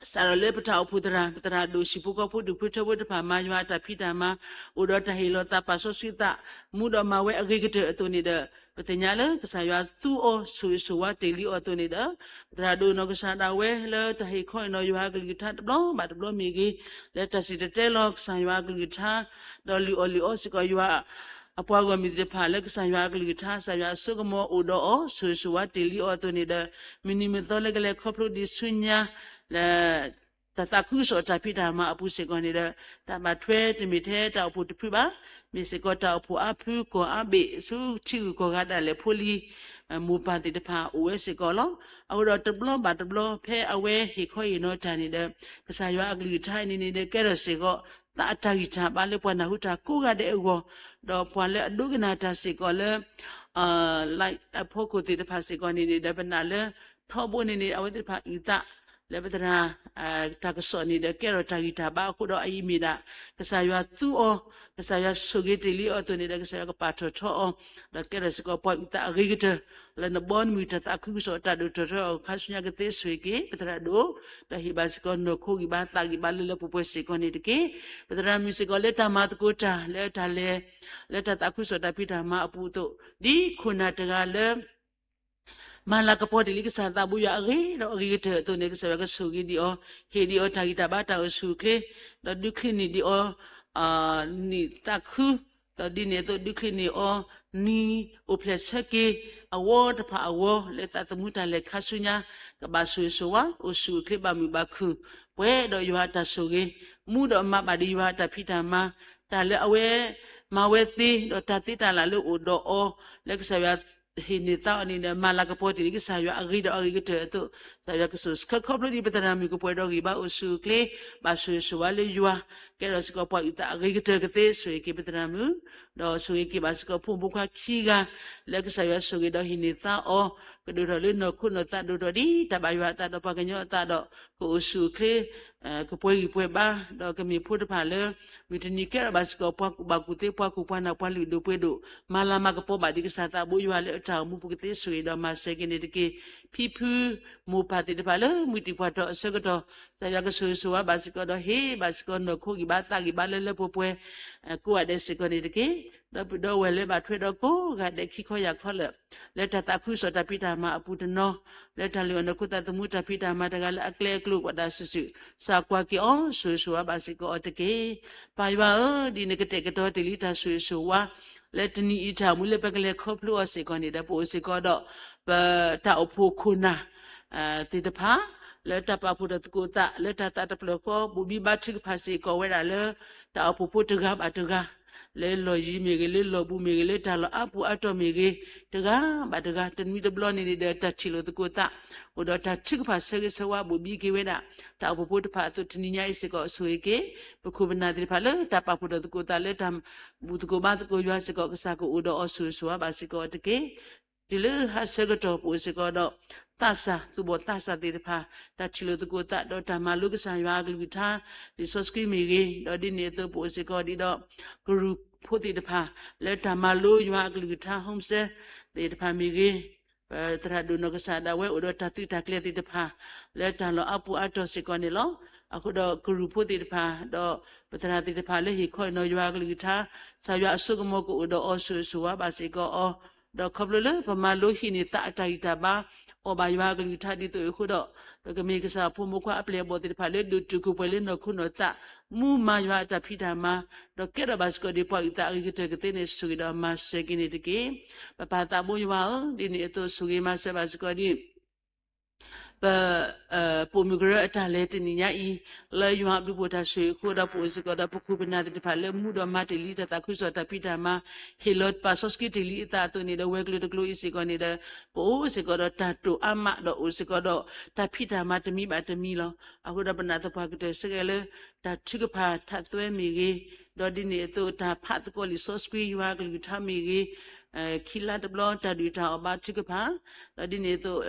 စးထီၣ်လၢပတၢ်အိၣ်ဖှိၣ်သရၣ်, ပသရၣ်ဒိၣ် ဟံၣ်ဖိဃီဖိ ဒူၣ်ဖိထၢဖိတဖၣ် မၤယွၤအတၢ်ဖံးတၢ်မၤ, အိၣ်ဒီးတၢ်ဟ့ၣ်လီၤသးပာ်စီဆှံသး, မူဒီးမၤဝဲအဂ့ၤကတၢၢ်အသိးန့ၣ်ဒီး, ပသ့ၣ်ညါလၢကစၢ်ယွၤသူအီၤဆိၣ်ဂ့ၤဆိၣ်ဝါတ့ၢ်လံအီၤအသိးန့ၣ်ဒီး, ပသရၣ်ဒိၣ်နီၢ်ကစၢ်ဒၣ်ဝဲလၢတၢ်ဟ့ၣ်ခီဟ့ၣ်နီၤယွၤအကလုၢ်ကထါတဘျီဘၣ်တဘျီမ့ၢ်ဂ့ၤ, လၢတၢ်စံၣ်တဲၤတဲလီၤကစၢ်ယွၤအကလုၢ်ကထါ, ဒီးလုၢ်အီၣ်လုၢ်အီစ့ၢ်ကီးယွၤ အပှၤဂီၢ်မုၢ်သ့ၣ်တဖၣ်လၢကစၢ်ယွၤအကလုၢ်ကထါ, ကစၢ်ယွၤအစိကမီၤအိၣ်ဒီးအီၤ ဆိၣ်ဂ့ၤဆိၣ်ဝါတ့ၢ်လံအီၤအသိးန့ၣ်ဒီး, မုၢ်နံၤမုၢ်သီလၢကလဲၤခီဖျိဒံးဆူညါ လၢ တၢ်သးခုကစီၣ်တၢ်ဖံးတၢ်မၤအပူၤစ့ၢ်ကီးန့ၣ်ဒီး, တၢ်ဘၣ်ထွဲတမ့ၢ်ထဲတၢ်အိၣ်ဖှိၣ်တဖုဘၣ်, မ့ၢ်စ့ၢ်ကီးတၢ်အိၣ်ဖှိၣ်အါဖုကီၢ်အါဘ့ၣ် ဆူထံဂုၤကီၢ်ဂၤဒၣ်လဲာ်ဖိလံၤ မိၢ်ပၢ်သ့ၣ်တဖၣ်အိၣ်ဝဲစ့ၢ်ကီးလီၤ. အဃိဒီးတဘျီဘၣ်တဘျီ ဖဲအဝဲဟ့ၣ်ခီဟ့ၣ်နီၤတၢ်န့ၣ်ဒီး, ကစၢ်ယွၤအကလုၢ်ကထါအံၤန့ၣ်န့ၣ်ဒီး ကဲထီၣ်စ့ၢ်ကီး သးအတၢ်ဂံၢ်တၢ်ဘါလၢပှၤနၢ်ဟူတၢ်ကိးဂၤဒဲးအဂီၢ်, ဒီးပှၤလၢအဒိကနၣ်တၢ်စ့ၢ်ကီးလၢ အဖီခိၣ်သ့ၣ်တဖၣ်စ့ၢ်ကီးန့ၣ်န့ၣ်ဒီး ပနာ်လၢ ထီဘိန့ၣ်န့ၣ် အဝဲသ့ၣ်တဖၣ်အုၣ်သး လၢပသရၣ် တၢ်ကစီၣ်န့ၣ်ဒီး ကဲထီၣ်တၢ်ဂံၢ်တၢ်ဘါအဃိဒီး အအံၤမ့ၢ်ဒၣ် ကစၢ်ယွၤသူအီၤ, ကစၢ်ယွၤဆိၣ်ဂ့ၤတ့ၢ်လံအီၤအသိးန့ၣ်ဒီး ကစၢ်ယွၤကပာ်ထီၣ်ထီအီၤ, ဒီးကဲထီၣ်စ့ၢ်ကီးပှၤအုၣ်သးအဂ့ၤကတၢၢ် လၢနဘီနမုၢ်တၢ်သးခုကစီၣ်တၢ်ဒိၣ်ထီၣ်ထီအီၤခါဆူညါကသ့ဆိၣ်ဂ့ၤက့ၤ ပသရၣ်ဒိၣ်, ဒီးဟ့ၣ်ဘၣ်စ့ၢ်ကီးနီၢ်ခိဂံၢ်ဘါသးဂံၢ်ဘါလၢလၢပှဲၤပှဲၤစ့ၢ်ကီးန့ၣ်တက့ၢ်. ပသရၣ်မုၣ်စ့ၢ်ကီးလၢတၢ်မၤသကိးတၢ် လၢတၢ်လဲၤ လၢတၢ်သးခုကစီၣ်တၢ်ဖံးတၢ်မၤအပူၤအသိး, ဒ်ခိၣ်နၢ်တဂၤလၢ မၤလၤကပီၤတ့ၢ်လံကစၢ်သးဘိယွၤအဂ့ၤဒီးအဂ့ၤကတၢၢ်အသိးန့ၣ် ကစၢ်ယွၤကဆိၣ်ဂ့ၤဒံးအီၤ, ဟ့ၣ်ဒံးအီၤတၢ်ဂံၢ်တၢ်ဘါတၢ်အိၣ်ဆူၣ်အိၣ်ချ့, ဒီးဒုးချံန့ၢ်ဒံးအီၤ နံၣ်သးခု, ဒီးဒ်န့ၣ်အသိးဒုးချံန့ၢ်အီၤ နံၣ်အိၣ်ဖျဲၣ်ဆၢက့ၤ အဝီတဖၣ်အဂီၢ် လၢသးသမူတၢ်လဲၤခါဆူညါ ကဘၣ်ဆိၣ်ဂ့ၤဆိၣ်ဝါ အိၣ်ဆူၣ်အိၣ်ချ့ဘၣ်မုာ်ဘၣ်ခုၣ် ပှဲၤဒီးယွၤအတၢ်ဆိၣ်ဂ့ၤ, မူဒီးမၤဘၣ်ဒံးယွၤအတၢ်ဖံးတၢ်မၤ, တၢ်လၢအဝဲ မၤဝဲသ့ ဒီးတၢ်သ့တၢ်လၢ်လၢအိၣ်ဒီးအီၤ လၢကစၢ်ယွၤ ဟ့ၣ်န့ၢ်သါအီၤန့ၣ်ဒီး မၤလၤကပီၤတ့ၢ်လံကစၢ်ယွၤအဂ့ၤဒီးအဂ့ၤကတၢၢ်အသိး, ကစၢ်ယွၤကဆိၣ်ဆၢခီဖျိဒံးပသရၣ်မုၣ်ကပှဲၤဒီးဂံၢ်ဘါအိၣ်ဆူၣ်အိၣ်ချ့, ဘၣ်ဆိၣ်ဂ့ၤဆိၣ်ဝါလၢယွၤ, ကဲထီၣ်စ့ၢ်ကီးပှၤအုၣ်သးအဂ့ၤကတၢၢ်ကသ့ ဆိၣ်ဂ့ၤက့ၤပသရၣ်မုၣ်, ဒီးဆိၣ်ဂ့ၤက့ၤဘၣ်စ့ၢ်ကီးဖိမုၣ်ဖိခွါခံဂၤ လၢကစၢ်ယွၤဆိၣ်ဂ့ၤဒီးဟ့ၣ်န့ၢ်သါအီၤ, ကဒိၣ်ထီၣ်လၢနီၢ်ခိနီၢ်သးဒိၣ်ထီၣ်ဒ်တၢ်ဘၣ်ယွၤအသးဒီးပှၤကညီအသးဒီး ကအိၣ်ဆူၣ်အိၣ်ချ့ ကပှဲၤဂံၢ်ပှဲၤဘါ, ဒီးကမ့ၢ်ဖိတဖၣ်လၢ မုၢ်တနံၤကဲထီၣ်ဘၣ်စ့ၢ်ကီးပှၤကူၣ်ဘၣ်ကူၣ်သ့ ပှၤကူၣ်ပှၤနၢ် ပှၤလုၢ်ဒိၣ်ပှ့ၤဒိၣ်, မၤလၤမၤကပီၤဘၣ်ဒံးကစၢ်သးဘိယွၤလၢအတၢ်အိၣ်မူပူၤကသ့ ဆိၣ်ဂ့ၤဒီးမၤစၢၤက့ၤန့ၣ်တက့ၢ်. ဖံဖု မိၢ်ပၢ်သ့ၣ်တဖၣ်လၢမုၢ်တံၢ်ပှၢ်ထီၣ်အဆၢကတီၢ် ကစၢ်ယွၤကဆိၣ်ဂ့ၤဆိၣ်ဝါဘၣ်စ့ၢ်ကီးဒီးဟ့ၣ်ဘၣ်စ့ၢ်ကီးနီၢ်ခိဂံၢ်ဘါသးဂံၢ်ဘါလၢလၢပှဲၤပှဲၤ ကိးဂၤဒဲးစ့ၢ်ကီးန့ၣ်တက့ၢ်. ဒီပုၢ်ဒီဝဲၢ်လၢဘၣ်ထွဲဒီးကိးဂၤဒဲးခံခီယၢ်ခီလၢာ် လၢတၢ်သးခုကစီၣ်တၢ်ဖံးတၢ်မၤအပူၤတနီၤ, လၢတၢ်လုၢ်အီၣ်နီၢ်ခိသးသမူတၢ်ဖံးတၢ်မၤတဂၤလၢအကျဲအကျိၤပှၤဒၣ်စုာ်စုာ် ကစၢ်ကွၢ်က့ၤအီၤ ဆိၣ်ဂ့ၤဆိၣ်ဝါဘၣ်စ့ၢ်ကီးအီၤတက့ၢ်. ပၢ်ယွၤဧၢ, ဒ်နကတဲာ်ကတီၤတ့ၢ်လံတၢ်ဆိၣ်ဂ့ၤဆိၣ်ဝါ လၢတနံၤအံၤတၢ်မူလၢပကလဲၤခီဖျိအီၤစ့ၢ်ကီးန့ၣ်ဒီး ပအိၣ်စ့ၢ်ကီးဒီး ပတၢ်အိၣ်ဖှိၣ်ခိၣ်နၢ် သ့ၣ်တဖၣ် လၢတၢ်ပာ်ဖှိၣ်ထီၣ်သကိးသး လၢတၢ်သးတဖျၢၣ်ဃီ ဘိးဘံဘါထုကဖၣ်စ့ၢ်ကီးဝဲဒၣ်လၢ တၢ်အိၣ်ဖှိၣ်ဖိတဂၤဘၣ်တဂၤ လၢလီၢ်ယံၤမ့ၢ်ဂ့ၤ လၢလီၢ်ဘူးမ့ၢ်ဂ့ၤ လၢတၢ်လီၢ်အါပူၤအါတီၢ်မ့ၢ်ဂ့ၤ တဂၤဘၣ်တဂၤ တနွံတဘျီန့ၣ်န့ၣ်ဒီး တၢ်ထံၣ်လိာ်သကိးသး အိၣ်ဒီးတၢ်ထုကဖၣ်ဆၢဂ့ၤဆၢဝါဘိးဘံက့ၤဝဲဒၣ် တၢ်အိၣ်ဖှိၣ်ဖိတဖၣ်အသိး တနံၤညါအံၤစ့ၢ်ကီး ဆိၣ်ဂ့ၤက့ၤ ပခိၣ်ပနၢ်သ့ၣ်တဖၣ်လၢတၢ်ပာ်ဖှိၣ်ထီၣ်သကိးသးလၢတၢ်ဘူၣ်သကိးဘါသကိးယွၤစ့ၢ်ကီး ကစၢ်ကအိၣ်ဒီးအီၤ ဆိၣ်ဂ့ၤဆိၣ်ဝါဘၣ်စ့ၢ်ကီးအီၤတက့ၢ်. တုၤလၢဟါဆၢကတီၢ် ပအိၣ်စ့ၢ်ကီးဒီး သးစၢ် သူၣ်ဘီၣ်သးစၢ်သ့ၣ်တဖၣ် တၢ်ထံၣ်လိာ်သကိးသး ဒီးတၢ်မၤလိကစၢ်ယွၤအကလုၢ်ကထါ လံာ်စီဆှံမ့ၢ်ဂ့ၤ, ဒီးဒ်န့ၣ်အသိး ပအိၣ်စ့ၢ်ကီးဒံးဒီး ကရူၢ်ဖိသ့ၣ်တဖၣ် လၢတၢ်မၤလိယွၤအကလုၢ်ကထါ homeschool သ့ၣ်တဖၣ်မ့ၢ်ဂ့ၤ, ပသရၣ်ဒိၣ်နီၢ်ကစၢ်ဒၣ်ဝဲအိၣ်ဒီးတၢ်သုးတၢ်ကျဲၤသ့ၣ်တဖၣ် လၢတၢ်လီၢ်အါပူၤအါတီၢ်စ့ၢ်ကီးန့ၣ်လီၤ. အဃိဒီးကရူၢ်ဖိသ့ၣ်တဖၣ် ဒီးပသရၣ်သ့ၣ်တဖၣ်လၢဟ့ၣ်ခီဟ့ၣ်နီၤယွၤအကလုၢ်ကထါ ကစၢ်ယွၤအစိကမီၤကအိၣ်ဒီးအီၤ ဆိၣ်ဂ့ၤဆိၣ်ဝါဘၣ်စ့ၢ်ကီးအီၤ, ဒီးခီဖျိလၢပမၤလိဟံးန့ၢ်သးအတၢ်ဂံၢ်တၢ်ဘါ အီၣ်ဘၣ်ယွၤအကလုၢ်ကထါဒ်သိးအံၤအဃိဒီး ပကမ့ၢ်ကစၢ်ဖိမုၣ်ဖိခွါအပျဲၢ်အဘီၣ်သ့ၣ်တဖၣ်လၢဒိၣ်တုာ်ခိၣ်ပှဲၤလၢနီၢ်ခိနီၢ်သး မူမၤယွၤအတၢ်ဖံးတၢ်မၤ ဒီးကဲထီၣ်ဘၣ်စ့ၢ်ကီးဒ်ပှၤအုၣ်သးအဂ့ၤကတၢၢ်ကသ့န့ၣ် ဆိၣ်ဂ့ၤဒီးမၤစၢၤက့ၤန့ၣ်တက့ၢ်. ပပၢ်သးဘိယွၤဧၢ, ဒ်န့ၣ်အသိးဆိၣ်ဂ့ၤမၤစၢၤဘၣ်စ့ၢ်ကီးဒ် ပ ပိာ်မုၣ်ကရၢအတၢ်လဲၤတနံၤညါအံၤ လၢယွၤအဘျုးအဖှိၣ်တၢ်ဆိၣ်ဂ့ၤအဃိဒီး ပအိၣ်စ့ၢ်ကီးဒီးပခိၣ်ပနၢ်သ့ၣ်တဖၣ်လၢမူဒီးမၤတ့ၢ်လံတၢ်သးခုကစီၣ်တၢ်ဖံးတၢ်မၤ, ဟ့ၣ်လီၤပာ်စီဆှံတ့ၢ်လံအသးအသိးန့ၣ်ဒီး ဝဲၤကျိၤတကျိၤအံၤစ့ၢ်ကီးန့ၣ်ဒီး ပအိၣ်စ့ၢ်ကီးဒီးတၢ်တိာ်အါမးဒီးအိၣ်စ့ၢ်ကီးဒီးတၢ်ဖံးတၢ်မၤတမံၤဘၣ်တမံၤလီၤ. အဃိဒီးပနာ်သပှၢ်ကတၢၢ်စ့ၢ်ကီးလၢ တၢ်ထုကဖၣ်ထးသွဲမ့ၢ်ဂ့ၤ, ဒီးဒ်န့ၣ်အသိးတၢ်ဖးသကိးလံာ်စီဆှံယွၤအကလုၢ်ကထါမ့ၢ်ဂ့ၤ, ခံလါတဘျီတၢ်ဒုၣ်တၢ်အီၣ်ဘါထုကဖၣ်, ဒီးဒ်န့ၣ်အသိး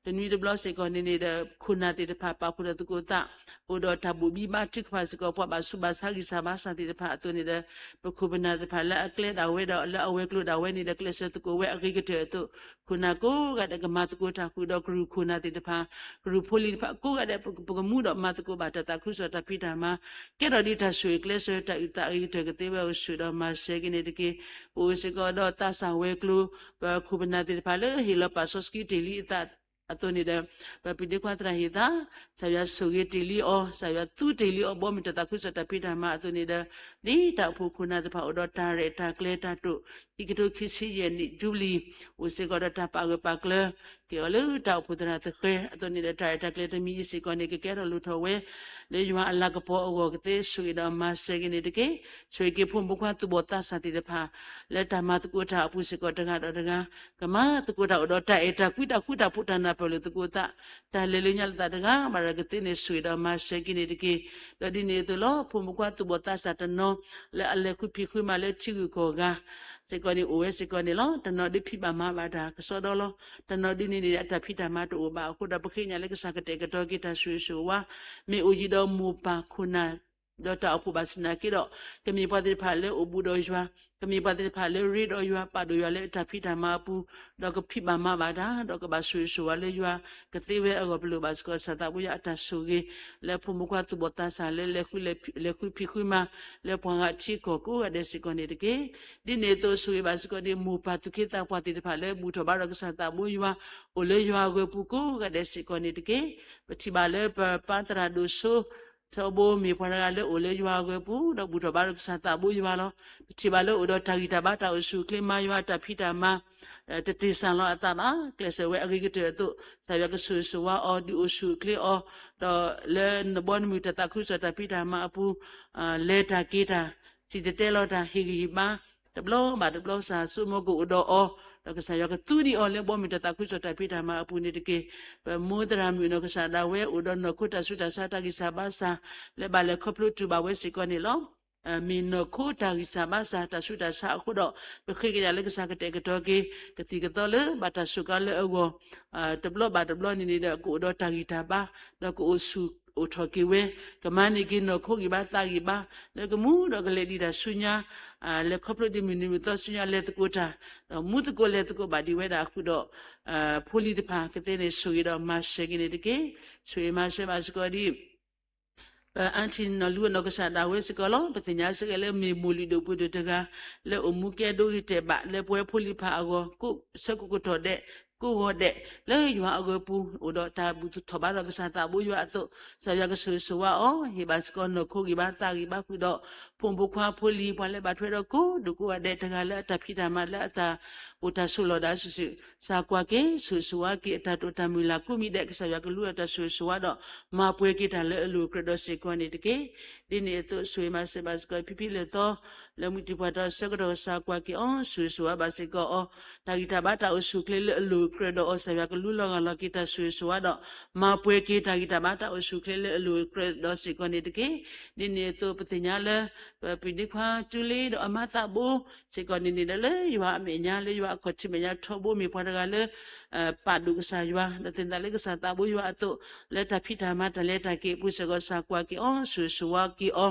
တနွံတဘျီစ့ၢ်ကီးန့ၣ်န့ၣ်ဒီး ခိၣ်နၢ်သ့ၣ်တဖၣ်ပာ်ဖှိၣ်ဒီးသကိးသး အိၣ်ဒီးတၢ်ဘိၣ်ဘံဘါထုကဖၣ်စ့ၢ်ကီး ပှၤဘၣ်ဆူးဘၣ်ဆါဂံၢ်စၢ်ဘါစၢ်သ့ၣ်တဖၣ်အသိးန့ၣ်ဒီး ပခိၣ်ပနၢ်သ့ၣ်တဖၣ်လၢအကျဲဒၣ်ဝဲဒီးလၢအဝဲၤကျိၤဒၣ်ဝဲန့ၣ်ဒီး ကျဲးစၢးသကိးဝဲအဂ့ၤကတၢၢ်အသိး ခိၣ်နၢ်ကိးဂၤဒဲးကမၤသကိးတၢ်ဃုာ်ဒီးကရူၢ်ခိၣ်နၢ်သ့ၣ်တဖၣ်, ကရူၢ်ဖိလံၤတဖၣ်ကိးဂၤဒဲး ပကမူဒီးမၤသကိးဘၣ်တၢ်သးခုကစီၣ်တၢ်ဖံးတၢ်မၤ, ကဲထီၣ်ဒ်တၢ်ဆိၣ်ဂ့ၤကျဲးစၢးတၢ်အုၣ်သးအဂ့ၤကတၢၢ်ကသ့ဝဲအိၣ်ဆူၣ်ဒီးမၤစၢၤက့ၤန့ၣ်တက့ၢ်. ပအိၣ်စ့ၢ်ကီးဒီးသးစၢ်ဝဲၤကျိၤ ပခိၣ်ပနၢ်သ့ၣ်တဖၣ်လၢဟ့ၣ်လီၤပာ်စီဆှံတ့ၢ်လံအသးအသိးန့ၣ်ဒီး ပပၢ်ဒ့ခွါသရၣ်ဟ့ၣ်သး ကစၢ်ယွၤဆိၣ်ဂ့ၤတ့ၢ်လံအီၤ, ကစၢ်ယွၤသူတ့ၢ်လံအီၤ ဘီမုၢ်တၢ်သးခုကစီၣ်တၢ်ဖံးတၢ်မၤအသိးန့ၣ်ဒီး ဒ်တၢ်အိၣ်ဖှိၣ်ခိၣ်နၢ်သ့ၣ်တဖၣ်အိၣ်ဒီးတၢ်ရဲၣ်တၢ်ကျဲၤတၢ်တိာ် ခံကထိခံဆံယဲၢ်နံၣ် jubilee အိၣ်စ့ၢ်ကီးဒီးတၢ်ပာ်ဂၢၢ်ပာ်ကျၢၤ က့ၤအီၤလၢတၢ်အိၣ်ဖှိၣ်သရၣ်သဃဲအသိးန့ၣ်ဒီး တၢ်ရဲၣ်တၢ်ကျဲၤတမံၤအံၤစ့ၢ်ကီးန့ၣ် ကကဲထီၣ်လိၣ်ထီၣ်ဝဲ လၢယွၤအလၤကပီၤအဂီၢ်ကသ့ဆိၣ်ဂ့ၤဒီးမၤစၢၤက့ၤန့ၣ်တက့ၢ်. ဆိၣ်ဂ့ၤက့ၤဖိမုၣ်ဖိခွါသူၣ်ဘီၣ်သးစၢ်သ့ၣ်တဖၣ် လၢတၢ်မၤသကိးတၢ်အပူၤစ့ၢ်ကီးတဂၤဒီးတဂၤ ကမၤသကိးတၢ်အိၣ်ဒီးတၢ်အဲၣ်တၢ်ကွံတၢ်ဃူတၢ်ဖိးတၢ်နၢ်ပၢၢ်လိာ်သကိးသး တၢ်လဲၤလၢညါလိာ်သးတဂၤဘၣ်ဒီးကသ့န့ၣ် ဆိၣ်ဂ့ၤဒီးမၤစၢၤက့ၤန့ၣ်တက့ၢ်. ဒီးဒ်န့ၣ်အသိးလီၤ ဖိမုၣ်ဖိခွါသူၣ်ဘီၣ်သးစၢ်တနီၤ လၢအလဲၤဃုဖံးဃုမၤလၢထံဂုၤကီၢ်ဂၤ စ့ၢ်ကီးန့ၣ် အိၣ်ဝဲစ့ၢ်ကီးန့ၣ်လီၤ. တနီၤဒုးဖံးဘၣ်မၤဘၣ်တၢ်ကစီဒီလီၤ. တနီၤဒုးန့ၣ်န့ၣ် အတၢ်ဖံးတၢ်မၤတအိၣ်ဘၣ်အဃိဒီး ပဃ့ကညးလၢကစၢ်ကတဲာ်ကတီၤက့ၤတၢ်ဆိၣ်ဂ့ၤဆိၣ်ဝါ မ့ၢ်အိၣ်ယံၤဒီးမိၢ်ပၢ်ခိၣ်နၢ် ဒီးတၢ်အိၣ်ဖှိၣ်ဘၣ်ဆၣ်သနာ်က့ဒီး ကမ့ၢ်ပှၤသ့ၣ်တဖၣ်လၢအိၣ်ဘူးဒီးယွၤ, ကမ့ၢ်ပှၤသ့ၣ်တဖၣ်လၢရ့ဒီးယွၤ ပာ်ဒိၣ်ယွၤလၢတၢ်ဖံးတၢ်မၤအပူၤ, ဒီးကဖံးဘၣ်မၤဘၣ်တၢ် ဒီးကဘၣ်ဆိၣ်ဂ့ၤဆိၣ်ဝါလၢယွၤ ကသ့ဝဲအဂီၢ် ပလိၣ်ဘၣ်စ့ၢ်ကီးကစၢ်သးဘိယွၤအတၢ်ဆိၣ်ဂ့ၤ လၢဖိမုၣ်ဖိခွါသူၣ်ဘီၣ်သးစၢ်လၢ လဲၤဃုဖံးဃုမၤ လၢပှၤဂၤထံကီၢ်ကိးဂၤဒဲးစ့ၢ်ကီးန့ၣ်တက့ၢ်. ဒ်န့ၣ်အသိးဆိၣ်ဂ့ၤဘၣ်စ့ၢ်ကီးန့ၣ် မိၢ်ပၢ်သူၣ်က့သးပှၢ်သ့ၣ်တဖၣ်လၢဘူၣ်ထီၣ်ဘါဒီးကစၢ်သးဘိယွၤ အိၣ်လၢယွၤအဂၢၤပူၤကိးဂၤဒဲးစ့ၢ်ကီးန့ၣ်တက့ၢ်. ပထံၣ်ဘၣ်လၢပပၢ်သရၣ်ဒိၣ်စိ ထီဘိမ့ၢ်ပှၤတဂၤလၢအိၣ်လၢယွၤအဂၢၤပူၤ ဒီးဘူၣ်ထီၣ်ဘါဒီးကစၢ်သးဘိယွၤလီၤ. ပထံၣ်ဘၣ်လၢအိၣ်ဒီးတၢ်ဂံၢ်တၢ်ဘါတၢ်အိၣ်ဆူၣ်အိၣ်ချ့မၤယွၤတၢ်ဖံးတၢ်မၤ တတ့ၢ်စၢ်လီၤအသးဘၣ် ကျဲးစၢးဝဲအဂ့ၤကတၢၢ်အသိး ကစၢ်ယွၤကဆိၣ်ဂ့ၤဆိၣ်ဝါအီၤ ဒုးအိၣ်ဆူၣ်အိၣ်ချ့အီၤ ဒီးလၢနဘီနမုၢ်တၢ်သးခုကစီၣ်တၢ်ဖံးတၢ်မၤအပူၤ လဲၤတၢ်က့ၤတၢ် စံၣ်တဲၤတဲလီၤတၢ် ဟ့ၣ်ဂံၢ်ဟ့ၣ်ဘါ တဘျီဘၣ်တဘျီ ကစၢ်ဆိကမိၣ်ကအိၣ်ဒီးအီၤ ဒီးကစၢ်ယွၤကသူဒံးအီၤလၢဘီမုၢ်တၢ်သးခုကစီၣ်တၢ်ဖံးတၢ်မၤအပူၤန့ၣ်တက့ၢ်. ပမိၢ်သရၣ်မုၣ်နီၢ်ကစၢ်ဒၣ်ဝဲအိၣ်ဒီးနီၢ်ခိတၢ်ဆူးတၢ်ဆါတၢ်ဂံၢ်စၢ်ဘါစၢ် လၢဘၣ်လဲၤခီဖျိတူၢ်ဘၣ်ဝဲစ့ၢ်ကီးန့ၣ်လီၤ. မ့ၢ်နီၢ်ခိတၢ်ဂံၢ်စၢ်ဘါစၢ်တၢ်ဆူးတၢ်ဆါအဃိဒီး ပဃ့ကညးလၢကစၢ်ကတဲာ်ကတီၤက့ၤ ကသံၣ်ကသီလၢဘၣ်တၢ်စူးကါလၢအဂီၢ် တဘျီဘၣ်တဘျီန့ၣ်န့ၣ်ဒီး ကအိၣ်ဒီးတၢ်ဂံၢ်တၢ်ဘါ ဒီးကအိၣ်ဆူၣ်အိၣ်ထီၣ်က့ၤဝဲ ကမၤန့ၢ်က့ၤနီၢ်ခိဂံၢ်ဘါသးဂံၢ်ဘါ လၢကမူဒီးကလဲၤဒံးတၢ်ဆူညါ လဲၤခီဖျိဒ်မုၢ်နံၤမုၢ်သီဆူညါလဲၤသကိးတၢ် ဒီးမူသကိးလဲၤသကိးဘၣ်ဒံးဝဲဒၣ်အဃိဒီး ဖိလံၤတဖၣ်ကသ့န့ၣ်ဆိၣ်ဂ့ၤဒီးမၤစၢၤက့ၤန့ၣ်တက့ၢ်. ဆိၣ်ဂ့ၤမၤစၢၤဘၣ်စ့ၢ်ကီးဒ် ပauntyနီၢ်လူနီၢ်ကစၢ်ဒၣ်ဝဲစ့ၢ်ကီးလီၤ. ပသ့ၣ်ညါစ့ၢ်ကီးလၢမ့ၢ်မိၢ်လုၢ်ဒိၣ်ပှ့ၤဒိၣ်တဂၤ လၢအိၣ်မူကဲဒိဂ့ၤတဲာ်ဘၣ် လၢပဝဲဖိလံၤတဖၣ်အဂီၢ် ကိးဆၢကိးကတီၢ်ဒဲး ကိးဂီၤဒဲး လၢယွၤအဂၢၤပူၤ အိၣ်ဒီးတၢ်ဘူၣ်ထီၣ်ဘါဒီးကစၢ်သးဘိယွၤအသိး ကစၢ်ယွၤကဆိၣ်ဂ့ၤဆိၣ်ဝါအီၤ ဟ့ၣ်ဘၣ်စ့ၢ်ကီးနီၢ်ခိဂံၢ်ဘါသးဂံၢ်ဘါဃုာ်ဒီး ဖိမုၣ်ဖိခွါဖိလံၤ ပှၤလၢဘၣ်ထွဲဒီးကိးဒိၣ်ကိးဂၤဒဲးတဂၤလၢအတၢ်ဖံးတၢ်မၤလၢအတၢ်အိၣ်တၢ်ဆိးလီၢ်ဒၣ်စုာ်စုာ် ကစၢ်ကွၢ်က့ၤ ဆိၣ်ဂ့ၤဆိၣ်ဝါက့ၤ အတၢ်တိာ်တၢ်မုၢ်လၢ်ကိးမံၤဒဲး ကစၢ်ယွၤကလူလီၤတၢ်ဆိၣ်ဂ့ၤဆိၣ်ဝါဒီး မၤပှဲၤက့ၤတၢ်လၢအလိၤအကြၢးဒီးစ့ၢ်ကီးန့ၣ်တက့ၢ်. ဒ်န့ၣ်အသိး ဆိၣ်ဂ့ၤမၤစၢၤဘၣ်စ့ၢ်ကီး ဖံဖံလၢာ်သီ လၢမုၢ်တံၢ်ပှၢ်တၢ်ဆၢကတီၢ် ကစၢ်ကွၢ်က့ၤအီၤ ဆိၣ်ဂ့ၤဆိၣ်ဝါဘၣ်စ့ၢ်ကီးအီၤ တၢ်ဂံၢ်တၢ်ဘါတၢ်အိၣ်ဆူၣ်အိၣ်ချ့လၢအလိၤအကြၢးဒီးအီၤ ကစၢ်ယွၤကလူလီၤဂာ်လီၤက့ၤတၢ်ဆိၣ်ဂ့ၤဆိၣ်ဝါဒီး မၤပှဲၤက့ၤတၢ်ဂံၢ်တၢ်ဘါတၢ်အိၣ်ဆူၣ်အိၣ်ချ့လၢအလိၤအကြၢးဒီးစ့ၢ်ကီးန့ၣ်တက့ၢ်. ဒ်န့ၣ်အသိး ပသ့ၣ်ညါလၢ ပပၢ်ဒ့ခွါတူလ့ဒီးအမါသးဘိ စ့ၢ်ကီးန့ၣ်န့ၣ်ဒီး လၢယွၤအမဲာ်ညါ လၢယွၤအခီၣ်ထံးမဲာ်ညါထီဘိမ့ၢ်ပှၤတဂၤလၢ ပာ်ဒိၣ်ကစၢ်ယွၤ ဒီးသ့ၣ်ညါလၢကစၢ်သးဘိယွၤအသိး လၢတၢ်ဖံးတၢ်မၤတၢ်လဲၤတၢ်က့ၤအပူၤစ့ၢ်ကီး ကစၢ်ကွၢ်က့ၤအီၤ ဆိၣ်ဂ့ၤဆိၣ်ဝါက့ၤအီၤ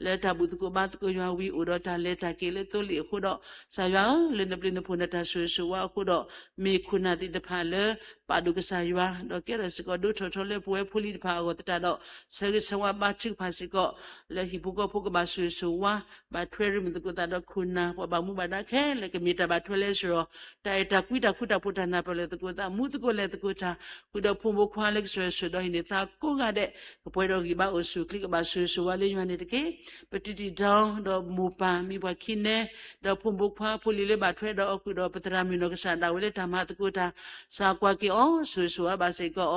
လၢတၢ်ဘူၣ်သကိးဘါသကိးယွၤဝံၤ အိၣ်ဒီးတၢ်လဲၤတၢ်က့ၤလၢသိလ့ၣ်အဃိဒီး ကစၢ်ယွၤဧၢ လၢနဘျုးနဖှိၣ်နတၢ်ဆိၣ်ဂ့ၤဆိၣ်ဝါအဃိဒီး မ့ၢ်ခိၣ်နၢ်သ့ၣ်တဖၣ်လၢ ပာ်ဒိၣ်ကစၢ်ယွၤ ဒီးကဲထီၣ်စ့ၢ်ကီးဒိထီၣ်ထီလၢပဝဲဖိလံၤတဖၣ်အဂီၢ်သတးဒီး ဆၢဂ့ၤဆၢဝါဘါထုကဖၣ်စ့ၢ်ကီး လၢဟံၣ်ဖိဃီဖိကဘၣ်ဆိၣ်ဂ့ၤဆိၣ်ဝါ ဘၣ်ထွဲရံၣ်မုၢ်သကိးသးဒီးခိၣ်နၢ် ပှၤဘၣ်မူဘၣ်ဒါခဲလၢာ်ကမ့ၢ်တၢ်ဘၣ်ထွဲလၢစရီ တၢ်အဲၣ်တၢ်ကွံတၢ်ဃူတၢ်ဖိးတၢ်နၢ်ပၢၢ်လိာ်သကိးသး မူသကိးလဲၤသကိးတၢ် ဃုာ်ဒီးဖိမုၣ်ဖိခွါလၢကစၢ်ယွၤဆိၣ်ဒီးဟံးန့ၢ်သးကိးဂၤဒဲး ကပှဲၤဒီးဂံၢ်ဘါအိၣ်ဆူၣ်အိၣ်ချ့ ကဘၣ်ဆိၣ်ဂ့ၤဆိၣ်ဝါလၢယွၤန့ၣ်တက့ၢ်. ပတံၤတံၤတီဒီးမိၢ်ပၢ်မံၤပှၢ်ခံနဲ ဒီးဖိမုၣ်ဖိခွါဖိလံၤလၢဘၣ်ထွဲဒီးအီၤဃုာ်ဒီးပသရၣ်မုၣ်နီၢ်ကစၢ်ဒၣ်ဝဲလၢတၢ်မၤသကိးတၢ် ကစၢ်ကွၢ်က့ၤအီၤ ဆိၣ်ဂ့ၤဆိၣ်ဝါဘၣ်စ့ၢ်ကီးအ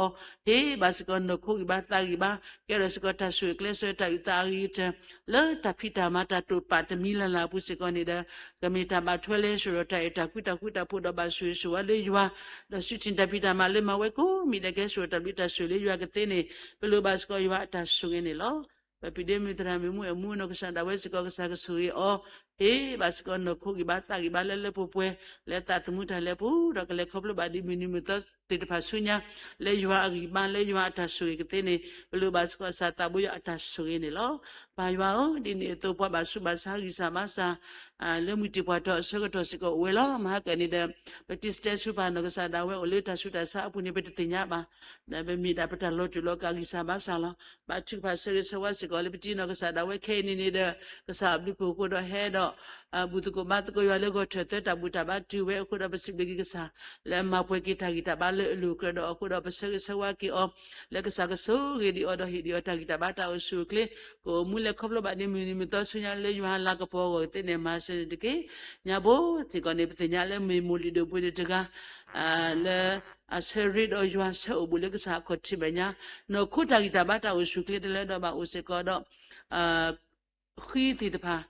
ီၤ, ဟ့ၣ်ဘၣ်စ့ၢ်ကီးနီၢ်ခိဂံၢ်ဘါသးဂံၢ်ဘါ, ကဲထီၣ်စ့ၢ်ကီးတၢ်ဆိၣ်ဂ့ၤကျဲးစၢးတၢ်အုၣ်သးအဂ့ၤကတၢၢ် လၢတၢ်ဖံးတၢ်မၤတၢ်တိာ်ပာ်တမံၤလၢ်လၢ်အပူၤစ့ၢ်ကီးန့ၣ်ဒီး ကမ့ၢ်တၢ်ဘၣ်ထွဲလၢ ဆိၣ်ဒီးတၢ်အဲၣ်တၢ်ကွံတၢ်ဃူတၢ်ဖိးဒီးဘၣ်ဆိၣ်ဂ့ၤဆိၣ်ဝါလၢယွၤ, ဒီးစုထံၣ်တၢ်ဖံးတၢ်မၤလၢမၤဝဲကိးမံၤဒဲးကဲဆိၣ်ဒီးတၢ်ဘျုးတၢ်ဆိၣ်ဂ့ၤလၢယွၤကသ့န့ၣ် ပလိၣ်ဘၣ်စ့ၢ်ကီးယွၤအတၢ်ဆိၣ်ဂ့ၤန့ၣ်လီၤ. ပပျံၤဒ့မုၣ်သရၣ်မုၣ်မုၢ်အမူနီၢ်ကစၢ်ဒၣ်ဝဲစ့ၢ်ကီး ကစၢ်ကဆိၣ်ဂ့ၤအီၤ, ဟ့ၣ်ဘၣ်စ့ၢ်ကီးနီၢ်ခိဂံၢ်ဘါသးဂံၢ်ဘါလၢလၢပှဲၤပှဲၤ လၢသးသမူတၢ်လဲၤပူၤ ဒီးကလဲၤခီဖျိဘၣ်ဒ်မုၢ်နံၤမုၢ်သီသ့ၣ်တဖၣ်ဆူညါ လၢယွၤအဂံၢ်ဘါလၢယွၤအတၢ်ဆိၣ်ဂ့ၤကသ့န့ၣ် ပလိၣ်ဘၣ်စ့ၢ်ကီးကစၢ်သးဘိယွၤအတၢ်ဆိၣ်ဂ့ၤန့ၣ်လီၤ. ပၢ်ယွၤဧၢ, ဒ်န့ၣ်အသိးပှၤဘၣ်ဆူးဘၣ်ဆါဂံၢ်စၢ်ဘါစၢ် လၢမုၢ်တံၤပှၢ်ထီၣ်အဆၢကတီၢ်စ့ၢ်ကီးအိၣ်ဝဲလီၤ. မဟါကၢန့ၣ်ဒီး ပတံၢ်စတဲဆူပၢ်နီၢ်ကစၢ်ဒၣ်ဝဲအိၣ်လၢတၢ်ဆူးတၢ်ဆါအပူၤန့ၣ် ပတသ့ၣ်ညါဘၣ်. ဒီးပမ့ၢ်ဒၣ်ပတၢ်လီၤတူာ်လီၤကာ်ဂံၢ်စၢ်ဘါစၢ်လီၤ. ဘၣ်ထုကဖၣ်ဆၢဂ့ၤဆၢဝါစ့ၢ်ကီးလၢပတံၤနီၢ်ကစၢ်ဒၣ်ဝဲခဲအံၤန့ၣ်န့ၣ်ဒီး ကစၢ်အဘျုးအဖှိၣ်အဃိဒီးဟဲဒီး ဘူၣ်သကိးဘါသကိးယွၤလၢဂီၤထၢၣ်သၢတၢ်ဘူၣ်တၢ်ဘါတုၤဝဲအဃိဒီး ပစံးဘျုးက့ၤကစၢ် လၢအမၤပှဲၤက့ၤတၢ်ဂံၢ်တၢ်ဘါလၢအလိၤကြၢးဒီးအဃိဒီး ပဆၢဂ့ၤဆၢဝါက့ၤအီၤ လၢကစၢ်ကဆိၣ်ဂ့ၤဒံးအီၤဒီးဟ့ၣ်ဒံးအီၤတၢ်ဂံၢ်တၢ်ဘါတၢ်အိၣ်ဆူၣ်အိၣ်ချ့ ကအိၣ်မူလဲၤခီဖျိဘၣ်ဒ်မုၢ်နံၤမုၢ်သီဆူညါလၢယွၤလၤကပီၤအဂီၢ်ကသ့န့ၣ် မၤစၢၤန့ၣ်တက့ၢ်. ညါဘိစ့ၢ်ကီးန့ၣ် ပသ့ၣ်ညါလၢမ့ၢ်မိၢ်လုၢ်ဒိၣ်ပှ့ၤဒိၣ်တဂၤ လၢအဆၢရ့ဒီးယွၤဆၢအိၣ်ဘူးလၢကစၢ်အခီၣ်ထံးမဲာ်ညါ နီၢ်ခိတၢ်ဂံၢ်တၢ်ဘါတၢ်အိၣ်ဆူၣ်အိၣ်ချ့တလၢဒီးဘၣ်အိၣ်စ့ၢ်ကီးဒီး ဃံသ့ၣ်တဖၣ်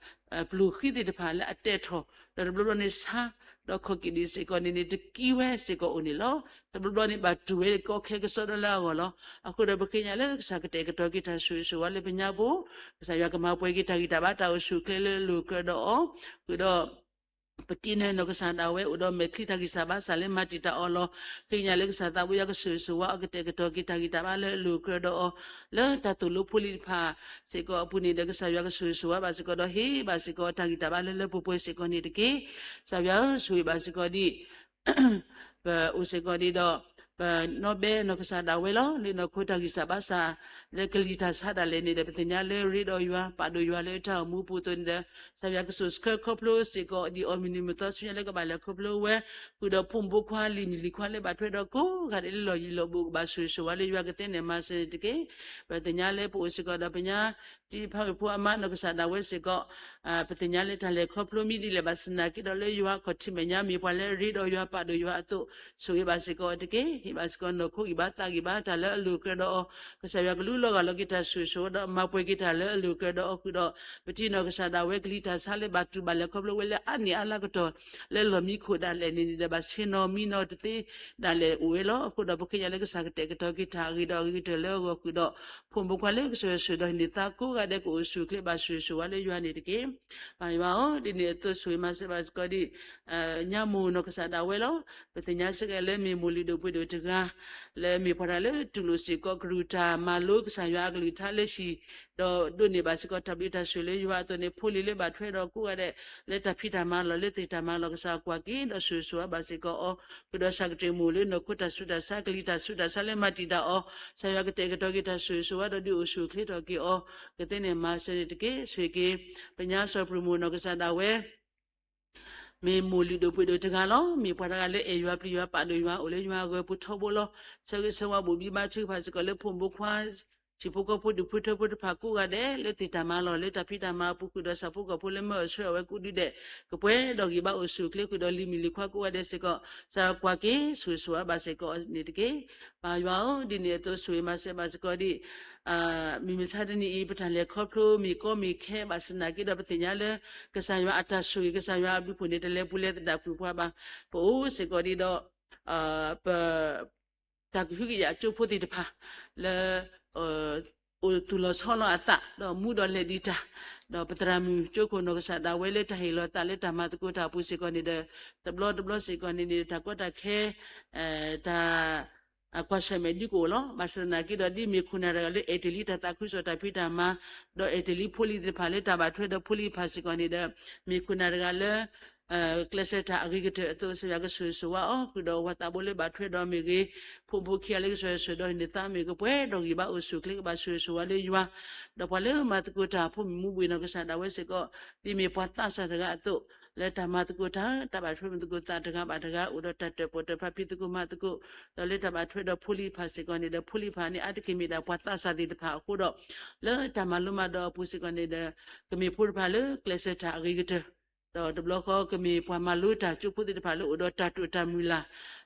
ပျိၢ်ဃံသ့ၣ်တဖၣ်လၢအတဲာ်ထီၣ် ဒီးတဘျီဘျီန့ၣ်ဆါ ဒီးခီၣ်က့ၤဒံးစ့ၢ်ကီးန့ၣ်န့ၣ် တကံဝဲစ့ၢ်ကီးအိၣ်န့ၣ်လီၤ. တဘျီဘျီန့ၣ်ဘၣ်တူၢ်ဝဲကီခဲကစီဒီလၢအဂီၢ်လီၤ. အဃိဒီးပဃ့ကညးလၢကစၢ်ကတဲာ်ကတီၤက့ၤတၢ်ဆိၣ်ဂ့ၤဆိၣ်ဝါလၢပညါဘိ ကစၢ်ယွၤကမၤပှဲၤက့ၤတၢ်ဂံၢ်တၢ်ဘါတၢ်အိၣ်ဆူၣ်အိၣ်ချ့လၢအလိၤကြၢးဒီးအီၤ ဃုာ်ဒီး ပတံၤန့ၣ်နီၢ်ကစၢ်ဒၣ်ဝဲအိၣ်ဒီးမဲာ်ချံတၢ်ဂံၢ်စၢ်ဘါစၢ်လၢမၤတံာ်တာ်အီၤလီၤ. ဃ့ကညးလၢကစၢ်သးဘိယွၤကဆိၣ်ဂ့ၤဆိၣ်ဝါအီၤ ကတဲာ်ကတီၤက့ၤတၢ်ဂံၢ်တၢ်ဘါလၢအလိၤကြၢးဒီးအီၤ လၢတၢ်သိၣ်လိဖိလံၤတဖၣ်စ့ၢ်ကီးအပူၤန့ၣ်ဒီး ကစၢ်ယွၤကဆိၣ်ဂ့ၤဆိၣ်ဝါဘၣ်စ့ၢ်ကီးဒီးဟ့ၣ်ဘၣ်စ့ၢ်ကီးတၢ်ဂံၢ်တၢ်ဘါလၢလၢပှဲၤပှဲၤစ့ၢ်ကီးန့ၣ်တက့ၢ်. ကစၢ်ယွၤဧၢ, ဆိၣ်ဂ့ၤဘၣ်စ့ၢ်ကီးဒံး ပအိၣ်စ့ၢ်ကီးဒံးဒီး ပနီၢ်ဘဲနီၢ်ကစၢ်ဒၣ်ဝဲလီၤ. လၢနီၢ်ခိတၢ်ဂံၢ်စၢ်ဘါစၢ် လၢကလံၤတၢ်ဆါဒၣ်လဲာ်န့ၣ်ဒီး ပသ့ၣ်ညါလၢရ့ဒီးယွၤ ပာ်ဒိၣ်ယွၤလၢတၢ်အိၣ်မူပူၤအသိးန့ၣ်ဒီး ကစၢ်ယွၤကဆိၣ်ဆှၢခီဖျိစ့ၢ်ကီးဒံးအီၤမုၢ်နံၤမုၢ်သီဆူညါလၢကဘၣ်လဲၤခီဖျိဝဲ ဃုာ်ဒီးဖိမုၣ်ဖိခွါလံၤမုၣ်လံၤခွါလၢဘၣ်ထွဲဒီးကိးဂၤဒဲးလၢလီၢ်ယံၤလီၢ်ဘူး ကဘၣ်ဆိၣ်ဂ့ၤဆိၣ်ဝါလၢယွၤကသ့န့ၣ် မၤစၢၤန့ၣ်တက့ၢ်. ပသ့ၣ်ညါလၢပအိၣ်စ့ၢ်ကီးဒီးပညါ တံၤဖါဂ့ၢ်ဖိအမါနီၢ်ကစၢ်ဒၣ်ဝဲစ့ၢ်ကီး ပသ့ၣ်ညါလၢတၢ်လဲၤခီဖျိမံၤဒ်လဲၣ်ဘၣ်ဆၣ်သနာ်က့ဒီးလၢယွၤအခီၣ်ထံးမဲာ်ညါမ့ၢ်ပှၤလၢရ့ဒီးယွၤပာ်ဒိၣ်ယွၤအသိး ဆိၣ်ဂ့ၤဘၣ်စ့ၢ်ကီးအီၤတက့ၢ်. ဟ့ၣ်ဘၣ်စ့ၢ်ကီးနီၢ်ခိဂံၢ်ဘါသးဂံၢ်ဘါတၢ်လၢအလိၤကြၢးဒီးအီၤ ကစၢ်ယွၤကလူလီၤဂာ်လီၤက့ၤတၢ်ဆိၣ်ဂ့ၤဆိၣ်ဝါဒီးမၤပှဲၤက့ၤတၢ်လၢအလိၤကြၢးဒီးအီၤဃုာ်ဒီး ပတံၤနီၢ်ကစၢ်ဒၣ်ဝဲကလံၤတၢ်ဆါလၢဘၣ်တူၢ်ဘၣ်လဲၤခီဖျိဝဲလၢအါနံၣ်အါလါကတီၢ် လၢလီၢ်မံခိၣ်ဒၣ်လဲာ်န့ၣ်န့ၣ်ဒီး ဘၣ်ဆ့ၣ်နီၤမံနီၤတသ့ဒၣ်လဲာ်အိၣ်ဝဲလီၤ. အဃိဒီးပဃ့ကညးလၢကစၢ်ကတဲာ်ကတီၤက့ၤတၢ်အဂ့ၤဒီးအဂ့ၤကတၢၢ်လၢအဂီၢ်ဃုာ်ဒီး ဖိမုၣ်ဖိခွါလၢကဆိၣ်ဂ့ၤဆိၣ်ဒီးဟ့ၣ်န့ၢ်သါကိးဂၤဒဲးကအိၣ်ဆူၣ်အိၣ်ချ့ဘၣ်ဆိၣ်ဂ့ၤဆိၣ်ဝါလၢယွၤန့ၣ်တက့ၢ်. ပၢ်ယွၤဧၢ, ဒ်န့ၣ်အသိးဆိၣ်ဂ့ၤမၤစၢၤဘၣ်စ့ၢ်ကီးဒံး ညါမိၢ်နီၢ်ကစၢ်ဒၣ်ဝဲလီၤ. ပသ့ၣ်ညါစ့ၢ်ကီးလၢမ့ၢ်မိၢ်လုၢ်ဒိၣ်ပှ့ၤဒိၣ်တဂၤ လၢမ့ၢ်ပှၤတဂၤလၢတူၢ်လိာ်စ့ၢ်ကီးကရူၢ်တၢ်မၤလိကစၢ်ယွၤအကလုၢ်ကထါလၢဟံၣ် ဒီးဒိးန့ၢ်ဘၣ်စ့ၢ်ကီးတၢ်ဘျုးတၢ်ဆိၣ်လၢယွၤအသိးန့ၣ် ဖိလံၤလၢဘၣ်ထွဲဒီးကိးဂၤဒဲး လၢတၢ်ဖံးတၢ်မၤလီၢ်လၢသ့ၣ်တၢ်မၤလီၢ် ကစၢ်ကွၢ်က့ၤဒီးဆိၣ်ဂ့ၤဆိၣ်ဝါဘၣ်စ့ၢ်ကီးအီၤ ဃုာ်ဒီးကစၢ်ကတၢၢ်မိၢ်လၢနီၢ်ခိတၢ်ဆူးတၢ်ဆါ ကလံၤတၢ်ဆူးတၢ်ဆါလၢမၤတံာ်တာ်အီၤ ကစၢ်ယွၤကတဲာ်ကတီၤက့ၤတၢ်ဆိၣ်ဂ့ၤဆိၣ်ဝါဒီးဒုးအိၣ်ဆူၣ်အိၣ်ချ့ထီၣ်က့ၤအီၤ ကသ့န့ၣ်မၤစၢၤန့ၣ်တက့ၢ်. ဆိၣ်ဂ့ၤက့ၤ ပညါစီၤပရံၤမိၢ်နီၢ်ကစၢ်ဒၣ်ဝဲ မ့ၢ်မိၢ်လုၢ်ဒိၣ်ပှ့ၤဒိၣ်တဂၤလီၤ. မ့ၢ်ပှၤတဂၤလၢအဲၣ်ယွၤပျံၤယွၤပာ်ဒိၣ်ယွၤ အိၣ်လၢယွၤအဂၢၤပူၤထီဘိလီၤ. ဆၢဂ့ၤဆၢဝါဘိၣ်ဘံၣ်ဘါထုကဖၣ်စ့ၢ်ကီးလၢဖိမုၣ်ဖိခွါ ဟံၣ်ဖိဃီဖိဒူၣ်ဖိထၢဖိတဖၣ်ကိးဂၤဒဲး လၢသ့ၣ်တၢ်မၤလီၢ်လၢတၢ်ဖံးတၢ်မၤအပူၤဃုာ်ဒီးဆၣ်ဖိကီၢ်ဖိလၢမၢအဆှၢအဝဲကိးဒုဒဲး ကပှဲၤဒီးဂံၢ်ဘါအိၣ်ဆူၣ်အိၣ်ချ့ဃုာ်ဒီးလံၤမုၣ်လံၤခွါကိးဂၤဒဲးစ့ၢ်ကီး ကစၢ်ကွၢ်က့ၤဆိၣ်ဂ့ၤဆိၣ်ဝါဘၣ်စ့ၢ်ကီးန့ၣ်တက့ၢ်. ပၢ်ယွၤဧၢ, ဒ်န့ၣ်အသိးဆိၣ်ဂ့ၤမၤစၢၤဘၣ်စ့ၢ်ကီးဒံး မုၢ်မဆါတနံၤအံၤ ပတၢ်လဲၤခီဖျိမ့ၢ်ကီမ့ၢ်ခဲဘၣ်ဆၣ်သနာ်က့ဒီး ပသ့ၣ်ညါလၢ ကစၢ်ယွၤအတၢ်ဆိၣ်ဂ့ၤ ကစၢ်ယွၤအဘျုးအဖှိၣ်န့ၣ် တလဲၤပူၤလဲၤသဒၣ်ကွံာ်ပှၤဘၣ်. ပအိၣ်စ့ၢ်ကီးဒံးဒီး ပ တၢ်ကဟုကယာ်အကၠိဖိသ့ၣ်တဖၣ် လၢ အိၣ်သူၣ်လီၤဆီလီၤအသး ဒီးမူဒီးလဲၤဒံးတၢ်, ဒီးပသရၣ်မုၣ်ကၠိခိၣ်နီၢ်ကစၢ်ဒၣ်ဝဲလၢတၢ်ဟ့ၣ်လီၤသးလၢတၢ်မၤသကိးတၢ်အပူၤစ့ၢ်ကီးန့ၣ်ဒီး တဘျီတဘျီစ့ၢ်ကီးန့ၣ်န့ၣ် တၢ်ကီတၢ်ခဲ တၢ် ကွၢ်ဆၢၣ်မဲာ်ဒုကအိၣ်လီၤ. ဘၣ်ဆၣ်သနာ်က့ဒီး ဒ်မ့ၢ်ခိၣ်နၢ်တဂၤလၢအဲၣ်တ့ၢ်လံတၢ်သးခုကစီၣ်တၢ်ဖံးတၢ်မၤ ဒီးအဲၣ်တ့ၢ်လံဖိလံၤသ့ၣ်တဖၣ်လၢတၢ်ဘၣ်ထွဲဒီးဖိလံၤတဖၣ်စ့ၢ်ကီးန့ၣ်ဒီး မ့ၢ်ခိၣ်နၢ်တဂၤလၢ ကျဲးစၢးတၢ်အဂ့ၤကတၢၢ်အသိး ကစၢ်ယွၤကဆိၣ်ဂ့ၤဆိၣ်ဝါအီၤ ဃုာ်ဒီးဝၤသးဘိလၢဘၣ်ထွဲဒီးမ့ၢ်ဂ့ၤ, ဖိမုၣ်ဖိခံဂၤလၢကစၢ်ယွၤဆိၣ်ဒီးန့ၢ်သါမ့ၢ်ဂ့ၤ ကပှဲၤဒီးဂံၢ်ဘါအိၣ်ဆူၣ်အိၣ်ချ့ ကဘၣ်ဆိၣ်ဂ့ၤဆိၣ်ဝါလၢယွၤ, ဒီးပှၤလၢမၤသကိးတၢ်ဖိမုၣ်မူဘှံးနီၢ်ကစၢ်ဒၣ်ဝဲစ့ၢ်ကီး ဒ်မ့ၢ်ပှၤသးစၢ်တဂၤအသိး လၢတၢ်မၤသကိးတၢ် တၢ်ဘၣ်ထွဲမၤသကိးသးတဂၤဘၣ်တဂၤ အိၣ်ဒီးတၢ်တၢၣ်ပီၣ်တၢၣ်ဖးဖံးသကိးမၤသကိး ဒီးလၢတၢ်ဘၣ်ထွဲဒီးဖိလံၤတဖၣ်စ့ၢ်ကီးန့ၣ်ဒီး ဖိလံၤတဖၣ်န့ၣ် အါတက့ၢ်မ့ၢ်ဒၣ်ပှၤသးစၢ်သ့ၣ်တဖၣ်အဃိဒီး လၢတၢ်မၤလိမၤဒိးအပူၤစ့ၢ်ကီးန့ၣ်ဒီး ကမ့ၢ်ဖိတဖၣ်လၢကျဲးစၢးတၢ်အဂ့ၤကတၢၢ် ဒီးတဘျီဃီကမ့ၢ်ပှၤမၤလိတၢ်ကၠိဖိသ့ၣ်တဖၣ်လၢအိၣ်ဒီးတၢ်တိာ်တၢ်မုၢ်လၢ်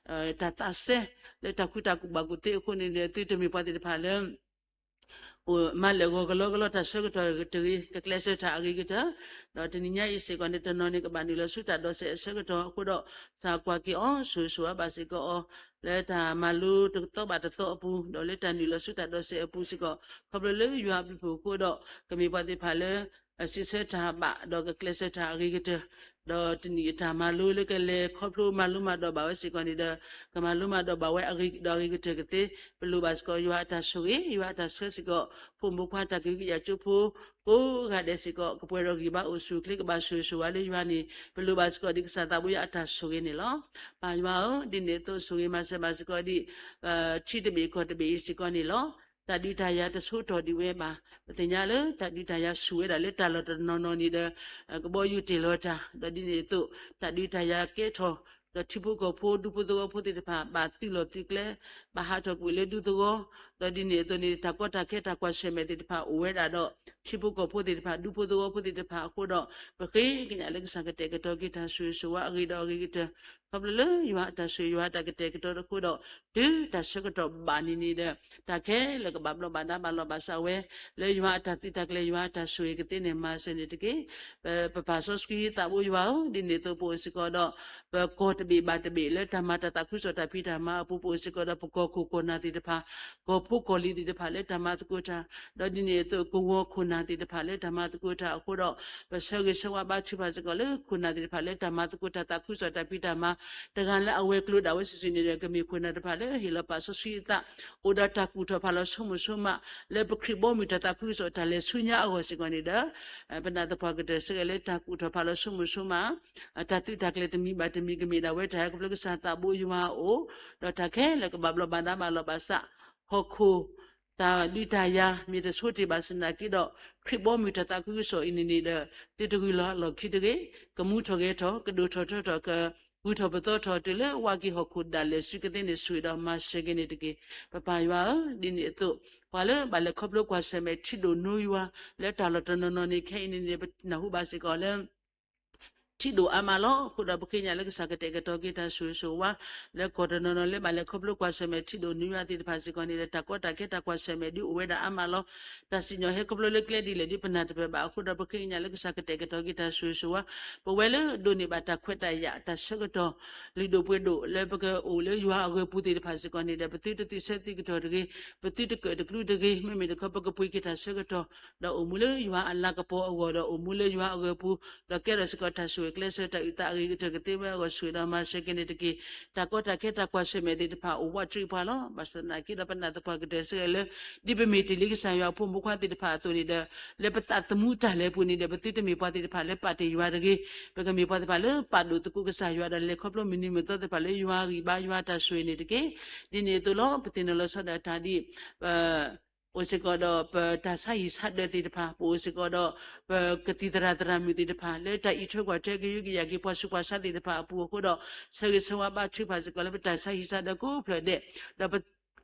တၢ်သးစဲ လၢတၢ်ကူတၢ်ကူၣ်ဘၣ်ကူၣ်သ့အဃိန့ၣ်ဒီး သုတမ့ၢ်ပှၤသ့ၣ်တဖၣ်လၢ အိၣ်မၤလဲၢ်ဂီၤကလီကလီတၢ်ဆၢကတီၢ်တဂ့ၤ ကကျဲးစၢးတၢ်အဂ့ၤကတၢၢ်, ဒီးတနံၤညါအံၤစ့ၢ်ကီးန့ၣ် တနီၤန့၁ၣ်ကဘၣ်နုာ်လီၤဆူတၢ်ဒိးစဲးအဆၢကတီၢ်အဃိဒီး သးကွၢ်က့ၤအီၤဆိၣ်ဂ့ၤဆိၣ်ဝါဘၣ်စ့ၢ်ကီးအီၤ လၢတၢ်မၤလိတကတီဘၣ်တသီအပူၤ ဒီးလၢတၢ်နုာ်လီၤဆူတၢ်ဒိးစဲးအပူၤစ့ၢ်ကီး ခီဖျိလၢယွၤအဘျုးအဖှိၣ်အဃိဒီး ကမ့ၢ်ပှၤသ့ၣ်တဖၣ်လၢ စံးဆၢတၢ်ဘၣ် ဒီးကကျဲးစၢးတၢ်အဂ့ၤကတၢၢ်, ဒီးတနံၤအတၢ်မၤလိလၢကလဲၤခီဖျိမၤလိမၤဒိးဘၣ်ဝဲစ့ၢ်ကီးန့ၣ်ဒီး ကမၤလိမၤဒိးဘၣ်ဝဲအဂ့ၤဒီးအဂ့ၤကတၢၢ်ကသ့, ပလိၣ်ဘၣ်စ့ၢ်ကီးယွၤအတၢ်ဆိၣ်ဂ့ၤ ယွၤအတၢ်ဆှၢစ့ၢ်ကီး ဖိမုၣ်ဖိခွါတၢ်ကဟုကယာ်ကၠိဖိ ကိးဂၤဒဲးစ့ၢ်ကီး ကပှဲၤဒီးဂံၢ်ဘါအိၣ်ဆူၣ်အိၣ်ချ့ ကဘၣ်ဆိၣ်ဂ့ၤဆိၣ်ဝါလၢယွၤန့ၣ် ပလိၣ်ဘၣ်စ့ၢ်ကီးဒ်ကစၢ်သးဘိယွၤအတၢ်ဆိၣ်ဂ့ၤန့ၣ်လီၤ. ပၢ်ယွၤဧၢ, ဒ်န့ၣ်အသိးဆိၣ်ဂ့ၤမၤစၢၤဘၣ်စ့ၢ်ကီးဒ် ထံတဘ့ၣ်ကီၢ်တဘ့ၣ်အံၤစ့ၢ်ကီးန့ၣ်လီၤ. တၢ်ဒုးတၢ်ယၤတဆိထီၣ်ဒံးဝဲဘၣ်. ပသ့ၣ်ညါလၢတၢ်ဒုးတၢ်ယၤဆူၣ်ဝဲဒၣ်လၢတၢ်လီၢ်တနီၤနီၤန့ၣ်ဒီး ကဘီယူၤတ့ၢ်လီၤတၢ်, ဒီးဒ်န့ၣ်အသိး တၢ်ဒုးတၢ်ယၤကဲထီၣ် ဒီးထံဖိကီၢ်ဖိဒူဖိသဝီဖိသ့ၣ်တဖၣ် ဘၣ်သုးလီၢ်သုးကျဲ ဘၣ်ဟးထီၣ်ကွံာ်လၢဒူသဝီ, ဒီးဒ်န့ၣ်အသိးန့ၣ် တၢ်ကီတၢ်ခဲတၢ်ကွၢ်ဆၢၣ်မဲာ်သ့ၣ်တဖၣ်အိၣ်ဝဲဒၣ်ဒီး ထံဖိကီၢ်ဖိသ့ၣ်တဖၣ် ဒူဖိသဝီဖိသ့ၣ်တဖၣ်အဃိဒီး ပဃ့ကညးလၢကစၢ်ကတဲာ်ကတီၤက့ၤတၢ်ဆိၣ်ဂ့ၤဆိၣ်ဝါအဂ့ၤဒီးအဂ့ၤကတၢၢ်, ခီဖျိလၢယွၤအတၢ်ဆိၣ်ဂ့ၤယွၤအတၢ်ကတဲာ်ကတီၤအဃိဒီး တုၤတၢ်ဆၢကတီၢ်ဘၣ်န့ၣ်န့ၣ်ဒီး တၢ်ခဲလၢာ်ကဘၣ်ဘျီးဘၣ်ဒါဘၣ်လီၤဘၣ်စးဝဲ လၢယွၤအတၢ်သုးတၢ်ကျဲၤ ယွၤအတၢ်ဆိၣ်ဂ့ၤကသ့န့ၣ် မၤစၢၤန့ၣ်တက့ၢ်. ပပၢ်စီဆှံသးဘိယွၤဧၢ, ဒ်န့ၣ်အသိးပအိၣ်စ့ၢ်ကီးဒီး ပကီၢ်တဘ့ၣ်ဘၣ်တဘ့ၣ်လၢတၢ်မၤတၢ်သးခုကစီၣ်တၢ်ဖံးတၢ်မၤအပူၤ ပအိၣ်စ့ၢ်ကီးဒီးပကီၢ်ခိၣ်ကီၢ်နၢ်သ့ၣ်တဖၣ် ကီၢ်ဖိကီၢ်လံၤသ့ၣ်တဖၣ်လၢတၢ်မၤသကိးတၢ်, ဒီးဒ်န့ၣ်အသိးကဝီၤခိၣ်နၢ်သ့ၣ်တဖၣ်လၢတၢ်မၤသကိးတၢ်အဃိဒီး ပဆၢဂ့ၤဆၢဝါဘါထုကဖၣ်စ့ၢ်ကီးလၢခိၣ်နၢ်သ့ၣ်တဖၣ်လၢတၢ်မၤသကိးတၢ်သးခုကစီၣ်တၢ်ဖံးတၢ်မၤ တဂၤလၢအဝဲၤကျိၤဒၣ်ဝဲစုာ်စုာ်န့ၣ်ဒီး ကမ့ၢ်ခိၣ်နၢ်တဖၣ်လၢဟ့ၣ်လီၤပၢ်စီဆှံအသး အိၣ်ဒီးတၢ်ကူၣ်ထီၣ်ဖးလီၤဆိကမိၣ်ဆိကမး လၢပခရံာ်ဘီမုၢ်တၢ်သးခုကစီၣ်တၢ်လဲၤဆူညါအဂီၢ်စ့ၢ်ကီးန့ၣ်ဒီး ပနာ်သပှၢ်ကတၢၢ်စ့ၢ်ကီးလၢတၢ်ကူၣ်ထီၣ်ဖးလီၤဆိကမိၣ်ဆိကမး တၢ်သုးတၢ်ကျဲၤတမံၤဘၣ်တမံၤကမ့ၢ်ဒၣ်ဝဲတၢ်ဟဲခီဖျိကစၢ်သးဘိယွၤအအိၣ်, ဒီးတၢ်ခဲလၢာ်ကဘၣ်ဘျီးဘၣ်ဒါဘၣ်လီၤဘၣ်စး, ဟီၣ်ခိၣ် တၢ်ဒုးတၢ်ယၤမ့ၢ်တဆိတ့ၢ်ဘၣ်ဆၣ်သနာ်က့ဒီး ခရံာ်ဘီမုၢ်တၢ်သးခုကစီၣ်အံၤန့ၣ်န့ၣ်ဒီး သုတဂုာ်လီၤအလီၢ်ခံတဂ့ၤ, ကမူထီၣ်ဂဲၤထီၣ် ကဒိၣ်ထီၣ်ထီထီၣ် ကဂုၤထီၣ်ပသီထီၣ် တုၤလၢဝါက့ၤဟီၣ်ခိၣ်ဒၣ်လဲာ်ဆူကသ့န့ၣ် ဆိၣ်ဂ့ၤဒီးမၤစၢၤက့ၤန့ၣ်တက့ၢ်. ပပၢ်ယွၤဧၢ, ဒ်န့ၣ်အသိး ပှၤလၢဘၣ်လဲၤခီဖျိကွၢ်ဆၢၣ်မဲာ်ထံဒိၣ်နိယွၤ လၢတၢ်လီၢ်တနီၤနီၤန့ၣ် ခဲအံၤန့ၣ်န့ၣ် ပနၢ်ဟူဘၣ်စ့ၢ်ကီးလၢ ထံဒိၣ်အါမးလီၤ. အဃိဒီးပဃ့ကညးလၢကစၢ်ကတဲာ်ကတီၤက့ၤတၢ်ဆိၣ်ဂ့ၤဆိၣ်ဝါ လၢကီၢ်တနီၤနီၤလၢဘၣ်လဲၤခီဖျိကွၢ်ဆၢၣ်မဲာ်ထံဒိၣ်နွံဝဲသ့ၣ်တဖၣ်စ့ၢ်ကီးန့ၣ်ဒီး တၢ်ကီတၢ်ခဲတၢ်ကွၢ်ဆၢၣ်မဲာ်ဒုးအိၣ်ဝဲဒၣ်အါမးလီၤ. တၢ်စံၣ်ညီၣ်ဟဲခီဖျိလၢကျဲဒ်လဲၣ်ဒုးပနၢ်တပၢၢ်ဘၣ်အဃိဒီး ပဃ့ကညးလၢကစၢ်ကတဲာ်ကတီၤက့ၤတၢ်ဆိၣ်ဂ့ၤဆိၣ်ဝါ ပဝဲလၢဒိးန့ၢ်ဘၣ်တၢ်ခွဲးတၢ်ယာ်တၢ်ဆၢကတီၢ် လုၢ်ဒိၣ်ပှ့ၤဒိၣ် လၢပကအိၣ်လၢယွၤအဂၢၤပူၤသ့ၣ်တဖၣ်စ့ၢ်ကီးန့ၣ်ဒီး ပသုတသုးဆၢသုးကတီၢ်တဂ့ၤ, ပသုတကၢၣ်တကျူတဂ့ၤ, မ့မ့ၢ်တခီပကပှ့ၤက့ၤတၢ်ဆၢကတီၢ် ဒီးအိၣ်မူလၢယွၤအလၤကပီၤအဂီၢ် ဒီးအိၣ်မူလၢယွၤအဂၢၤပူၤ, ဒီးကဲထီၣ်စ့ၢ်ကီးတၢ်ဆိၣ်ဂ့ၤကျဲးစၢးတၢ်အုၣ်သးအဂ့ၤကတၢၢ်ကသ့ဝဲအဂီၢ် ဆိၣ်ဂ့ၤဒီးမၤစၢၤက့ၤန့ၣ်တက့ၢ်. တၢ်ကီတၢ်ခဲတၢ်ကွၢ်ဆၢၣ်မဲာ်သ့ၣ်တဖၣ်အိၣ်ဝးတရံးပှၤလီၤ. ဘၣ်ဆၣ်သနာ်က့ဒီးပနာ်သပှၢ်ကတၢၢ်စ့ၢ်ကီးလၢ ဒ်ပမ့ၢ်တ့ၢ်လံကစၢ်ယွၤအဖိမုၣ်ဖိခွါသ့ၣ်တဖၣ်အသိးန့ၣ်ဒီး လၢပသးသမူတၢ်လဲၤအပူၤန့ၣ်ဒီး ပသုတမ့ၢ်ပှၤသ့ၣ်တဖၣ်လၢပာ်တ့ၢ်ယွၤတဂ့ၤ, ပကမ့ၢ်ပှၤသ့ၣ်တဖၣ်လၢပာ်ဒိၣ်သကိးကစၢ်ယွၤဒီး လဲၤခီဖျိမုၢ်နံၤမုၢ်သီသ့ၣ်တဖၣ်လၢယွၤအဂံၢ်ဘါယွၤအတၢ်ဆိၣ်ဂ့ၤန့ၣ်တက့ၢ်. ဒ်န့ၣ်အသိးလီၤ. ပသ့ၣ်နီၣ်လီၤဆီဒၣ်တၢ်ဒ် ပ အိၣ်စ့ၢ်ကီးဒီးပတၢ်ဆါဟံၣ်ဆါဒၢးသ့ၣ်တဖၣ်, ပအိၣ်စ့ၢ်ကီးဒီး ပကသံၣ်သရၣ်သရၣ်မုၣ်သ့ၣ်တဖၣ် လၢတၢ်အံးထွဲကွၢ်ထွဲကဟုကယာ်က့ၤပှၤဆူးပှၤဆါသ့ၣ်တဖၣ်အပူၤအဃိဒီး ဆၢဂ့ၤဆၢဝါဘါထုကဖၣ်စ့ၢ်ကီးလၢပတၢ်ဆါဟံၣ်ဆါဒၢးကိးဖျၢၣ်ဒဲး, ဒီးပ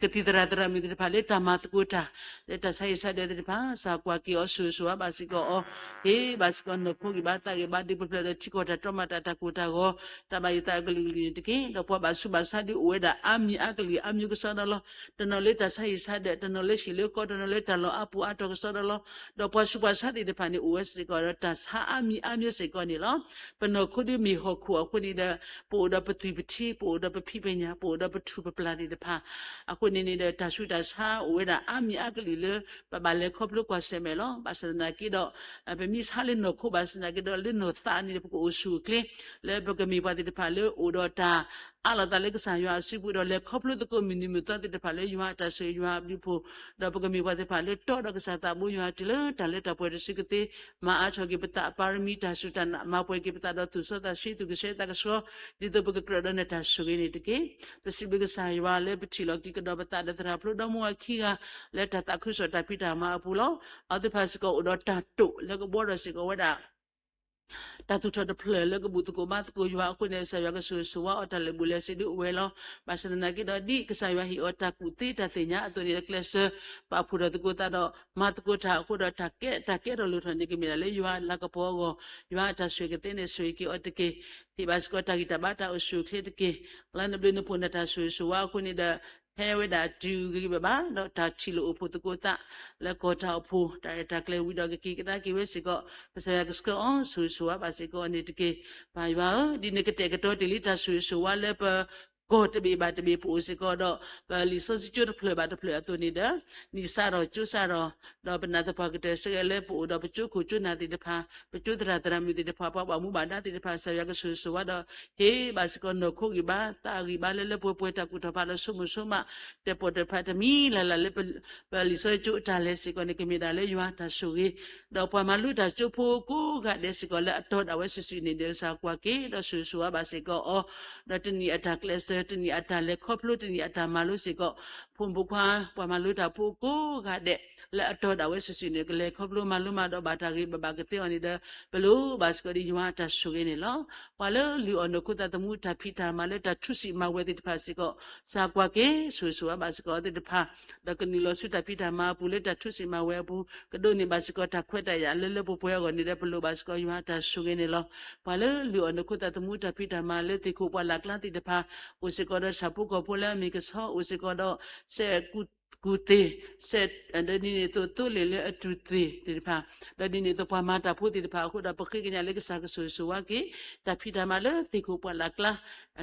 ကသံၣ်သရၣ်သရၣ်မုၣ်သ့ၣ်တဖၣ်လၢတၢ်မၤသကိးတၢ် လၢတၢ်ဆါဟံၣ်ဆါဒၢးသ့ၣ်တဖၣ် စၢ်ကွၢ်က့ၤအီၤဆိၣ်ဂ့ၤဆိၣ်ဝါဘၣ်စ့ၢ်ကီးအီၤ, ဟ့ၣ်ဘၣ်စ့ၢ်ကီးနီၢ်ခိဂံၢ်ဘါသးဂံၢ်ဘါဒ်ပဖျၢၣ်ဒီးထံကီၢ်တၢ်တီမၤတၢ်တၢ်ကိၢ်တၢ်ဂီၤ တၢ်ဘၣ်ယိၣ်သးအကလုာ်ကလုာ်န့ၣ်တက့ၢ်. ဒီးပှၤဘၣ်ဆူးဘၣ်ဆါဒုးအိၣ်ဝဲဒၣ်အါမံၤအါကလုာ်အါမျိုးကစီဒီလီၤ. တနီၤလၢတၢ်ဆါဟံၣ်ဆါဒၢး, တနီၤလၢဟံၣ်လၢဃီ, တနီၤလၢတၢ်လီၢ်အါပူၤအါတီၤကစီဒီလီၤ. ဒီးပှၤဆူးပှၤဆါသ့ၣ်တဖၣ်န့ၣ်အိၣ်ဝဲစ့ၢ်ကီးဒီးတၢ်ဆါအါမံၤအါမျိုးစ့ၢ်ကီးန့ၣ်လီၤ. ပနီၢ်ခိဒုးမ့ၢ်ဟီၣ်ခိၣ်အဃိန့ၣ်ဒီး ပအိၣ်ဒီးပသွံၣ်ပထံ, ပအိၣ်ဒီးပဖံးပညၣ်, ပအိၣ်ဒီးပထူၣ်ပပျၢ်သ့ၣ်တဖၣ် အဃိန့ၣ်န့ၣ်ဒီး တၢ်ဆူးတၢ်ဆါအိၣ်ဝဲဒၣ်အါမံၤအါကလုာ်လၢ ပဘၣ်လဲၤခီဖျိကွၢ်ဆၢၣ်မဲာ်လီၤ. ဘၣ်ဆၣ်သနာ်က့ဒီး ပမ့ၢ်ဆါလၢနီၢ်ခိဘၣ်ဆၣ်သနာ်က့ဒီး လၢနီၢ်သးန့ၣ်ဒီး ပကအိၣ်ဆူၣ်အိၣ်ချ့ လၢပကမ့ၢ်ပှၤသ့ၣ်တဖၣ်လၢအိၣ်ဒီးတၢ်အးလီၤသးလၢကစၢ်ယွၤအစုပူၤ ဒီးလဲၤခီဖျိသကိးမုၢ်နံၤမုၢ်သီသ့ၣ်တဖၣ်လၢယွၤအတၢ်ဆိၣ်ဂ့ၤယွၤအဘျုးအဖှိၣ်, ဒီးပကမ့ၢ်ပှၤသ့ၣ်တဖၣ်လၢတီဒီးကစၢ်သးဘိယွၤတုၤလၢတၢ်လၢတၢ်ပှဲၤတစုကသ့, မၤအါထီၣ်က့ၤပသးပၢ်ရမံၤတၢ်စူၢ်တၢ်နာ် မၤပှဲၤက့ၤပသးဒီးသူၣ်စီသးဆှံ သူၣ်ကဆှီသးကဆှီ ဒ်သိးပကကြၢးဒီးနတၢ်ဆိၣ်ဂ့ၤန့ၣ်တက့ၢ်. ပစံးဘျုးကစၢ်ယွၤလၢပထံၣ်လီၤက့ၤကဒီးပသးဒီးသရၣ်ဖျိဒီမါဝၤခံဂၤ လၢတၢ်သးခုကစီၣ်တၢ်ဖံးတၢ်မၤအပူၤလီၤ. အဝဲသ့ၣ်တဖၣ်စ့ၢ်ကီးအိၣ်ဒီးတၢ်တိာ်လၢကဘှီထီၣ်စ့ၢ်ကီးဝဲဒၣ် တၢ်သူၣ်ထီၣ်တဖျၢၣ်လၢကဘူၣ်သကိးဘါသကိးယွၤအဃိန့ၣ် ကစၢ်ယွၤကဆိၣ်ဂ့ၤဆိၣ်ဝါအီၤ တၢ်လၢာ်ဘူၣ်လၢာ်စ့ဒုးအိၣ်ဝဲလီၤ. ဘၣ်ဆၣ်သနာ်က့ဒီး ဒ်ကစၢ်ယွၤဟ့ၣ်အီၤတၢ်ကူၣ်သ့တၢ်သ့ၣ်ညါအသိးန့ၣ်ဒီး ကျဲးစၢးပာ်ဖှိၣ်ထီၣ်သကိးသးဒီး မၤသကိးတၢ်အဃိဒီး တၢ်ကဲတၢ်ကဲထီၣ်လိၣ်ထီၣ်န့ၣ် ကမ့ၢ်ဒၣ်လၢယွၤလၤကပီၤအဂီၢ်, ယွၤအတၢ်ဆိၣ်ဂ့ၤကသ့န့ၣ် ဆိၣ်ဂ့ၤက့ၤအီၤတက့ၢ်. ဟ့ၣ်ဘၣ်စ့ၢ်ကီးတၢ်ဂံၢ်တၢ်ဘါတၢ်အိၣ်ဆူၣ်အိၣ်ချ့တက့ၢ်. လၢနဘျုးနဖှိၣ်နတၢ်ဆိၣ်ဂ့ၤဆိၣ်ဝါအဃိန့ၣ်ဒီး ဟဲဝဲဒၣ်တုၤဂ့ၤဂ့ၤဘၣ်ဘၣ် ဒီးတၢ်ထံၣ်လိာ်အိၣ်ဖှိၣ်သကိးသး လၢကီၢ်တၢ်အိၣ်ဖှိၣ် တၢ်ရဲၣ်တၢ်ကျဲၤဝံၤဒီး ကက့ၤကဒါက့ၤဝဲစ့ၢ်ကီး ကစၢ်ယွၤကဆှၢအီၤ ဆိၣ်ဂ့ၤဆိၣ်ဝါဘၣ်စ့ၢ်ကီးအီၤန့ၣ်တက့ၢ်. ပၢ်ယွၤဧၢ, ဒ်နကတဲာ်ကတီၤတ့ၢ်လံတၢ်ဆိၣ်ဂ့ၤဆိၣ်ဝါလၢပ ကီၢ်တဘ့ၣ်ဘၣ်တဘ့ၣ်ပအိၣ်စ့ၢ်ကီးဒီး ပလံာ်စီဆှံကၠိတဖျၢၣ်ဘၣ်တဖျၢၣ်အသိးန့ၣ်ဒီး နံၣ်စးထီၣ်ကၠိစးထီၣ် ဒီးပနာ်သပှၢ်ကတၢၢ်ဆၢကတီၢ်လၢပအိၣ်ဒီးပကၠိခိၣ်ကၠိနၢ်သ့ၣ်တဖၣ်, ပကၠိသရၣ်သရၣ်မုၣ်သ့ၣ်တဖၣ်, ပှၤဘၣ်မူဘၣ်ဒါသ့ၣ်တဖၣ် ကစၢ်ယွၤကဆိၣ်ဂ့ၤဆိၣ်ဝါဒီး ဟ့ၣ်ဘၣ်စ့ၢ်ကီးနီၢ်ခိဂံၢ်ဘါ သးဂံၢ်ဘါလၢလၢပှဲၤပှဲၤ တၢ်ကူၣ်ထီၣ်ဖးလီၤဆိကမိၣ်ဆိကမး တဲာ်ပီၣ်တဲာ်ဖးတမံၤလၢ်လၢ်လၢ ပလံာ်စီဆှံကၠိအတၢ်လဲၤစ့ၢ်ကီးန့ၣ် ကမ့ၢ်ဒၣ်လၢယွၤတၢ်ဆိၣ်ဂ့ၤ ဒီးပှၤမၤလိတၢ်ကၠိဖိကိးဂၤဒဲးစ့ၢ်ကီးလၢအတီဒၣ်ဝဲစုာ်စုာ်န့ၣ်ဒီး ကစၢ်ကွၢ်က့ၤ ဒီးဆိၣ်ဂ့ၤဆိၣ်ဝါဘၣ်စ့ၢ်ကီးအီၤ, ဒီးတနံၣ်အတၢ်ကျဲးစၢး တနံၣ်အတၢ်လဲၤခီဖျိ တနံၣ်အတၢ်မၤလိစ့ၢ်ကီး ဖိမုၣ်ဖိခွါ ပှၤမၤလိတၢ်ဖိကိးဂၤဒဲး လၢအတီဒၣ်ဝဲစုာ်စုာ်န့ၣ် ကလဲၤခီဖျိမၤလိမၤဒီးဘၣ်တၢ်ဂ့ၤဘၣ်ဘၣ်ကသ့အီၤန့ၣ်ဒီး ပလိၣ်ဘၣ်စ့ၢ်ကီးဒ်ယွၤအတၢ်ဆိၣ်ဂ့ၤန့ၣ်လီၤ. ပှၤလၢလုၢ်အီၣ်နီၢ်ခိသးသမူတၢ်ဖံးတၢ်မၤလၢတၢ်ထူစံးမၤဝဲသ့ၣ်တဖၣ်စ့ၢ်ကီး ကစၢ်ကွၢ်က့ၤ ဆိၣ်ဂ့ၤဆိၣ်ဝါဘၣ်စ့ၢ်ကီးအဝဲသ့ၣ်တဖၣ် ဒီးကနုာ်လီၤဆူတၢ်ဖံးတၢ်မၤအပူၤလၢတၢ်ထူစံးမၤဝဲအပူၤ ကဒိးန့ၢ်ဘၣ်စ့ၢ်ကီးတၢ်ခွဲးတၢ်ယာ်လၢလၢပှဲၤပှဲၤအဂီၢ်န့ၣ်ဒီး ပလိၣ်ဘၣ်စ့ၢ်ကီးယွၤအတၢ်ဆိၣ်ဂ့ၤန့ၣ်လီၤ. ပှၤလၢလုၢ်အီၣ်နီၢ်ခိသးသမူတၢ်ဖံးတၢ်မၤလၢသ့ၣ်ခိၣ်ပှၢ်လၢ်ကျါသ့ၣ်တဖၣ် အိၣ်စ့ၢ်ကီးဒီးဆၣ်ဖိကီၢ်ဖိလၢအမ့ၢ်ကဆီ အိၣ်စ့ၢ်ကီးဒီး စဲးကူၣ်သ့ၣ် စဲး ဒီးဒ်န့ၣ်အသိးသိလ့ၣ်လၢအတူၢ်သ့ၣ်သ့ၣ်တဖၣ် ဒီးဒ်န့ၣ်အသိးပှၤမၤတၢ်ဖိသ့ၣ်တဖၣ်အဃိဒီး ပဃ့ကညးလၢကစၢ်ကဆိၣ်ဂ့ၤဆိၣ်ဝါက့ၤ တၢ်ဖံးတၢ်မၤလၢသ့ၣ်ခိၣ်ပှၢ်လၢ်ကျါ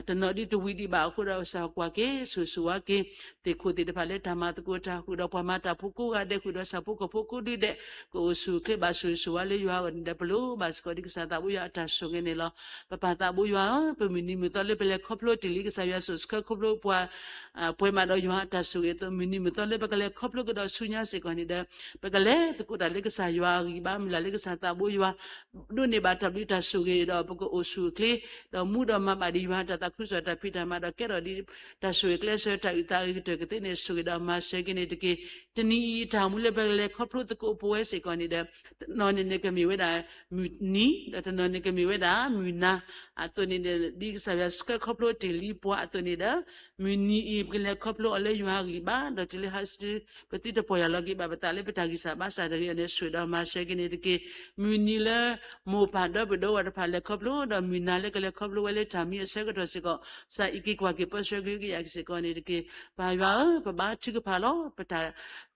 တနီၤဒ်တဝံၤဒံးဘၣ်အဃိဒီး ကစၢ်ကွၢ်က့ၤ ဆိၣ်ဂ့ၤဆိၣ်ဝါက့ၤ သ့ၣ်ခိၣ်သ့ၣ်တဖၣ်လၢတၢ်မၤသကိးတၢ်ဃုာ်ဒီးပှၤမၤတၢ်ဖိကိးဂၤဒဲး ဃုာ်ဒီးဆၣ်ဖိကီၢ်ဖိကိးဒုဒဲး ကအိၣ်ဆူၣ်အိၣ်ချ့ဘၣ်ဆိၣ်ဂ့ၤဆိၣ်ဝါလၢယွၤအဂီၢ်န့ၣ်ဒီး ပလိၣ်ဘၣ်စ့ၢ်ကီးဒ်ကစၢ်သးဘိယွၤအတၢ်ဆိၣ်ဂ့ၤန့ၣ်လီၤ. ပပၢ်သးဘိယွၤဧၢ, ပမုၢ်နံၤမုၢ်သီလၢပလဲၤခီဖျိတ့ၢ်လံကစၢ်ယွၤဆိၣ်ဆှၢခီဖျိပှၤ ပှဲၤမးဒီးယွၤအတၢ်ဆိၣ်ဂ့ၤအသိး မုၢ်နံၤမုၢ်သီလၢပကလဲၤခီဖျိကဒီးဆူညါစ့ၢ်ကီးန့ၣ်ဒီး ပကလဲၤသကိးတၢ်လၢကစၢ်ယွၤအဂံၢ်ဘါ မုၢ်လၢ်လၢကစၢ်သးဘိယွၤ ဒိးန့ၢ်ဘၣ်တၢ်ဘျုးတၢ်ဆိၣ်ဂ့ၤဒီး ပကအိၣ်ဆူၣ်အိၣ်ချ့ ဒီးမူဒီးမၤဘၣ်ဒ်ယွၤတၢ်သးခုကစီၣ်တၢ်ဖံးတၢ်မၤဒီး ကဲထီၣ်ဒ်တၢ်ဆိၣ်ဂ့ၤကျဲးစၢး တၢ်အုၣ်သးအဂ့ၤကတၢၢ်ကသ့န့ၣ် ဆိၣ်ဂ့ၤဒီးမၤစၢၤက့ၤန့ၣ်တက့ၢ်. တနံၤအံၤအတၢ်အိၣ်မူလၢပကလဲၤခီဖျိသကိးပဝဲစ့ၢ်ကီးန့ၣ်ဒီး တနီၤန့ၣ်န့ၣ်ကမ့ၢ်ဝဲဒၣ် မုၢ်နံၤ ဒီးတနီၤန့ၣ်ကမ့ၢ်ဝဲဒၣ် မုၢ်နၤ အသိးန့ၣ်ဒီး ဒ်ကစၢ်ယွၤဆှၢခီဖျိတ့ၢ်လံပှၤအသိးန့ၣ်ဒီး မုၢ်နံၤအံၤ ပကလဲၤခီဖျိအီၤလၢယွၤအဂံၢ်ဘါ ဒီးတုၤလၢဟါစု ပသုတပီၢ်ယၢ်လီၤက့ၤဘၣ်ပသးလၢပတၢ်ဂံၢ်စၢ်ဘါစၢ်တဂ့ၤအီၤန့ၣ် ဆိၣ်ဒီးမၤစၢၤက့ၤန့ၣ်တက့ၢ်. မုၢ်နံၤလၢ မိၢ်ပၢ်ဒီပုၢ်ဝဲၢ်တဖၣ်လဲၤခီဖျိ ဒီးမုၢ်နၤလၢကလဲၤခီဖျိဝဲလၢတၢ်မံအဆၢကတီၢ်စ့ၢ်ကီး ကစၢ်အံးက့ၤကွၢ်က့ၤပၢဆှၢက့ၤကယၤက့ၤစ့ၢ်ကီးန့ၣ်တက့ၢ်. ပၢ်ယွၤဧၢ, ပဘါထုကဖၣ်လီၤ. ပတၢ်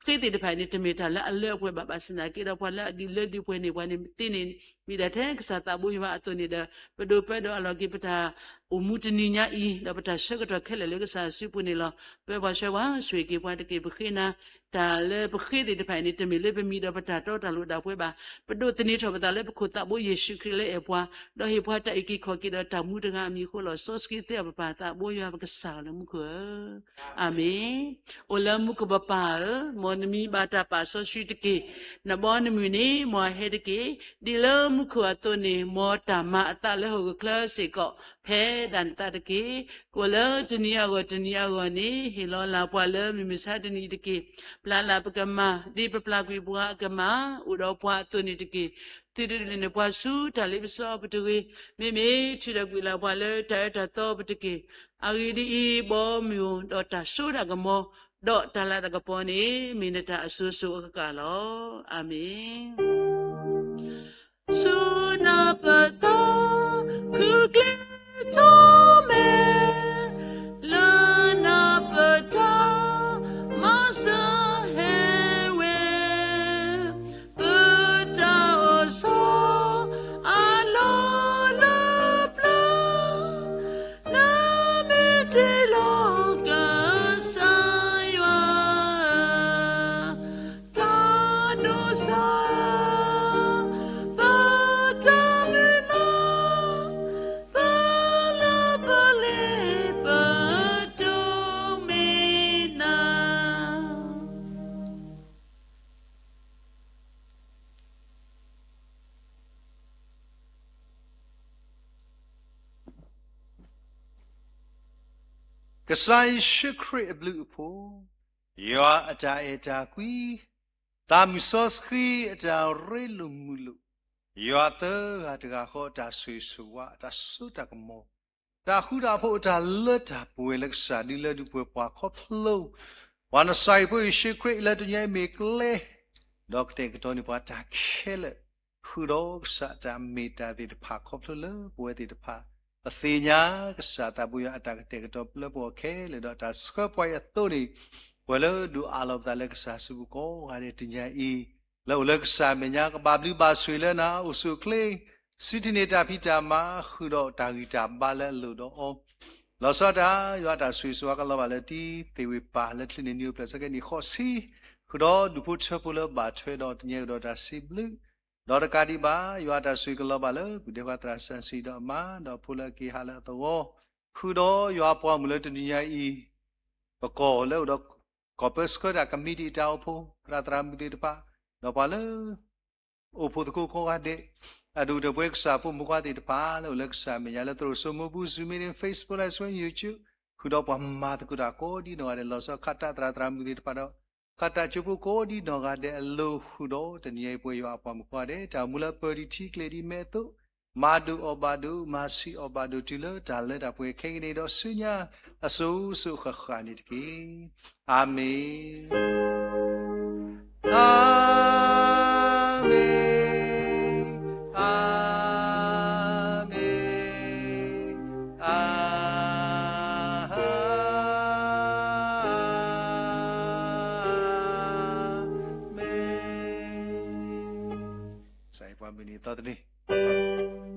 ဃ့သ့ၣ်တဖၣ်အံၤန့ၣ် တမ့ၢ်တၢ်လၢအလၢအပှဲၤဘၣ်ဘၣ်ဆၣ်သနာ်က့ဒီး ပှၤလၢအဒုးလၢဒုးပှဲၤန့ၢ်ပှၤန့ၣ်သ့န့ၣ် မ့ၢ်ဒၣ်ထဲကစၢ်သးဘိယွၤအသိးန့ၣ်ဒီး ပဒိးပၢဒီးအလီၢ်က့ၤပတၢ်အိၣ်မူတနံၤညါအံၤ ဒီးပတၢ်ဆၢကတီၢ်ခဲလၢာ်လၢကစၢ်စုပူၤန့ၣ်လီၤ. ပၢပှၤဆှၢပှၤ ဆိၣ်ဂ့ၤက့ၤပှၤတက့ၢ်. ပဃ့နၤ တၢ်လၢပဃ့သ့ၣ်တဖၣ်အံၤန့ၣ် တမ့ၢ်လၢပမံၤဒီးပတၢ်တီတၢ်လိၤဒၣ်ပှဲၤဘၣ်. ပဒိးသန့ၤထီၣ်ပသးလၢပခိၣ်သးဘိယ့ၣ်ၡူးခရံာ်လၢအဲၣ်ပှၤ, ဒီးဟ့ၣ်ပှၤတၢ်အုၣ်က့ၤခီၣ်က့ၤဒီးတၢ်မူတဂၤအမံၤအဃိလီၤ. စီဆှံသ့အပပၢ်သးဘိယွၤ ပကစၢ်လၢမူခိၣ်ဧၢ, အၤမ့ၣ်. အိၣ်လၢမူခိၣ်ပပၢ်ဧၢ, မ်နမံၤဘၣ်တၢ်ပာ်စီဆှံတက့ၢ်. နဘီနမုၢ်န့ၣ် မ်အဟဲတက့ၢ်. ဒ်လၢမူခိၣ်အသိးန့ၣ် မ်တၢ်မၤအသးလၢဟီၣ်ခိၣ်ချၢစ့ၢ်ကီး ဖဲဒၣ်နသးတက့ၢ်. ကိၣ်လၢတနံၤအဂီၢ်တနံၤအဂီၢ်န့ၣ် ဟ့ၣ်လီၤလၢပှၤလၢမုၢ်မဆါတနံၤအံၤတက့ၢ်. ပျၢ်လၢပကမၤ ဒ်ပပျၢ်ကွံာ်ပှၤအကမၤ အိၣ်ဒီးပှၤအသိးန့ၣ်တက့ၢ်. သုတဒုးနဲၣ်ပှၤဆူတၢ်လ့ပစီပူၤတဂ့ၤ, မ့မ့ၢ်ထုးထီၣ်ကွံာ်လၢပှၤလၢတၢ်အၢတၢ်သီပူၤတက့ၢ်. အဂ့ၢ်ဒ်အံၤ, ဘီမုၢ်ဧိၤ, ဒီးတၢ်စိတၢ်ကမီၤ, ဒီးတၢ်လၤတၢ်ကပီၤန့ၣ် မ့ၢ်နတၢ်အစိၤစိၤအဃၣ်ဃၣ်လီၤ. အၤမ့ၣ်. ဆူနၢ်ပၢၢ်သီ ခုၣ်ကျဲထီၣ်မဲာ်, လၢနၢ်ပၢၢ်တၢ် မၤစၢၤဟဲဝဲ, ပတၢ်အိၣ်ဆီ အလီၢ်လၢပျၢၤ, နမ့ၢ်တ့လီၤကစၢ်ယွၤ တၢ်ဒိးစၢ်, ပတၢ်မုၢ်လၢ်, ပလၢပလဲၤ ပတိၢ်မံၤနၤ. ကစၢ်ယ့ၣ်ၡူးခရံာ်အဘျုးအဖှိၣ်, ယွၤအတၢ်အဲၣ်တၢ်ကွံ, သးမုၢ်စီဆှံအတၢ်ရ့လိာ်မုာ်လိာ်, ယွၤသၢဂၤတဂၤဃီအတၢ်ဆိၣ်ဂ့ၤဆိၣ်ဝါ အတၢ်စိတၢ်ကမီၤ တၢ်ဃူတၢ်ဖိး အတၢ်လၢတၢ်ပှဲၤလၢကစၢ်ဒုးလၢဒုးပှဲၤပှၤခီဖျိ ပှၤနစၤရ့းဖိယ့ၣ်ၡူးခရံာ်လၢတနံၤအံၤမ့ၢ်ကျဲ ဒီးကတဲာ်ကတီၤန့ၢ်ပှၤတၢ်ခဲလၢာ် ဃုာ်ဒီးကစၢ်အတၢ်မ့ၢ်တၢ်သ့ၣ်တဖၣ်ခီဖျိလၢပဝဲသ့ၣ်တဖၣ် ပသ့ၣ်ညါကစၢ်သးဘိယွၤအတၢ်ကတဲာ်ကတီၤလၢပဂီၢ်ခဲလၢာ်ဒီးတၢ်ဆှၢပှၤအံၤအသိးန့ၣ် ပှၤလၢဒုးအးလီၤပသးလၢကစၢ်စုပူၤကိးဂၤဒဲးတနံၤအံၤ လၢအိၣ်လၢကစၢ်အမဲာ်ညါကဘၣ်ဘျုးဘၣ်ဆိၣ်ဂ့ၤလၢနၤ အိၣ်ဆူၣ်အိၣ်ချ့ စံးထံၣ်န့ၢ်တၢ်ဖံးတၢ်မၤ ဃုာ်ဒီးတၢ်ဂံၢ်တၢ်ဘါလၢအလိၣ်ဒီးအီၤ လီၤဆီဒၣ်တၢ် ယွၤအတၢ်ဆိၣ်ဂ့ၤဆိၣ်ဝါကလီၤဘၣ်လၢတံၤသ့ၣ်ဝ့ၢ်ပၢ် လၢချံးန့ၢ်နံၣ်အိၣ်ဖျဲၣ်ဆၢကဲနံၣ်ဃိးဆံ ဃုာ်ဒီးဒူၣ်ဖိထၢဖိလၢဘၣ်ထွဲဒီးတနံၤအံၤဒီးတၢ်စံးဘျုး ဒီးတကးဒံးဘၣ် ယွၤအတၢ်ဆိၣ်ဂ့ၤကလီၤဘၣ်လၢ ပုၢ်ဒဲခွါသရၣ်စံးစံးဒီးအမါ ဒီးဖိလၢအက့ၤဟးလၢအသဝီ ဃုာ်ဒီးယွၤအပှၤမုၣ်လၢတနံၤညါအံၤ ပကီၢ်လၢအိၣ်ဒီး ကီၢ်ပၢဆှၢတၢ်ကမံးတံာ်အတၢ်အိၣ်ဖှိၣ် သရၣ်သရၣ်မုၣ်သ့ၣ်တဖၣ် ဒီးပှၤလၢ အိၣ်ဖှိၣ်သကိးကိးဂၤဒဲး အဒိၣ်ကတၢၢ်ပဝဲကစၢ်ဖိမုၣ်ခွါသ့ၣ်တဖၣ်လၢအိၣ်လၢကစၢ်အမဲာ်ညါလၢသရိာ်စိမိၢ်ပူၤ Zoom meeting, Facebook Live Stream, YouTube ဃုာ်ဒီးပှၤမၤသကိးတၢ်ကိးဒ်နီၢ်ဂၤဒဲး လီၤဆီခးတၢ်သရၣ်သရၣ်မုၣ်သ့ၣ်တဖၣ်ဒီး ခးတၢ်ကၠိဖိကိးဒ်နီၢ်ဂၤဒဲးအလိၤဃုာ်ဒီးတနံၤအံၤပဝဲယွၤအပှၤမုၣ်ခွါဒဲး တၢ်အိၣ်မူလၢအပၢၢ်ဒံးထံကျဲၤဒံးမဲာ်အသိး မၤဒိၣ်အီၣ်ဘၣ်ဒိၣ် မၤဆံးအီၣ်ဘၣ်ဒိၣ်တုၤလၢတၢ်လၢတၢ်ပှဲၤခဲကနံၣ်အံၤဒီးဆူညါ အစိၤစိၤဃၣ်ဃၣ်န့ၣ်တက့ၢ်. အၤမ့ၣ်, အၤမ့ၣ်, အၤမ့ၣ်, အၤမ့ၣ်. ကစၢ်ယွၤပှၤမုၢ်နံၤသီတနံၤ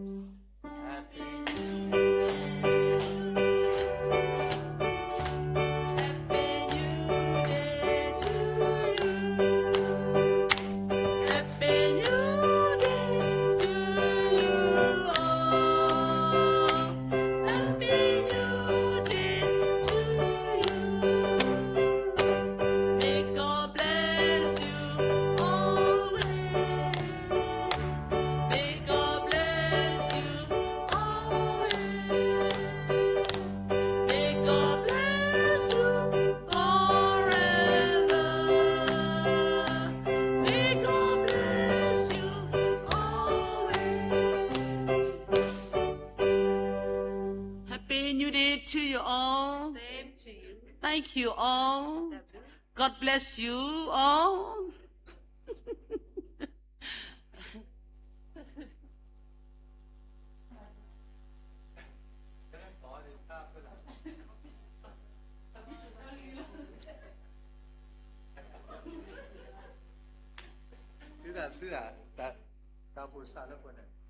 Happy New Day to you all. Same to you. Thank you all. God bless you all. သုတၢ်, သုတၢ်, တၢ်, တၢ်အိၣ်ဖှိၣ်စးလၢပှဲၤန့ၣ်